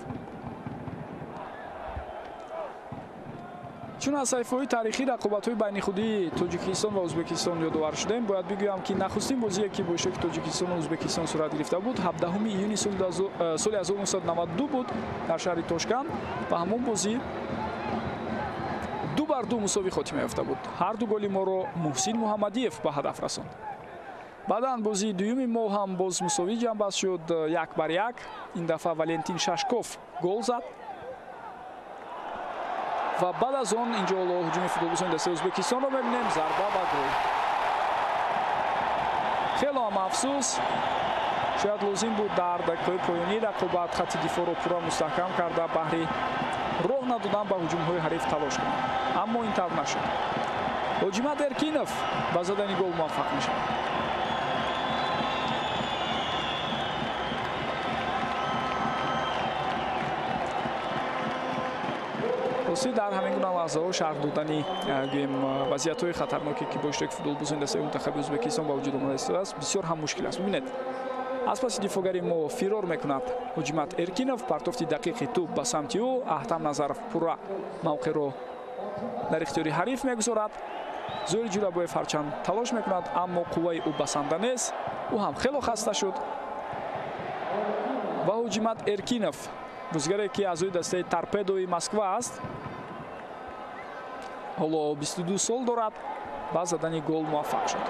Чун аз саҳифаҳои таърихӣ рақобатҳои байни худии Тоҷикистон ва Ӯзбекистон ёдовар шудем, бояд бигӯям, ки нахустин бозие, ки бо иштироки Тоҷикистону Ӯзбекистон сурат гирифта буд, 17 июни соли 1992 буд дар шаҳри Тошканд ва ҳамон бозӣ 2-2 мусовӣ хотима ёфта буд. Ҳар ду голи моро Муҳсин Муҳаммадиев ба ҳадаф расонд. Баъдан бозии дуюми мо ҳам боз мусовӣ ҷамъбаст шуд 1-1. Ин дафъа Валентин Шашков гол зад. Ва баъд аз он инҷо ҳоло ҳуҷуми футболбозони дастаи Ӯзбекистонро мебинем. Зарба ва гол. Хело ҳам афсӯс, шояд лозим буд дар дақиқаҳои поёнии рақобат хатти дифоъро пурра мустаҳкам карда баҳри роҳ надодан ба ҳуҷумҳои ҳариф талош кунад, аммо ин тавр нашуд. Ҳоҷимат Эркинов ба задани гол муваффақ мешавад. Рости дар ҳамин гуна лаҳзаҳо шарҳ додани гӯем вазъиятҳои хатарноке, ки бо иштироки футболбозони дастаи мунтахаби Ӯзбекистон ба вуҷуд омада истодааст, бисёр ҳам мушкил аст. Бубинед, аз паси дифоъгари мо фирор мекунад Ҳоҷимат Эркинов. Партофти дақиқи тӯб ба самти ӯ. Аҳтам Назаров пурра мавқеъро дар ихтиёри ҳариф мегузорад. Зоир Ҷурабоев ҳарчанд талош мекунад, аммо қувваи ӯ басанда нест. Ӯ ҳам хело хаста шуд ва Ҳоҷимат Эркинов, бозигаре ки аъзои дастаи Торпедои Москва аст, ҳоло 22 сол дорад, ба задани гол муваффақ шуд.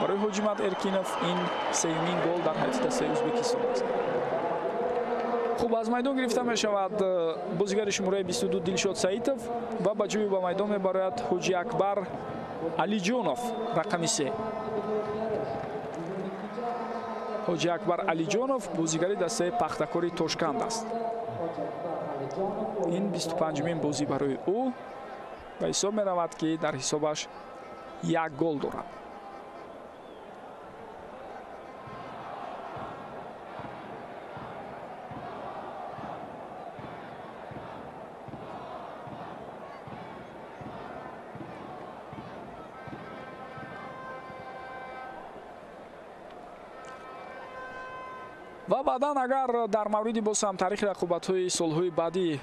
Барои Ҳоҷимат Эркинов ин сеюмин гол дар ҳайати дастаи Ӯзбекистон аст. Хуб, аз майдон гирифта мешавад бозигари шумораи 22 Дилшод Саитов ва ба ҷои ба майдон мебарояд Ҳоҷи Акбар Алиҷонов, рақами 3. Ҳоҷи Акбар Алиҷонов бозигари дастаи Пахтакори Тошканд аст. Ин 25-умин бозӣ барои ӯ ба ҳисоб меравад, ки дар ҳисобаш як гол дорад. Ва баъдан агар дар мавриди боз ҳам таърихи рақобатҳои солҳои баъдӣ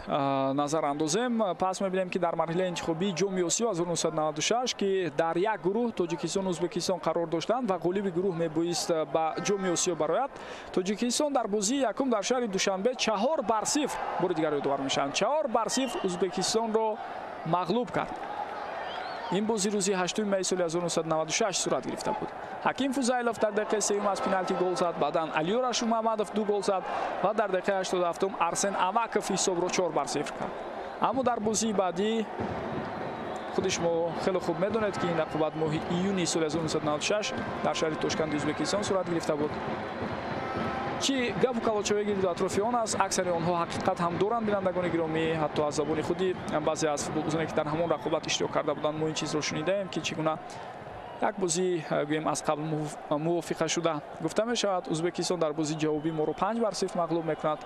назар андозем, пас мебинем, ки дар марҳилаи интихобии Ҷоми Осиё 1996, ки дар як гурӯҳ Тоҷикистон Ӯзбекистон қарор доштанд ва ғолиби гурӯҳ мебоист ба Ҷоми Осиё барояд, Тоҷикистон дар бозии якум дар шаҳри Душанбе 4-0, бори дигар ёдовар мешаванд, 4-0 Ӯзбекистонро мағлуб кард. Ин бозӣ рӯзи 8 майи соли 1996 сурат гирифта буд. Ҳаким Фузайлов дар дақиқаи сеюм аз пеналти гол зад, баъдан Алиёр Ашурмаҳмадов 2 гол зад ва дар дақиқаи 87 Арсен Аваков ҳисобро 4-0 кард. Аммо дар бозии баъдӣ худи шумо хеле хуб медонед, ки ин рақобат моҳи июни соли 1996 дар шаҳри Тошканди Ӯзбекистон сурат гирифта буд. Чӣ гапу калочаве гирду атрофи он аст, аксари онҳо ҳақиқат ҳам доранд, бинандагони гиромӣ. Ҳатто аз забони худи баъзе аз футболбозоне, ки дар ҳамон рақобат иштирок карда буданд, мо ин чизро шунидаем, ки чӣ гуна як бозӣ гӯем аз қабл мувофиқа шуда гуфта мешавад. Ӯзбекистон дар бозии ҷавобӣ моро 5-0 мағлуб мекунад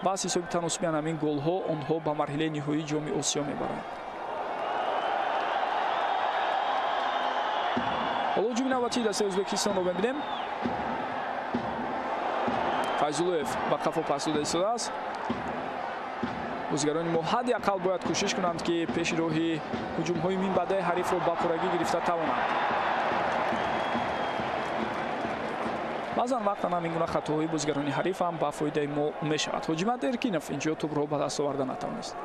ва аз ҳисоби таносуби ҳамин голҳо онҳо ба марҳилаи ниҳоии Ҷоми Осиё мебаранд. Ҳоло ҳуҷуми навбатии дастаи Ӯзбекистонро мебинем. Файзуллоев ба қафо пас дода истодааст. Бозигарони мо ҳадди ақал бояд кӯшиш кунанд, ки пеши роҳи ҳуҷумҳои минбаъдаи ҳарифро ба пуррагӣ гирифта тавонанд. Баъзан вақтан ҳам ин гуна хатоҳои бозигарони ҳариф ҳам ба фоидаи мо мешавад. Ҳоҷимат Эркинов инҷо тӯбро ба даст оварда натавонист.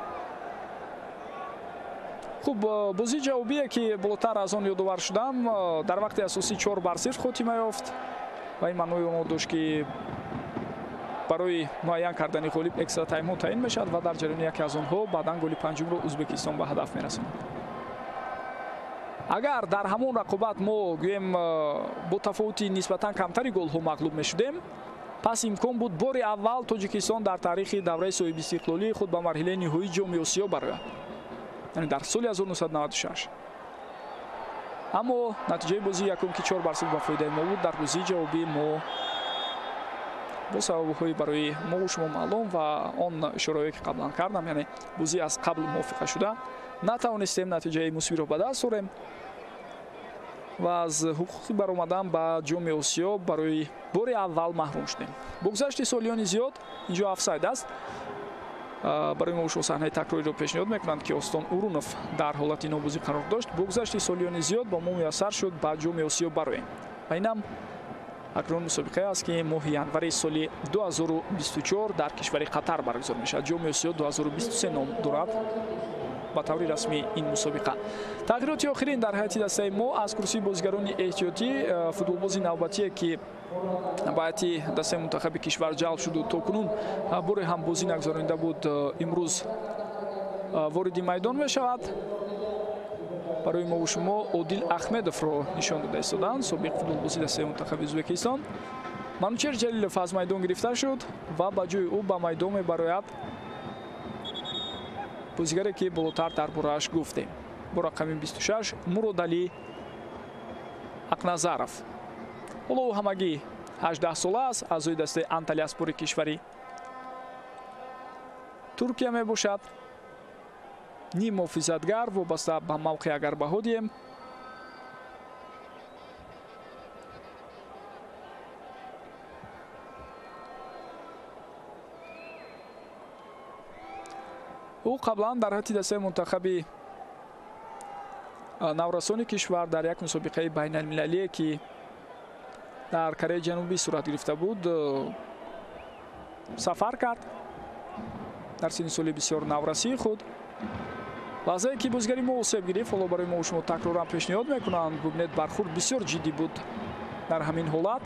Хуб, бозии ҷавобие, ки болотар аз он ёдовар шудам, дар вақти асосӣ 4-0 хотима ёфт ва ин маънои онро дошт, ки барои муайян кардани ғолиб экстра таймҳо таъин мешавад ва дар ҷараёни яке аз онҳо баъдан голи панҷумро Ӯзбекистон ба ҳадаф мерасонад. Агар дар ҳамон рақобат мо гӯем бо тафовути нисбатан камтари голҳо мағлуб мешудем, пас имкон буд бори аввал Тоҷикистон дар таърихи давраи соҳибистиқлолии худ ба марҳилаи ниҳоии Ҷоми Осиё барояд, яъне дар соли 1996. Аммо натиҷаи бозии якум, ки 4-0 ба фоидаи мо буд, дар бозии ҷавобии мо бо сабабҳои барои мову шумо маълум ва он ишораҳое, ки қаблан кардам, яъне бозӣ аз қабл мувофиқа шуда, натавонистем натиҷаи мусбиро ба даст орем ва аз ҳуқуқи баромадан ба Ҷоми Осиё барои бори аввал маҳрум шудем. Бо гузашти солиёни зиёд инҷо офсайд аст. Барои мо шумо саҳнаи такрориро пешниҳод мекунанд, ки Остон Урунов дар ҳолати нобозӣ қарор дошт. Бо гузашти солиёни зиёд ба мо муяссар шуд ба Ҷоми Осиё бароем ва инам акнун мусобиқае аст, ки моҳи январи соли 2024 дар кишвари Қатар баргузор мешавад. Ҷоми Осиё 2023 ном дорад ба таври расмӣ ин мусобиқа. Тағйироти охирин дар ҳайати дастаи мо аз курсии бозигарони эҳтиётӣ футболбози навбатие, ки ба ҳайати дастаи мунтахаби кишвар ҷалб шуду то кунун боре ҳам бозӣ нагузаронида буд, имрӯз вориди майдон мешавад. Барои мову шумо Одил Ахмедовро нишон дода истоданд, собиқ футболбози дастаи мунтахаби Ӯзбекистон. Манучер Ҷалилов аз майдон гирифта шуд ва ба ҷои ӯ ба майдон мебарояд бозигаре, ки болотар дар борааш гуфтем, бо рақами 26 Муродалӣ Ақназаров. Ҳоло ӯ ҳамагӣ 18 сола аст, аъзои дастаи Анталияспори кишвари Туркия мебошад. Ним муҳофизатгар вобаста ба мавқеъ агар баҳо диҳем. Ӯ қаблан дар ҳайати дастаи мунтахаби наврасони кишвар дар як мусобиқаи байналмилалие, ки дар Кореяи Ҷанубӣ сурат гирифта буд, сафар кард дар синни соли бисёр наврасии худ. Лаҳзае ки бозигари мо осеб гирифт, ҳоло барои мо шумо такроран пешниҳод мекунанд. Бубинед, бархӯрд бисёр ҷиддӣ буд дар ҳамин ҳолат.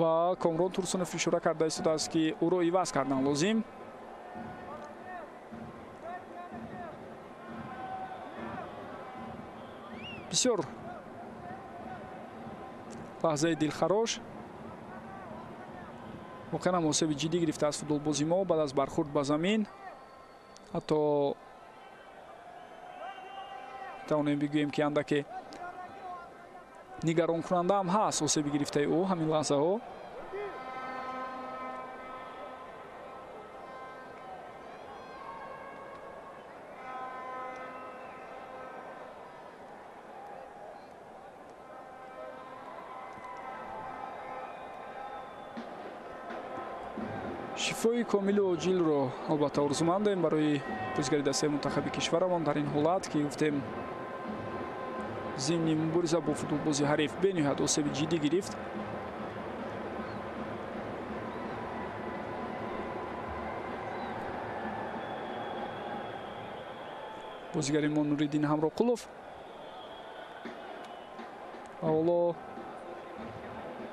Ва Комрон Турсунов ишора карда истодааст, ки ӯро иваз кардан лозим. Бисёр лаҳзаи дилхарош. Воқеан ҳам осеби ҷиддӣ гирифтааст футболбози мо баъд аз бархӯрд ба замин. Ҳатто метавонем бигӯем, ки андаке нигаронкунанда ҳам ҳаст осеби гирифтаи ӯ ҳамин лаҳзаҳо. Шифои комилу оҷилро албатта орзумандем барои бозигари дастаи мунтахаби кишварамон дар ин ҳолат, ки гуфтем зимни мубориза бо футболбози ҳариф бениҳоят осеби ҷиддӣ гирифт. Бозигари мо Нуриддин Ҳамроқулов ва ҳоло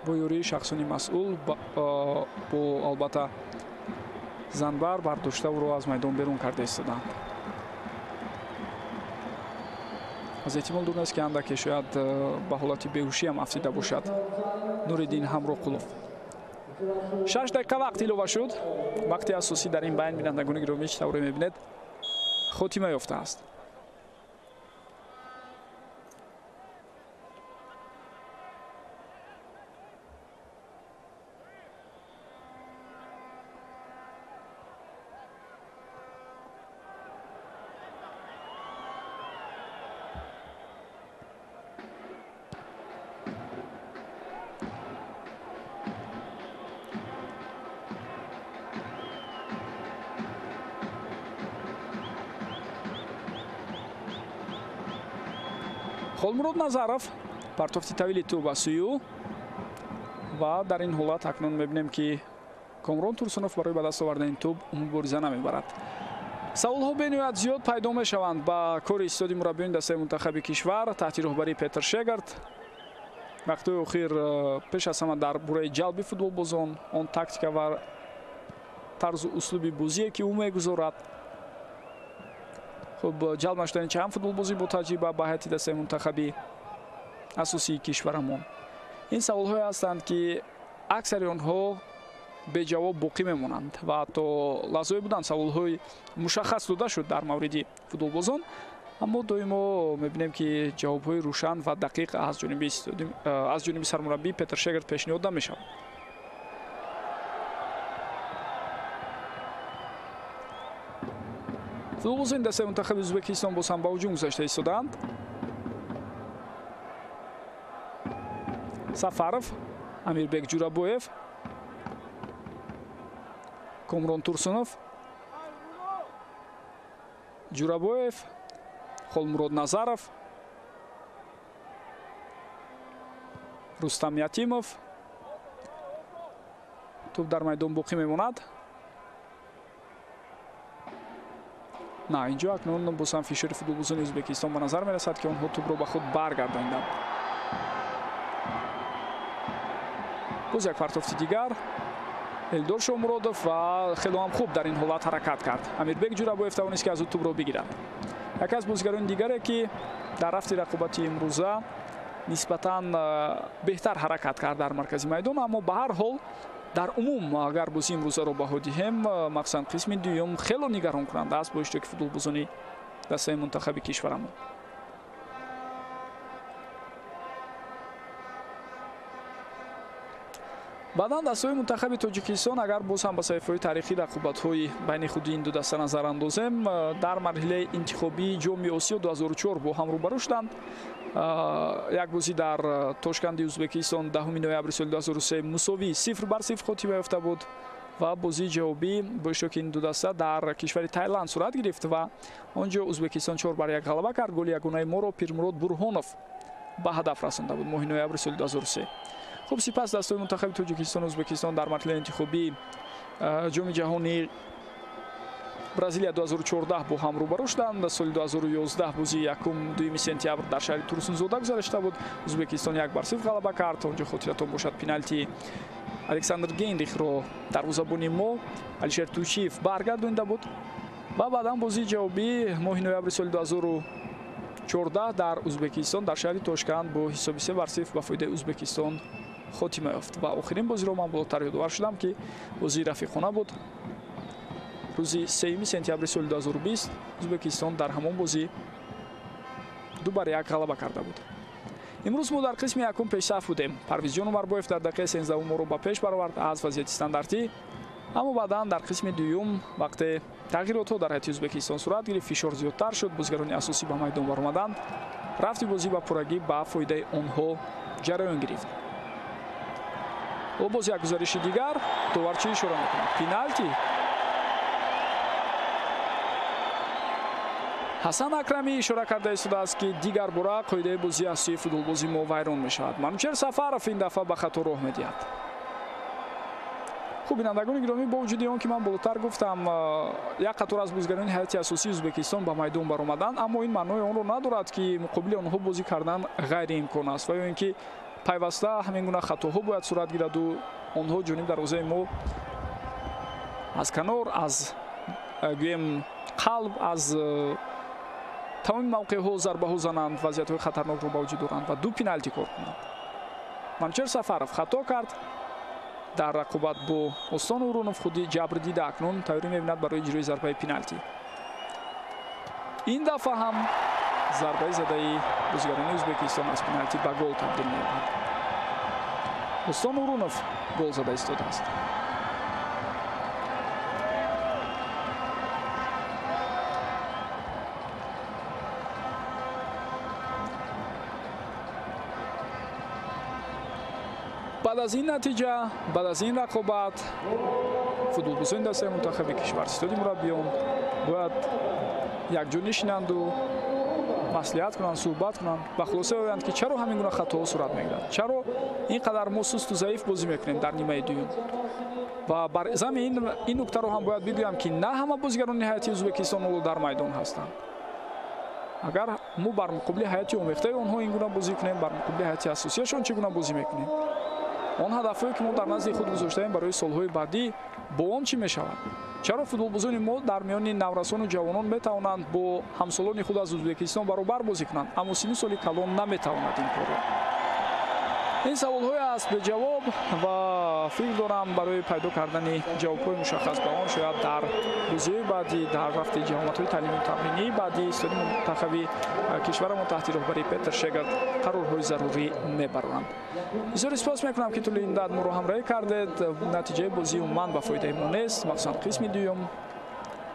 бо ёрии шахсони масъул бо албатта занбар бардошта ӯро аз майдон берун карда истоданд. Аз эҳтимол дур нест, ки андаке шояд ба ҳолати беҳушӣ ҳам афтида бошад Нуриддин Ҳамроқулов. 6 дақиқа вақт илова шуд. Вақти асосӣ дар ин байн, бинандагони гиромӣ, чӣ тавре мебинед, хотима ёфтааст. Холмурод Назаров партофти тавили тӯб ба сӯи ӯ ва дар ин ҳолат акнун мебинем, ки Комрон Турсунов барои ба даст овардани тӯб мубориза намебарад. Саволҳо бениҳоят зиёд пайдо мешаванд ба кори истоди мураббиёни дастаи мунтахаби кишвар таҳти роҳбарии Петр Шегард. Вақтҳои охир пеш аз ҳама дар бораи ҷалби футболбозон, он тактика ва тарзу услуби бозие, ки ӯ мегузорад. Хуб, ҷалб нашудани чанд футболбозӣ бо таҷриба ба ҳайати дастаи мунтахаби асосии кишварамон. Ин саволҳое ҳастанд, ки аксари онҳо беҷавоб боқӣ мемонанд ва ҳатто лаҳзое буданд саволҳои мушаххас дода шуд дар мавриди футболбозон, аммо доимо мебинем, ки ҷавобҳои рӯшан ва дақиқ аз ҷониби сармураббӣ Петр Шегард пешниҳод намешавад. Футболбозони дастаи мунтахаби Ӯзбекистон боз ҳам ба ҳуҷум гузашта истодаанд. Сафаров, Амирбек Ҷурабоев, Комрон Турсунов, Ҷурабоев, Холмурод Назаров, Рустам Ятимов. Тӯб дар майдон боқӣ мемонад. На, инҷо акнун боз ҳам фишори футболбозони Ӯзбекистон ба назар мерасад, ки онҳо тӯбро ба худ баргардонданд. Боз як партофти дигар. Элдор Шомуродов ва хело ҳам хуб дар ин ҳолат ҳаракат кард. Амирбек Ҷурабоев тавонист, ки аз ӯ тӯбро бигирад. Яке аз бозигарони дигаре, ки дар рафти рақобати имрӯза нисбатан беҳтар ҳаракат кард дар маркази майдон, аммо ба ҳар ҳол дар умум агар бозии имрӯзаро баҳо диҳем, махсусан қисми дуюм хело нигаронкунанда аст бо иштироки футболбозони дастаи мунтахаби кишварамон. Баъдан дастаҳои мунтахаби Тоҷикистон агар боз ҳам ба саҳифаҳои таърихӣ рақобатҳои байни худи ин ду даста назар андозем, дар марҳилаи интихобии Ҷоми Осиё 2004 бо ҳам рӯбарӯ шуданд. Як бозӣ дар Тошканди Ӯзбекистон 10 ноябри соли 2003 мусовӣ 0-0 хотима ёфта буд ва бозии ҷавобӣ бо иштироки ин ду даста дар кишвари Тайланд сурат гирифт ва он ҷо Ӯзбекистон 4-1 ғалаба кард. Голи ягонаи моро Пирмурод Бурҳонов ба ҳадаф расонда буд моҳи ноябри соли 2003. Хуб, сипас дастаҳои мунтахаби Тоҷикистон ва Ӯзбекистон дар марҳилаи интихобии Ҷоми ҷаҳонии Бразилия 2014 бо ҳам рӯбарӯ шуданд. Соли 2011 бозии якум 2 сентябр дар шаҳри Турсунзода гузаришта буд. Ӯзбекистон 1-0 ғалаба кард. Он ҷо хотиратон бошад, пеналти Александр Генрихро дарвозабони мо Алишер Тучиев баргардонида буд ва баъдан бозии ҷавобӣ моҳи ноябри соли 2014 дар Узбекистон дар шаҳри Тошканд бо ҳисоби 3-0 ба фоидаи Узбекистон хотима ёфт. Ва охирин бозиро ман болотар ёдовар шудам, ки бозии рафиқона буд. Рӯзи 3 сентябри соли 2020 Узбекистон дар ҳамон бозӣ 2-1 ғалаба карда буд. Имрӯз мо дар қисми якум пешсаф будем. Парвизҷон Умарбоев дар дақиқаи 13 моро ба пеш баровард аз вазъияти стандартӣ, аммо баъдан дар қисми дуюм вақте тағйиротҳо дар ҳайати Узбекистон сурат гирифт, фишор зиёдтар шуд, бозигарони асосӣ ба майдон баромаданд, рафти бозӣ ба пуррагӣ ба фоидаи онҳо ҷараён гирифт. Боз як гузариши дигар, довар чӣ ишора мекунад? Пеналти. Ҳасан Акрамӣ ишора карда истодааст, ки дигар бора қоидаи бозии асосии футболбози мо вайрон мешавад. Манучер Сафаров ин дафъа ба хато роҳ медиҳад. Хуб, бинандагони гиромӣ, бо вуҷуди он ки ман болотар гуфтам, як қатор аз бозигарони ҳайати асосии Узбекистон ба майдон баромаданд, аммо ин маънои онро надорад, ки муқобили онҳо бозӣ кардан ғайриимкон аст ва ё ин ки пайваста ҳамин гуна хатоҳо бояд сурат гираду онҳо ҷониб дарвозаи мо аз канор, аз гӯем қалб, аз тамоми мавқеъҳо зарбаҳо зананд, вазъиятҳои хатарнокро ба вуҷуд оранд ва 2 пеналти кор кунанд. Манучер Сафаров хато кард дар рақобат бо Остон Урунов, худи ҷабр дида акнун тайёрӣ мебинад барои иҷрои зарбаи пеналти. Ин дафъа ҳам зарбаи задаи бозигарони Узбекистон аз пеналти ба гол табдил меёбад. Остон Урунов гол зада истодааст. Баъд аз ин натиҷа, баъд аз ин рақобат, футболбозони дастаи мунтахаби кишвар, ситоди мураббиён бояд якҷо нишинанду маслиҳат кунанд, суҳбат кунанд, ба хулоса оянд, ки чаро ҳамин гуна хатоҳо сурат мегирад, чаро ин қадар мо сусту заиф бозӣ мекунем дар нимаи дуюм. Ва бар зами ин нуктаро ҳам бояд бигӯям, ки на ҳама бозигарони ҳайати Узбекистон ҳоло дар майдон ҳастанд. Агар мо бар муқобили ҳайати омехтаи онҳо ин гуна бозӣ кунем, бар муқобили ҳайати асосияшон чӣ гуна бозӣ мекунем? Он ҳадафҳое, ки мо дар назди худ гузоштаем барои солҳои баъдӣ, бо он чӣ мешавад? Чаро футболбозони мо дар миёни наврасону ҷавонон метавонанд бо ҳамсолони худ аз Узбекистон баробар бозӣ кунанд, аммо синну соли калон наметавонад ин корро? Ин саволҳое аст беҷавоб ва фикр дорам барои пайдо кардани ҷавобҳои мушаххас ба он шояд дар бозиҳои баъдӣ, дар рафти ҷамоатҳои таълимию тамринии баъдӣ истоди мунтахаби кишварамон таҳти роҳбарии Петр Шегард қарорҳои зарурӣ мебароранд. Бисёр сипос мекунам, ки тӯли ин муддат моро ҳамроҳӣ кардед. Натиҷаи бозӣ умуман ба фоидаи мо нест, махсусан қисми дуюм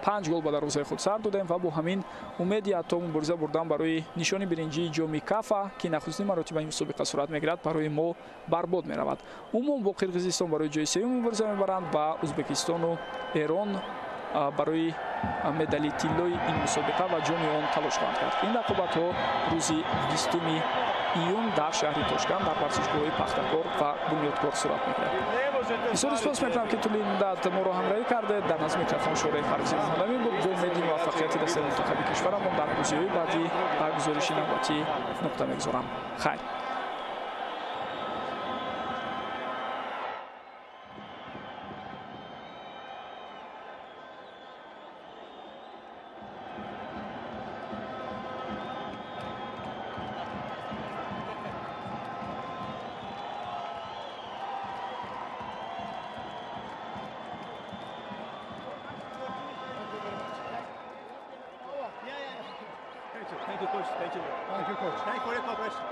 5 гол ба дарвозаи худ сар додем ва бо ҳамин умеди ҳатто мубориза бурдан барои нишони биринҷии ҷоми Кафа, ки нахустин маротиба ин мусобиқа сурат мегирад, барои мо барбод меравад. Умум бо Қирғизистон барои ҷои сеюм мубориза мебаранд ва Узбекистону Эрон барои медали тиллои ин мусобиқа ва ҷоми он талош хоҳанд кард. Ин рақобатҳо рӯзи 20 июн дар шаҳри Тошканд дар варзишгоҳҳои Пахтакор ва Бунёдкор сурат мегирад. Бисёр сипос мекунам, ки тӯли ин муддат моро ҳамроҳӣ кардед. Дар назди микрофон Шӯраи Фарзӣ Муҳаммадамин буд. Бо умеди муваффақияти дастаи мунтахаби кишварамон дар бозиҳои баъдӣ ба гузориши навбатӣ нуқта мегузорам. Хайр. Thank you, coach. Thank you. Thank you, coach. Thank you for your cooperation.